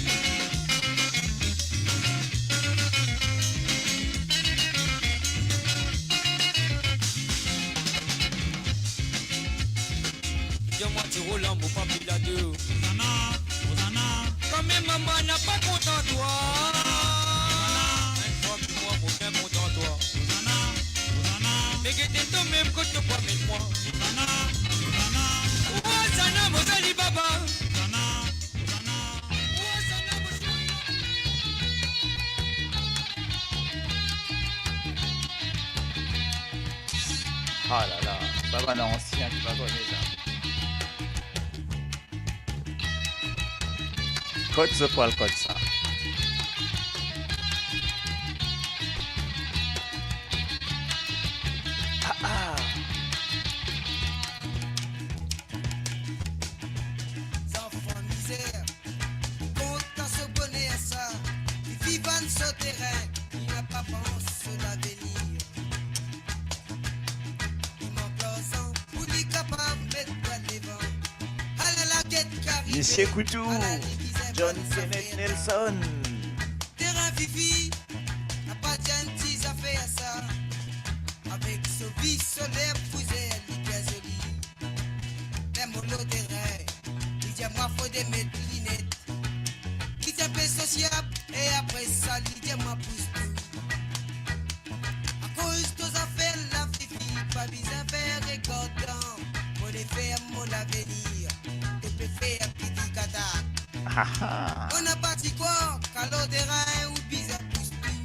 Dir mwa, ti Roland, mo pa pe la de. Rozana, Rozana. Kan mem mama na pa kontan twa. Enn fwa ki mwa, mo bien kontan twa. Rozana, Rozana. Me gete to mem kot to pou amenn mwa. Rozana, Rozana. Rozana, mo zoli baba. Rozana, Rozana. Rozana, mo zoli baba. Ah la la, sa bann ansien ki pa kone sa. Kot zot pou al kot sa. Ah, ah. Zanfan mizer, kontan so boner sa, li viv dan so terin, li napa pans so lavenir. Li mank larzan pou li kapav met bwa devan. Alala, get kari Misie Koutou, John Kenneth Nelson. Terin Fifi, napa ti enn ti zafer sa. Avek so vi, so ler, bouzer, li bien zoli. Me mo lor terin, li dir mwa fode met linet. Li ti enpe sosiab, e apre sa, li dir mwa pous tou. Akoz to zafer la, Fifi, pa bizin fer regardan. Mo le fer mo lavenir, to pe fer piti kata. Mo napa ti krwar, kalor terin ou bizin pous tou.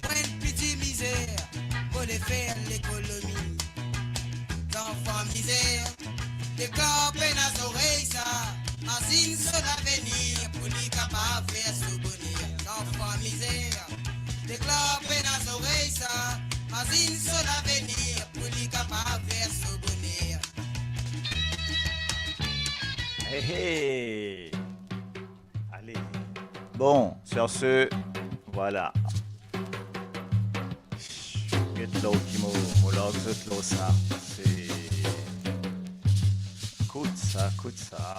Mo enn piti mizer, mo le fer lekolomi. Zanfan mizer, deklar pena zorey sa, mazinn so lavenir, pou li kapav fer so boner. Zanfan mizer, deklar pena zorey sa, mazinn so lavenir, pou li kapav fer so boner. Hey, hey. Allez. Bon, sur ce, voilà. Get lor ki mo, mo larg zot lor sa. Se, kout sa, kout sa.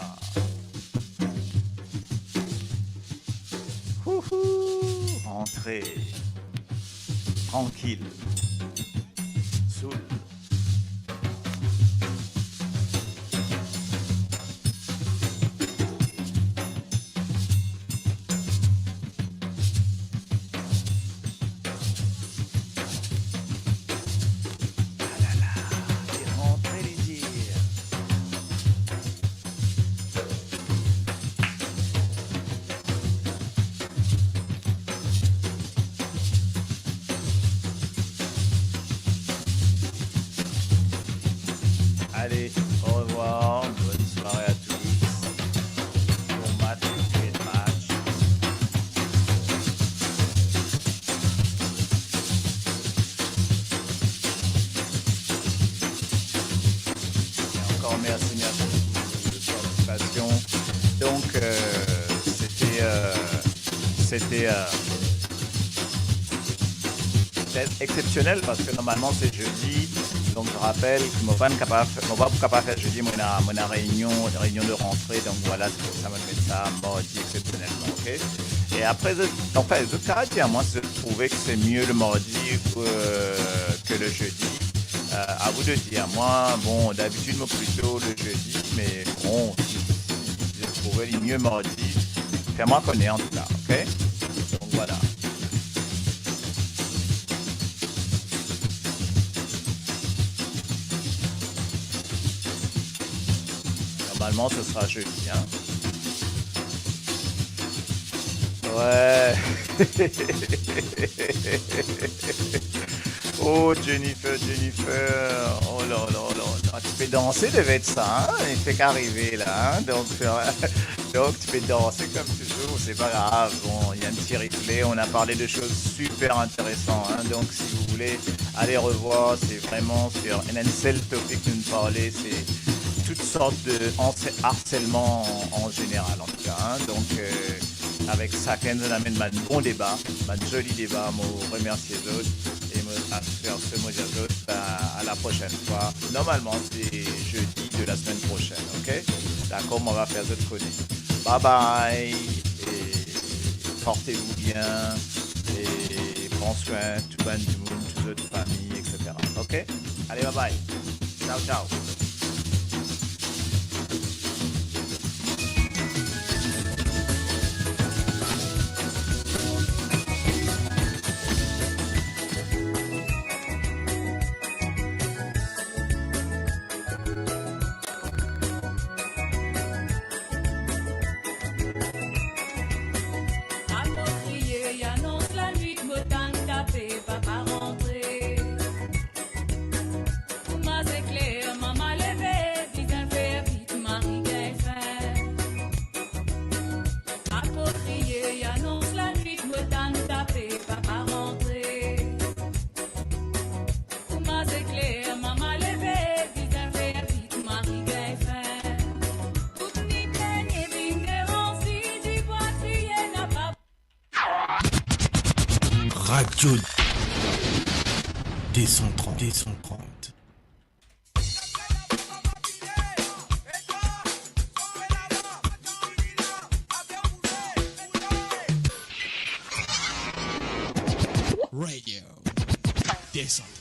Houhou, rantre. Trankil. Soul. Allez, au revoir, bonne soirée à tous. Bon match, great match. Et encore merci, merci beaucoup de votre participation. Donc, euh, c'était, euh, c'était, euh, c'était exceptionnel parce que normalement c'est jeudi. Donc, je rappelle que mo pa kapav, mo pa pou kapav fer jeudi, mo ena, mo ena réunion, réunion de rentrée. Donc voilà, c'est pour ça mo met sa mardi exceptionnellement, ok? Et après, zot, enfin, zot kapav dir mwa si zot trouve que c'est mieux le mardi, euh, que le jeudi. Euh, à vous de dire. Moi, bon, d'habitude, moi, plutôt le jeudi, mais bon, si, si, si vous trouvez le mieux mardi, faites-moi connaître en tout cas, ok? Donc voilà. Normalement, ce sera jeudi, hein? Ouais. Oh, Jennifer, Jennifer. Oh là là là là. Tu peux danser, devait être ça, hein? Il fait qu'arriver là, hein? Donc, euh, donc, tu peux danser comme toujours, c'est pas grave. Bon, il y a un petit replay. On a parlé de choses super intéressantes, hein. Donc, si vous voulez aller revoir, c'est vraiment sur un seul topic que nous parler, c'est toutes sortes de harcè-, harcèlement en, en général, en tout cas, hein. Donc, euh, avek sakenn zot amenn bann bon deba, bann zoli deba, mo remersie zot e mo, a, sur ce, mo dir zot, ben, à la prochaine fois. Normalement, c'est jeudi de la semaine prochaine, ok? D'accord, on va faire zot kone. Bye bye, et portez-vous bien, et pran swin tou bann dimoun, tou zot fami, et cetera. Ok? Allez, bye bye. Ciao, ciao. Akoz kriye, anons lanwit, mo tann tape, papa rantre. Kouma se kler, mama leve, bizin fer vit, mari gagn fin. Akoz kriye, anons lanwit, mo tann tape, papa rantre. Kouma se kler, mama leve, bizin fer vit, mari gagn fin. Tout ni pegne vinn deranse, dibwa kriye napa. Radio deux cent trente, deux cent trente. Radio. Desann.